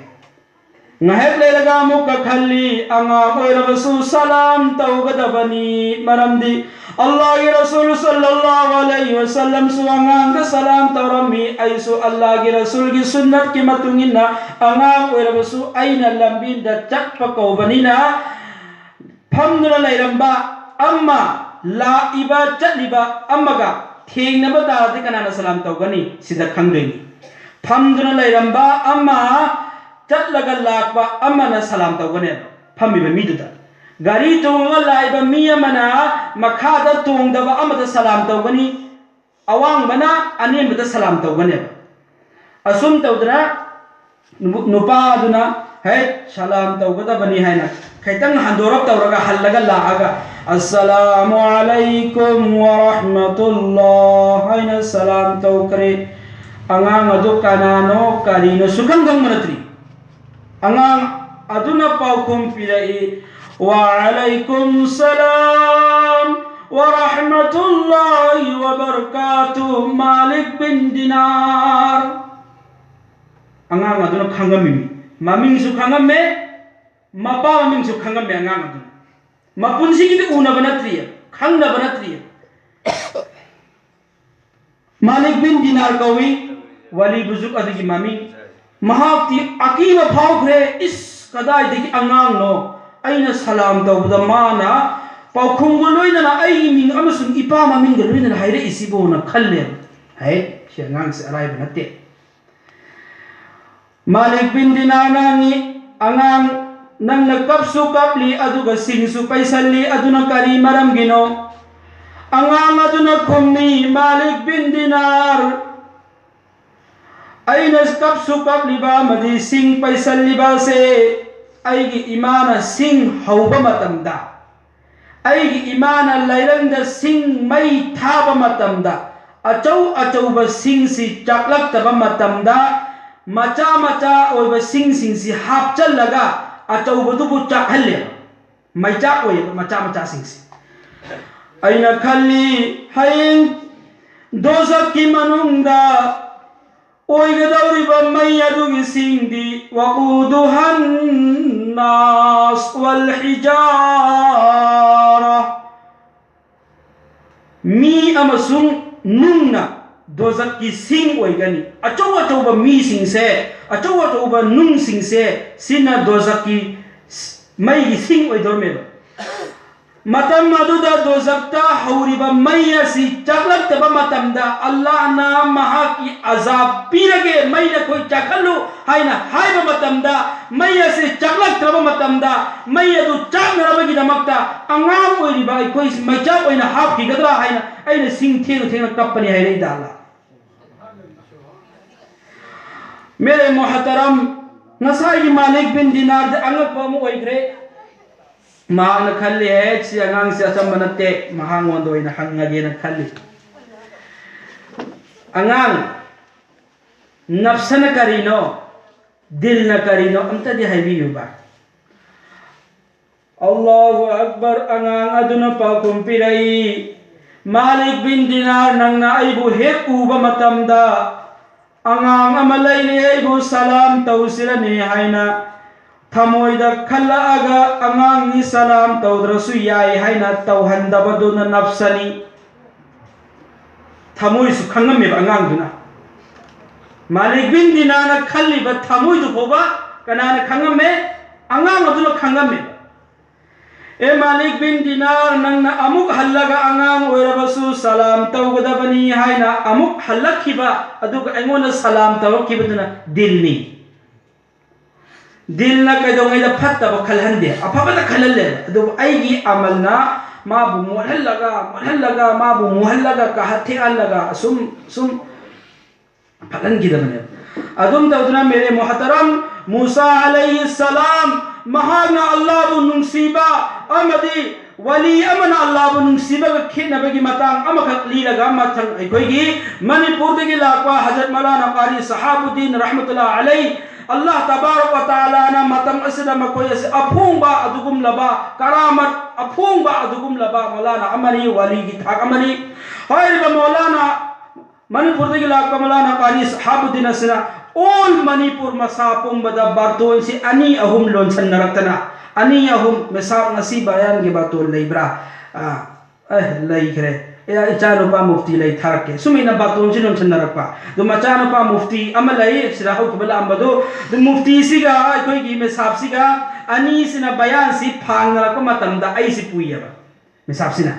ꯉꯥꯏꯍꯥꯛ ꯂꯩꯔꯒ ꯑꯃꯨꯛꯀ ꯈꯜꯂꯤ, "ꯑꯉꯥꯡ ꯑꯣꯏꯔꯕꯁꯨ ꯁꯂꯥꯝ ꯇꯧꯒꯗꯕꯅꯤ, ꯃꯔꯝꯗꯤ ꯑꯜꯂꯥꯍꯒꯤ ꯔꯁꯨꯜ ꯁꯜꯂꯜꯂꯥꯍꯨ ꯑꯂꯩꯍꯤ ꯋꯁꯜꯂꯝꯁꯨ ꯑꯉꯥꯡꯗ ꯁꯂꯥꯝ ꯇꯧꯔꯝꯃꯤ, ꯑꯩꯁꯨ ꯑꯜꯂꯥꯍꯒꯤ ꯔꯁꯨꯜꯒꯤ ꯁꯨꯟꯅꯠꯀꯤ ꯃꯇꯨꯡ ꯏꯟꯅ ꯑꯉꯥꯡ ꯑꯣꯏꯔꯕꯁꯨ ꯑꯩꯅ ꯂꯝꯕꯤꯗ ꯆꯠꯄ ꯀꯧꯕꯅꯤꯅ ꯐꯝꯗꯨꯅ ꯂꯩꯔꯝꯕ ꯑꯃ, ꯂꯥꯛꯏꯕ ꯆꯠꯂꯤꯕ ꯑꯃꯒ ꯊꯦꯡꯅꯕ ꯇꯥꯔꯗꯤ ꯀꯅꯥꯅ ꯁꯂꯥꯝ ꯇꯧꯒꯅꯤ? ꯁꯤꯗ ꯈꯪꯗꯣꯏꯅꯤ꯫ ꯐꯝꯗꯨꯅ ꯂꯩꯔꯝꯕ ꯑꯃ, ꯆꯠꯂꯒ ꯂꯥꯛꯄ ꯑꯃꯅ ꯁꯂꯥꯝ ꯇꯧꯒꯅꯦꯕ, ꯐꯝꯃꯤꯕ ꯃꯤꯗꯨꯗ꯫ ꯒꯥꯔꯤ ꯇꯣꯡꯉꯒ ꯂꯥꯛꯏꯕ ꯃꯤ ꯑꯃꯅ ꯃꯈꯥꯗ ꯇꯣꯡꯗꯕ ꯑꯃꯗ ꯁꯂꯥꯝ ꯇꯧꯒꯅꯤ, ꯑꯋꯥꯡꯕꯅ ꯑꯅꯦꯝꯕꯗ ꯁꯂꯥꯝ ꯇꯧꯒꯅꯦꯕ꯫ ꯑꯁꯨꯝ ꯇꯧꯗꯅ ꯅꯨ-, ꯅꯨꯄꯥꯗꯨꯅ, "ꯍꯦ, ꯁꯂꯥꯝ ꯇꯧꯒꯗꯕꯅꯤ" ꯍꯥꯏꯅ ꯈꯤꯇꯪ ꯍꯟꯗꯣꯔꯞ ꯇꯧꯔꯒ ꯍꯜꯂꯒ ꯂꯥꯛꯑꯒ, "ꯑꯁꯁꯂꯥꯃꯨ ꯑꯂꯩꯀꯨꯝ ꯋꯥꯔꯍꯃꯇꯨꯜꯂꯥꯍ" ꯍꯥꯏꯅ ꯁꯂꯥꯝ ꯇꯧꯈ꯭ꯔꯦ꯫ ꯑꯉꯥꯡ ꯑꯗꯨ ꯀꯅꯥꯅꯣ ꯀꯔꯤꯅꯣ ꯁꯨꯈꯪ ꯈꯪꯕ ꯅꯠꯇ꯭ꯔꯤ꯫ ꯑꯉꯥꯡ ꯑꯗꯨꯅ ꯄꯥꯎꯈꯨꯝ ꯄꯤꯔꯛꯏ, "ꯋꯥꯂꯩꯀꯨꯝ ꯁꯂꯥꯝ ꯋꯥꯔꯍꯃꯇꯨꯜꯂꯥꯍꯤ ꯋꯥꯕꯔꯀꯥꯇꯨ, ꯃꯥꯂꯤꯛ ꯕꯤꯟ ꯗꯤꯅꯥꯔ"꯫ ꯑꯉꯥꯡ ꯑꯗꯨꯅ ꯈꯪꯉꯝꯃꯤꯅꯤ, ꯃꯃꯤꯡꯁꯨ ꯈꯪꯉꯝꯃꯦ, ꯃꯄꯥ ꯃꯃꯤꯡꯁꯨ ꯈꯪꯉꯝꯃꯦ ꯑꯉꯥꯡ ꯑꯗꯨꯅ꯫ ꯃꯄꯨꯟꯁꯤꯒꯤꯗꯤ ꯎꯅꯕ ꯅꯠꯇ꯭ꯔꯤꯌꯦ, ꯈꯪꯅꯕ ꯅꯠꯇ꯭ꯔꯤꯌꯦ꯫ ꯃꯥꯂꯤꯛ ꯕꯤꯟ ꯗꯤꯅꯥꯔ ꯀꯧꯏ, ꯋꯥꯂꯤ ꯕꯨꯖꯨꯛ ꯑꯗꯨꯒꯤ ꯃꯃꯤꯡ꯫ ꯃꯍꯥꯛꯇꯤ ꯑꯀꯤꯕ ꯐꯥꯎꯈ꯭ꯔꯦ, "ꯏꯁ, ꯀꯗꯥꯏꯗꯒꯤ ꯑꯉꯥꯡꯅꯣ? ꯑꯩꯅ ꯁꯂꯥꯝ ꯇꯧꯕꯗ ꯃꯥꯅ ꯄꯥꯎꯈꯨꯝꯒ ꯂꯣꯏꯅꯅ ꯑꯩꯒꯤ ꯃꯤꯡ ꯑꯃꯁꯨꯡ ꯏꯄꯥ ꯃꯃꯤꯡꯒ ꯂꯣꯏꯅꯅ ꯍꯥꯏꯔꯛꯏꯁꯤꯕꯨꯅ" ꯈꯜꯂꯦꯕ꯫ ꯍꯦ, ꯁꯤ ꯑꯉꯥꯡꯁꯦ ꯑꯔꯥꯏꯕ ꯅꯠꯇꯦ꯫ ꯃꯥꯂꯤꯛ ꯕꯤꯟ ꯗꯤꯅꯥꯔꯅ ꯍꯪꯉꯤ, "ꯑꯉꯥꯡ, ꯅꯪꯅ ꯀꯞꯁꯨ ꯀꯞꯂꯤ, ꯑꯗꯨꯒ ꯁꯤꯡꯁꯨ ꯄꯩꯁꯜꯂꯤ, ꯑꯗꯨꯅ ꯀꯔꯤ ꯃꯔꯝꯒꯤꯅꯣ?" ꯑꯉꯥꯡ ꯑꯗꯨꯅ ꯈꯨꯝꯃꯤ, "ꯃꯥꯂꯤꯛ ꯕꯤꯟ ꯗꯤꯅꯥꯔ, ꯑꯩꯅ ꯀꯞꯁꯨ ꯀꯞꯂꯤꯕ ꯑꯃꯗꯤ ꯁꯤꯡ ꯄꯩꯁꯜꯂꯤꯕ ꯑꯁꯦ ꯑꯩꯒꯤ ꯏꯃꯥꯅ ꯁꯤꯡ ꯍꯧꯕ ꯃꯇꯝꯗ, ꯑꯩꯒꯤ ꯏꯃꯥꯅ ꯂꯥꯏꯔꯪꯗ ꯁꯤꯡ ꯃꯩ ꯊꯥꯕ ꯃꯇꯝꯗ, ꯑꯆꯧ ꯑꯆꯧꯕ ꯁꯤꯡꯁꯤ ꯆꯥꯛꯂꯛꯇꯕ ꯃꯇꯝꯗ, ꯃꯆꯥ ꯃꯆꯥ ꯑꯣꯏꯕ ꯁꯤꯡꯁꯤꯡꯁꯤ ꯍꯥꯞꯆꯜꯂꯒ ꯑꯆꯧꯕꯗꯨꯕꯨ ꯆꯥꯛꯍꯜꯂꯦꯕ, ꯃꯩꯆꯥꯛ ꯑꯣꯏꯌꯦꯕ ꯃꯆꯥ ꯃꯆꯥꯁꯤꯡꯁꯤ꯫ ꯑꯩꯅ ꯈꯜꯂꯤ, ꯍꯌꯦꯡ ꯗꯣꯖꯛꯀꯤ ꯃꯅꯨꯡꯗ ꯑꯣꯏꯒꯗꯧꯔꯤꯕ ꯃꯩ ꯑꯗꯨꯒꯤ ꯁꯤꯡꯗꯤ, ꯋꯥꯀꯨꯗꯨꯍꯟ ꯅꯥꯁ ꯋꯥꯜ ꯍꯤꯖꯥꯔꯥ, ꯃꯤ ꯑꯃꯁꯨꯡ ꯅꯨꯡꯅ ꯗꯣꯖꯛꯀꯤ ꯁꯤꯡ ꯑꯣꯏꯒꯅꯤ꯫ ꯑꯆꯧ ꯑꯆꯧꯕ ꯃꯤꯁꯤꯡꯁꯦ, ꯑꯆꯧ ꯑꯆꯧꯕ ꯅꯨꯡꯁꯤꯡꯁꯦ, ꯁꯤꯅ ꯗꯣꯖꯛꯀꯤ ꯃꯩꯒꯤ ꯁꯤꯡ ꯑꯣꯏꯗꯧꯔꯝꯃꯦꯕ꯫ ꯃꯇꯝ ꯑꯗꯨꯗ ꯗꯣꯖꯈꯇ ꯍꯧꯔꯤꯕ ꯃꯩ ꯑꯁꯤ ꯆꯥꯛꯂꯛꯇꯕ ꯃꯇꯝꯗ, ꯑꯜꯂꯥꯍꯅ ꯃꯍꯥꯛꯀꯤ ꯑꯖꯥꯕ ꯄꯤꯔꯒꯦ, ꯃꯩ ꯅꯈꯣꯏ ꯆꯥꯛꯍꯜꯂꯨ ꯍꯥꯏꯅ ꯍꯥꯏꯕ ꯃꯇꯝꯗ, ꯃꯩ ꯑꯁꯤ ꯆꯥꯛꯂꯛꯇ꯭ꯔꯕ ꯃꯇꯝꯗ, ꯃꯩ ꯑꯗꯨ ꯆꯥꯛꯅꯅꯕꯒꯤꯗꯃꯛꯇ ꯑꯉꯥꯡ ꯑꯣꯏꯔꯤꯕ ꯑꯩꯈꯣꯏ ꯃꯩꯆꯥꯛ ꯑꯣꯏꯅ ꯍꯥꯞꯈꯤꯒꯗ꯭ꯔꯥ ꯍꯥꯏꯅ ꯑꯩꯅ ꯁꯤꯡ ꯊꯦꯡꯅ ꯊꯦꯡꯅ ꯀꯞꯄꯅꯤ ꯍꯥꯏꯔꯛꯏꯗ ꯑꯜꯂꯥꯍ꯫ ꯃꯦꯔꯦ ꯃꯣꯍꯇꯔꯝ, ꯉꯁꯥꯏꯒꯤ ꯃꯥꯂꯤꯛ ꯕꯤꯟ ꯗꯤꯅꯥꯔꯗꯤ ꯑꯉꯛꯄ ꯑꯃ ꯑꯣꯏꯈ꯭ꯔꯦ꯫ ꯃꯍꯥꯛꯅ ꯈꯜꯂꯤ, "ꯑꯦ, ꯁꯤ ꯑꯉꯥꯡꯁꯤ ꯑꯆꯝꯕ ꯅꯠꯇꯦ, ꯃꯍꯥꯛꯉꯣꯟꯗ ꯑꯣꯏꯅ ꯍꯪꯉꯒꯦꯅ" ꯈꯜꯂꯤ꯫ ꯑꯉꯥꯡ, ꯅꯞꯁꯅ ꯀꯔꯤꯅꯣ? ꯗꯤꯜꯅ ꯀꯔꯤꯅꯣ? ꯑꯝꯇꯗꯤ ꯍꯥꯏꯕꯤꯌꯨꯕ꯫ ꯑꯜꯂꯥꯍꯨ ꯑꯛꯕꯔ, ꯑꯉꯥꯡ ꯑꯗꯨꯅ ꯄꯥꯎꯈꯨꯝ ꯄꯤꯔꯛꯏ, "ꯃꯥꯂꯤꯛ ꯕꯤꯟ ꯗꯤꯅꯥꯔ, ꯅꯪꯅ ꯑꯩꯕꯨ ꯍꯦꯛ ꯎꯕ ꯃꯇꯝꯗ ꯑꯉꯥꯡ ꯑꯃ ꯂꯩꯔꯤ, ꯑꯩꯕꯨ ꯁꯂꯥꯝ ꯇꯧꯁꯤꯔꯅꯤ ꯍꯥꯏꯅ ꯊꯃꯣꯏꯗ ꯈꯜꯂꯛꯑꯒ, ꯑꯉꯥꯡꯅꯤ, ꯁꯂꯥꯝ ꯇꯧꯗ꯭ꯔꯁꯨ ꯌꯥꯏ ꯍꯥꯏꯅ ꯇꯧꯍꯟꯗꯕꯗꯨꯅ ꯅꯞꯁꯅꯤ"꯫ ꯊꯃꯣꯏꯁꯨ ꯈꯪꯉꯝꯃꯦꯕ ꯑꯉꯥꯡꯗꯨꯅ꯫ ꯃꯥꯂꯤꯛ ꯕꯤꯟ ꯗꯤꯅꯥꯔꯅ ꯈꯜꯂꯤꯕ ꯊꯃꯣꯏꯗꯨ ꯐꯥꯎꯕ ꯀꯅꯥꯅ ꯈꯪꯉꯝꯃꯦ? ꯑꯉꯥꯡ ꯑꯗꯨꯅ ꯈꯪꯉꯝꯃꯦ꯫ "ꯑꯦ ꯃꯥꯂꯤꯛ ꯕꯤꯟ ꯗꯤꯅꯥꯔ, ꯅꯪꯅ ꯑꯃꯨꯛ ꯍꯜꯂꯒ ꯑꯉꯥꯡ ꯑꯣꯏꯔꯕꯁꯨ ꯁꯂꯥꯝ ꯇꯧꯒꯗꯕꯅꯤ" ꯍꯥꯏꯅ ꯑꯃꯨꯛ ꯍꯜꯂꯛꯈꯤꯕ, ꯑꯗꯨꯒ ꯑꯩꯉꯣꯟꯗ ꯁꯂꯥꯝ ꯇꯧꯔꯛꯈꯤꯕꯗꯨꯅ ꯗꯤꯜꯅꯤ꯫ ꯗꯤꯜꯅ ꯀꯩꯗꯧꯉꯩꯗ ꯐꯠꯇꯕ ꯈꯜꯍꯟꯗꯦ, ꯑꯐꯕꯇ ꯈꯜꯍꯜꯂꯦꯕ꯫ ꯑꯗꯨꯕꯨ ꯑꯩꯒꯤ ꯑꯃꯜꯅ ꯃꯥꯕꯨ ꯃꯣꯠꯍꯜꯂꯒ, ꯃꯣꯠꯍꯜꯂꯒ, ꯃꯥꯕꯨ ꯃꯨꯍꯜꯂꯒ, ꯀꯥꯍꯠ ꯊꯦꯛꯍꯜꯂꯒ, ꯑꯁꯨꯝ, ꯁꯨꯝ ꯐꯠꯍꯟꯈꯤꯗꯕꯅꯦꯕ꯫ ꯑꯗꯨꯝ ꯇꯧꯗꯅ ꯃꯦꯔꯦ ꯃꯣꯍꯇꯔꯝ, ꯃꯨꯁꯥ ꯑꯂꯩꯍꯤ ꯁꯂꯥꯝ, ꯃꯍꯥꯛꯅ ꯑꯜꯂꯥꯍꯕꯨ ꯅꯨꯡꯁꯤꯕ ꯑꯃꯗꯤ ꯋꯥꯂꯤ ꯑꯃꯅ ꯑꯜꯂꯥꯍꯕꯨ ꯅꯨꯡꯁꯤꯕꯒ ꯈꯦꯠꯅꯕꯒꯤ ꯃꯇꯥꯡ ꯑꯃꯈꯛ ꯂꯤꯔꯒ ꯃꯊꯪ ꯑꯩꯈꯣꯏꯒꯤ ꯃꯅꯤꯄꯨꯔꯗꯒꯤ ꯂꯥꯛꯄ ꯍꯖꯔꯠ ꯃꯧꯂꯥꯅꯥ ꯀꯥꯔꯤ ꯁꯍꯥꯕꯨꯗꯤꯟ ꯔꯍꯃꯇꯨꯜꯂꯥꯍ ꯑꯂꯩ, ꯑꯜꯂꯥꯍ ꯇꯕꯥꯔꯛ ꯋ ꯇꯥꯂꯥꯅ ꯃꯇꯝ ꯑꯁꯤꯗ ꯃꯈꯣꯏ ꯑꯁꯤ ꯑꯐꯣꯡꯕ ꯑꯗꯨꯒꯨꯝꯂꯕ, ꯀꯔꯥꯃꯠ ꯑꯐꯣꯡꯕ ꯑꯗꯨꯒꯨꯝꯂꯕ ꯃꯧꯂꯥꯅꯥ ꯑꯃꯅꯤ, ꯋꯥꯂꯤꯒꯤ ꯊꯥꯛ ꯑꯃꯅꯤ꯫ ꯍꯥꯏꯔꯤꯕ ꯃꯧꯂꯥꯅꯥ ꯃꯅꯤꯄꯨꯔꯗꯒꯤ ꯂꯥꯛꯄ ꯃꯧꯂꯥꯅꯥ ꯀꯥꯔꯤ ꯁꯍꯥꯕꯨꯗꯤꯟ ꯑꯁꯤꯅ all ꯃꯅꯤꯄꯨꯔ ꯃꯁꯥ ꯄꯨꯝꯕꯗ ꯕꯥꯔꯇꯣꯟꯁꯤ ꯑꯅꯤ ꯑꯍꯨꯝ ꯂꯣꯟꯁꯟꯅꯔꯛꯇꯅ, ꯑꯅꯤ ꯑꯍꯨꯝ, ꯃꯦꯁꯥꯞ, ꯉꯁꯤ ꯕꯌꯥꯟꯒꯤ ꯕꯥꯔꯇꯣꯟ ꯂꯩꯕ꯭ꯔꯥ? ꯑ, ꯑꯦ, ꯂꯩꯈ꯭ꯔꯦ꯫ ꯏꯆꯥꯅꯨꯄꯥ ꯃꯨꯐꯇꯤ ꯂꯩ, ꯊꯥꯔꯛꯀꯦ꯫ ꯁꯨꯃꯥꯏꯅ ꯕꯥꯇꯣꯟꯁꯤ ꯅꯣꯟꯁꯤꯟꯅꯔꯛꯄ꯫ ꯑꯗꯨ ꯃꯆꯥꯅꯨꯄꯥ ꯃꯨꯐꯇꯤ ꯑꯃ ꯂꯩ, ꯁꯤꯗ ꯍꯧꯈꯤꯕ ꯂꯥꯛꯑꯝꯕꯗꯣ꯫ ꯑꯗꯨ ꯃꯨꯐꯇꯤꯁꯤꯒ ꯑꯩꯈꯣꯏꯒꯤ ꯃꯦꯁꯥꯞꯁꯤꯒ ꯑꯅꯤꯁꯤꯅ ꯕꯌꯥꯟꯁꯤ ꯐꯥꯡꯅꯔꯛꯄ ꯃꯇꯝꯗ ꯑꯩꯁꯤ ꯄꯨꯏꯌꯦꯕ, ꯃꯦꯁꯥꯞꯁꯤꯅ꯫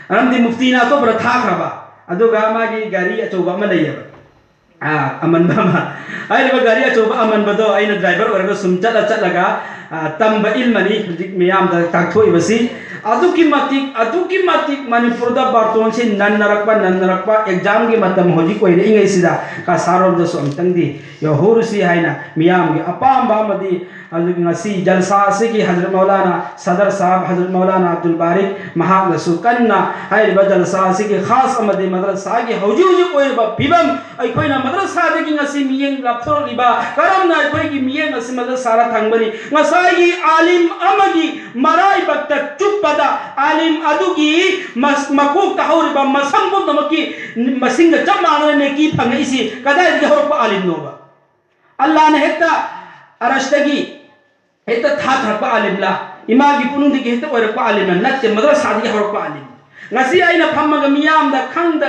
ꯃꯔꯝꯗꯤ ꯃꯨꯐꯇꯤꯅ ꯑꯇꯣꯞꯄꯗ ꯊꯥꯈ꯭ꯔꯕ, ꯑꯗꯨꯒ ꯃꯥꯒꯤ ꯒꯥꯔꯤ ꯑꯆꯧꯕ ꯑꯃ ꯂꯩꯌꯦꯕ, ꯑꯥ, ꯑꯃꯟꯕ ꯑꯃ꯫ ꯍꯥꯏꯔꯤꯕ ꯒꯥꯔꯤ ꯑꯆꯧꯕ ꯑꯃꯟꯕꯗꯣ ꯑꯩꯅ ꯗ꯭ꯔꯥꯏꯚꯔ ꯑꯣꯏꯔꯒ ꯁꯨꯝ ꯆꯠꯂ ꯆꯠꯂꯒ, ꯑꯥ, ꯇꯝꯕ ꯏꯜꯃꯅꯤ ꯍꯧꯖꯤꯛ ꯃꯤꯌꯥꯝꯗ ꯇꯥꯛꯊꯣꯛꯏꯕꯁꯤ꯫ ꯑꯗꯨꯛꯀꯤ ꯃꯇꯤꯛ, ꯑꯗꯨꯛꯀꯤ ꯃꯇꯤꯛ ꯃꯅꯤꯄꯨꯔꯗ ꯕꯥꯔꯇꯣꯟꯁꯤ ꯅꯟꯅꯔꯛꯄ, ꯅꯟꯅꯔꯛꯄ꯫ ꯑꯦꯛꯖꯥꯝꯒꯤ ꯃꯇꯝ ꯍꯧꯖꯤꯛ ꯑꯣꯏꯔꯛꯏꯉꯩꯁꯤꯗ ꯀꯁꯥꯔꯣꯝꯗꯁꯨ ꯑꯃꯨꯛꯇꯪꯗꯤ ꯌꯧꯍꯧꯔꯁꯤ ꯍꯥꯏꯅ ꯃꯤꯌꯥꯝꯒꯤ ꯑꯄꯥꯝꯕ ꯑꯃꯗꯤ ꯑꯗꯨꯒꯤ ꯉꯁꯤ ꯖꯜꯁꯥ ꯑꯁꯤꯒꯤ ꯍꯖꯔꯠ ꯃꯧꯂꯥꯅꯥ ꯁꯗꯔ ꯁꯥꯍꯕ ꯍꯖꯔꯠ ꯃꯧꯂꯥꯅꯥ ꯑꯕꯗꯨꯜ ꯕꯥꯔꯤꯛ ꯃꯍꯥꯛꯅꯁꯨ ꯀꯟꯅ ꯍꯥꯏꯔꯤꯕ ꯖꯜꯁꯥ ꯑꯁꯤꯒꯤ ꯈꯥꯁ ꯑꯃꯗꯤ ꯃꯗꯔꯁꯥꯒꯤ ꯍꯧꯖꯤꯛ ꯍꯧꯖꯤꯛ ꯑꯣꯏꯔꯤꯕ ꯐꯤꯕꯝ, ꯑꯩꯈꯣꯏꯅ ꯃꯗꯔꯁꯥꯗꯒꯤ ꯉꯁꯤ ꯃꯤꯠꯌꯦꯡ ꯂꯥꯞꯊꯣꯔꯛꯂꯤꯕ, ꯀꯔꯝꯅ ꯑꯩꯈꯣꯏꯒꯤ ꯃꯤꯠꯌꯦꯡ ꯑꯁꯤ ꯃꯗꯔꯁꯥꯗ ꯊꯝꯒꯅꯤ? ꯉꯁꯥꯏꯒꯤ ꯑꯥꯂꯤꯝ ꯑꯃꯒꯤ ꯃꯔꯥꯏꯕꯛꯇ ꯆꯨꯞꯄꯗ ꯑꯥꯂꯤꯝ ꯑꯗꯨꯒꯤ ꯃꯁ-, ꯃꯀꯣꯛꯇ ꯍꯧꯔꯤꯕ ꯃꯁꯝ ꯄꯨꯝꯅꯃꯛꯀꯤ ꯃꯁꯤꯡꯒ ꯆꯞ ꯃꯥꯟꯅꯅ ꯅꯦꯀꯤ ꯐꯪꯉꯛꯏꯁꯤ ꯀꯗꯥꯏꯗꯒꯤ ꯍꯧꯔꯛꯄ ꯑꯥꯂꯤꯝꯅꯣꯕ? ꯑꯜꯂꯥꯍꯅ ꯍꯦꯛꯇ ꯑꯔꯁꯇꯒꯤ ꯍꯦꯛꯇ ꯊꯥꯊꯔꯛꯄ ꯑꯥꯂꯤꯝꯂꯥ? ꯏꯃꯥꯒꯤ ꯄꯨꯛꯅꯨꯡꯗꯒꯤ ꯍꯦꯛꯇ ꯑꯣꯏꯔꯛꯄ ꯑꯥꯂꯤꯝꯂꯥ? ꯅꯠꯇꯦ, ꯃꯗ꯭ꯔꯁꯥꯗꯒꯤ ꯍꯧꯔꯛꯄ ꯑꯥꯂꯤꯝ꯫ ꯉꯁꯤ ꯑꯩꯅ ꯐꯝꯃꯒ ꯃꯤꯌꯥꯝꯗ ꯈꯪꯗ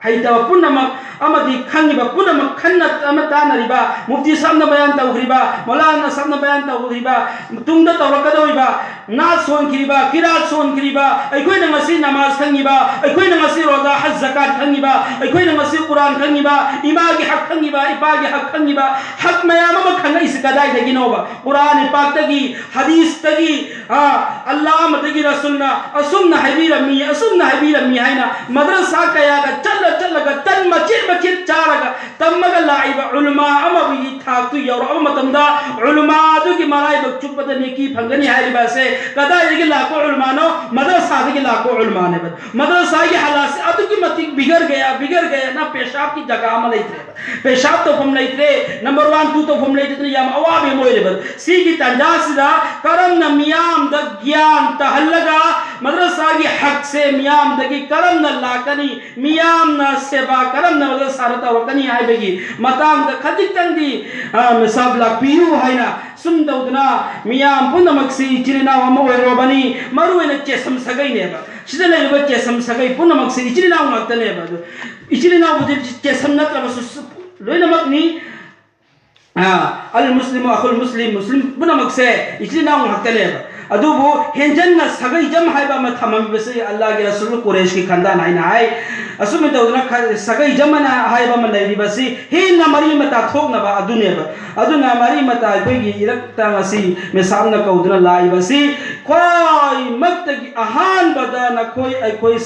ꯍꯩꯇꯕ ꯄꯨꯝꯅꯃꯛ ꯑꯃꯗꯤ ꯈꯪꯉꯤꯕ ꯄꯨꯝꯅꯃꯛ ꯈꯟꯅ ꯑꯃ ꯇꯥꯟꯅꯔꯤꯕ, ꯃꯨꯐꯇꯤ ꯁꯥꯍꯕꯅ ꯕꯌꯥꯟ ꯇꯧꯈ꯭ꯔꯤꯕ, ꯃꯧꯂꯥꯅꯥ ꯁꯥꯍꯕꯅ ꯕꯌꯥꯟ ꯇꯧꯈ꯭ꯔꯤꯕ, ꯇꯨꯡꯗ ꯇꯧꯔꯛꯀꯗꯧꯔꯤꯕ, ꯅꯥꯠ ꯁꯣꯟꯈꯤꯕ, ꯀꯤꯔꯥꯠ ꯁꯣꯟꯈꯤꯕ, ꯑꯩꯈꯣꯏꯅ ꯉꯁꯤ ꯅꯃꯥꯖ ꯈꯪꯉꯤꯕ, ꯑꯩꯈꯣꯏꯅ ꯉꯁꯤ ꯔꯣꯖꯥ, ꯍꯖ, ꯖꯀꯥꯠ ꯈꯪꯉꯤꯕ, ꯑꯩꯈꯣꯏꯅ ꯉꯁꯤ ꯀꯨꯔꯥꯟ ꯈꯪꯉꯤꯕ, ꯏꯃꯥꯒꯤ ꯍꯛ ꯈꯪꯉꯤꯕ, ꯏꯄꯥꯒꯤ ꯍꯛ ꯈꯪꯉꯤꯕ, ꯍꯛ ꯃꯌꯥꯝ ꯑꯃ ꯈꯪꯉꯛꯏꯁꯤ ꯀꯗꯥꯏꯗꯒꯤꯅꯣꯕ? ꯀꯨꯔꯥꯟ ꯄꯥꯛꯇꯒꯤ, ꯍꯗꯤꯁꯇꯒꯤ, ꯑ, ꯑꯜꯂꯥꯍ ꯑꯃꯗꯒꯤ ꯔꯁꯨꯜꯅ ꯑꯁꯨꯝꯅ ꯍꯥꯏꯕꯤꯔꯝꯃꯤ, ꯑꯁꯨꯝꯅ ꯍꯥꯏꯕꯤꯔꯝꯃꯤ ꯍꯥꯏꯅ ꯃꯗ꯭ꯔꯁꯥ ꯀꯌꯥꯗ ꯆꯠꯂ ꯆꯠꯂꯒ ꯇꯟ ꯃꯆꯦꯠ ꯃꯆꯦꯠ ꯆꯥꯔꯒ ꯇꯝꯃꯒ ꯂꯥꯛꯏꯕ ꯎꯂꯃꯥ ꯑꯃꯒꯤ ꯊꯥꯛꯇꯨ ꯌꯧꯔꯛꯑꯕ ꯃꯇꯝꯗ ꯎꯂꯃꯥ ꯑꯗꯨꯒꯤ ꯃꯔꯥꯏꯕꯛ ꯆꯨꯞꯄꯗ ꯅꯦꯀꯤ ꯐꯪꯒꯅꯤ ꯍꯥꯏꯔꯤꯕ ꯑꯁꯦ ꯀꯗꯥꯏꯗꯒꯤ ꯂꯥꯛꯄ ꯎꯂꯃꯥꯅꯣ? ꯃꯗ꯭ꯔꯁꯥꯗꯒꯤ ꯂꯥꯛꯄ ꯎꯂꯃꯥꯅꯦꯕ꯫ ꯃꯗ꯭ꯔꯁꯥꯒꯤ ꯍꯥꯂꯥꯠꯁꯦ ꯑꯗꯨꯛꯀꯤ ꯃꯇꯤꯛ ꯕꯤꯒꯔ ꯒꯌꯥ, ꯕꯤꯒꯔ ꯒꯌꯥꯅ ꯄꯦꯁꯥꯕꯀꯤ ꯖꯒꯥ ꯑꯃ ꯂꯩꯇ꯭ꯔꯦꯕ꯫ ꯄꯦꯁꯥꯕ ꯇꯧꯐꯝ ꯂꯩꯇ꯭ꯔꯦ, ꯅꯝꯕꯔ ꯋꯥꯟ ꯇꯨ ꯇꯧꯐꯝ ꯂꯩꯇꯗꯅ ꯌꯥꯝ ꯑꯋꯥꯕ ꯑꯃ ꯑꯣꯏꯔꯦꯕ꯫ ꯁꯤꯒꯤ ꯇꯥꯟꯖꯥꯁꯤꯗ ꯀꯔꯝꯅ ꯃꯤꯌꯥꯝꯗ ꯒ꯭ꯌꯥꯟ ꯇꯥꯍꯜꯂꯒ ꯃꯗ꯭ꯔꯁꯥꯒꯤ ꯍꯛꯁꯦ ꯃꯤꯌꯥꯝꯗꯒꯤ ꯀꯔꯝꯅ ꯂꯥꯛꯀꯅꯤ, ꯃꯤꯌꯥꯝꯅ ꯁꯦꯕꯥ ꯀꯔꯝꯅ ꯃꯗ꯭ꯔꯁꯥꯗ ꯇꯧꯔꯛꯀꯅꯤ ꯍꯥꯏꯕꯒꯤ ꯃꯇꯥꯡꯗ ꯈꯖꯤꯛꯇꯪꯗꯤ, ꯑ, ꯃꯤꯁꯥꯞ ꯂꯥꯛꯄꯤꯌꯨ ꯍꯥꯏꯅ ꯁꯨꯝ ꯇꯧꯗꯅ ꯃꯤꯌꯥꯝ ꯄꯨꯝꯅꯃꯛꯁꯤ ꯏꯆꯤꯜ ꯏꯅꯥꯎ ꯑꯃ ꯑꯣꯏꯔꯨꯔꯕꯅꯤ꯫ ꯃꯔꯨ ꯑꯣꯏꯅ ꯆꯦꯁꯝ ꯁꯥꯒꯩꯅꯦꯕ꯫ ꯁꯤꯗ ꯂꯩꯔꯤꯕ ꯀꯦꯁꯝ ꯁꯥꯒꯩ ꯄꯨꯝꯅꯃꯛꯁꯦ ꯏꯆꯤꯜ ꯏꯅꯥꯎ ꯉꯥꯛꯇꯅꯦꯕ꯫ ꯑꯗꯨ ꯏꯆꯤꯜ ꯏꯅꯥꯎꯕꯨꯗꯤ ꯀꯦꯁꯝ ꯅꯠꯇ꯭ꯔꯕꯁꯨ ꯁ-, ꯂꯣꯏꯅꯃꯛꯅꯤ꯫ ꯑ, ꯑꯜ ꯃꯨꯁꯂꯤꯝ ꯑꯈꯨꯜ ꯃꯨꯁꯂꯤꯝ, ꯃꯨꯁꯂꯤꯝ ꯄꯨꯝꯅꯃꯛꯁꯦ ꯏꯆꯤꯜ ꯏꯅꯥꯎ ꯉꯥꯛꯇꯅꯦꯕ꯫ ꯑꯗꯨꯕꯨ ꯍꯦꯟꯖꯟꯅ ꯁꯥꯒꯩ ꯖꯝ ꯍꯥꯏꯕ ꯑꯃ ꯊꯝꯃꯝꯃꯤꯕꯁꯤ ꯑꯜꯂꯥꯍꯒꯤ ꯔꯁꯨꯜ ꯀꯨꯔꯦꯁꯀꯤ ꯈꯥꯟꯗꯥꯟ ꯍꯥꯏꯅ ꯍꯥꯏ꯫ ꯑꯁꯨꯝꯅ ꯇꯧꯗꯅ ꯈ-, ꯁꯥꯒꯩ ꯖꯝ ꯑꯅ ꯍꯥꯏꯕ ꯑꯃ ꯂꯩꯔꯤꯕꯁꯤ ꯍꯦꯟꯅ ꯃꯔꯤ ꯃꯇꯥ ꯊꯣꯛꯅꯕ ꯑꯗꯨꯅꯦꯕ꯫ ꯑꯗꯨꯅ ꯃꯔꯤ ꯃꯇꯥ ꯑꯩꯈꯣꯏꯒꯤ ꯏꯔꯛꯇ ꯉꯁꯤ ꯃꯤꯁꯥꯞꯅ ꯀꯧꯗꯨꯅ ꯂꯥꯛꯏꯕꯁꯤ ꯈ꯭ꯋꯥꯏꯃꯛꯇꯒꯤ ꯑꯍꯥꯟꯕꯗ ꯅꯈꯣꯏ ꯑꯩꯈꯣꯏ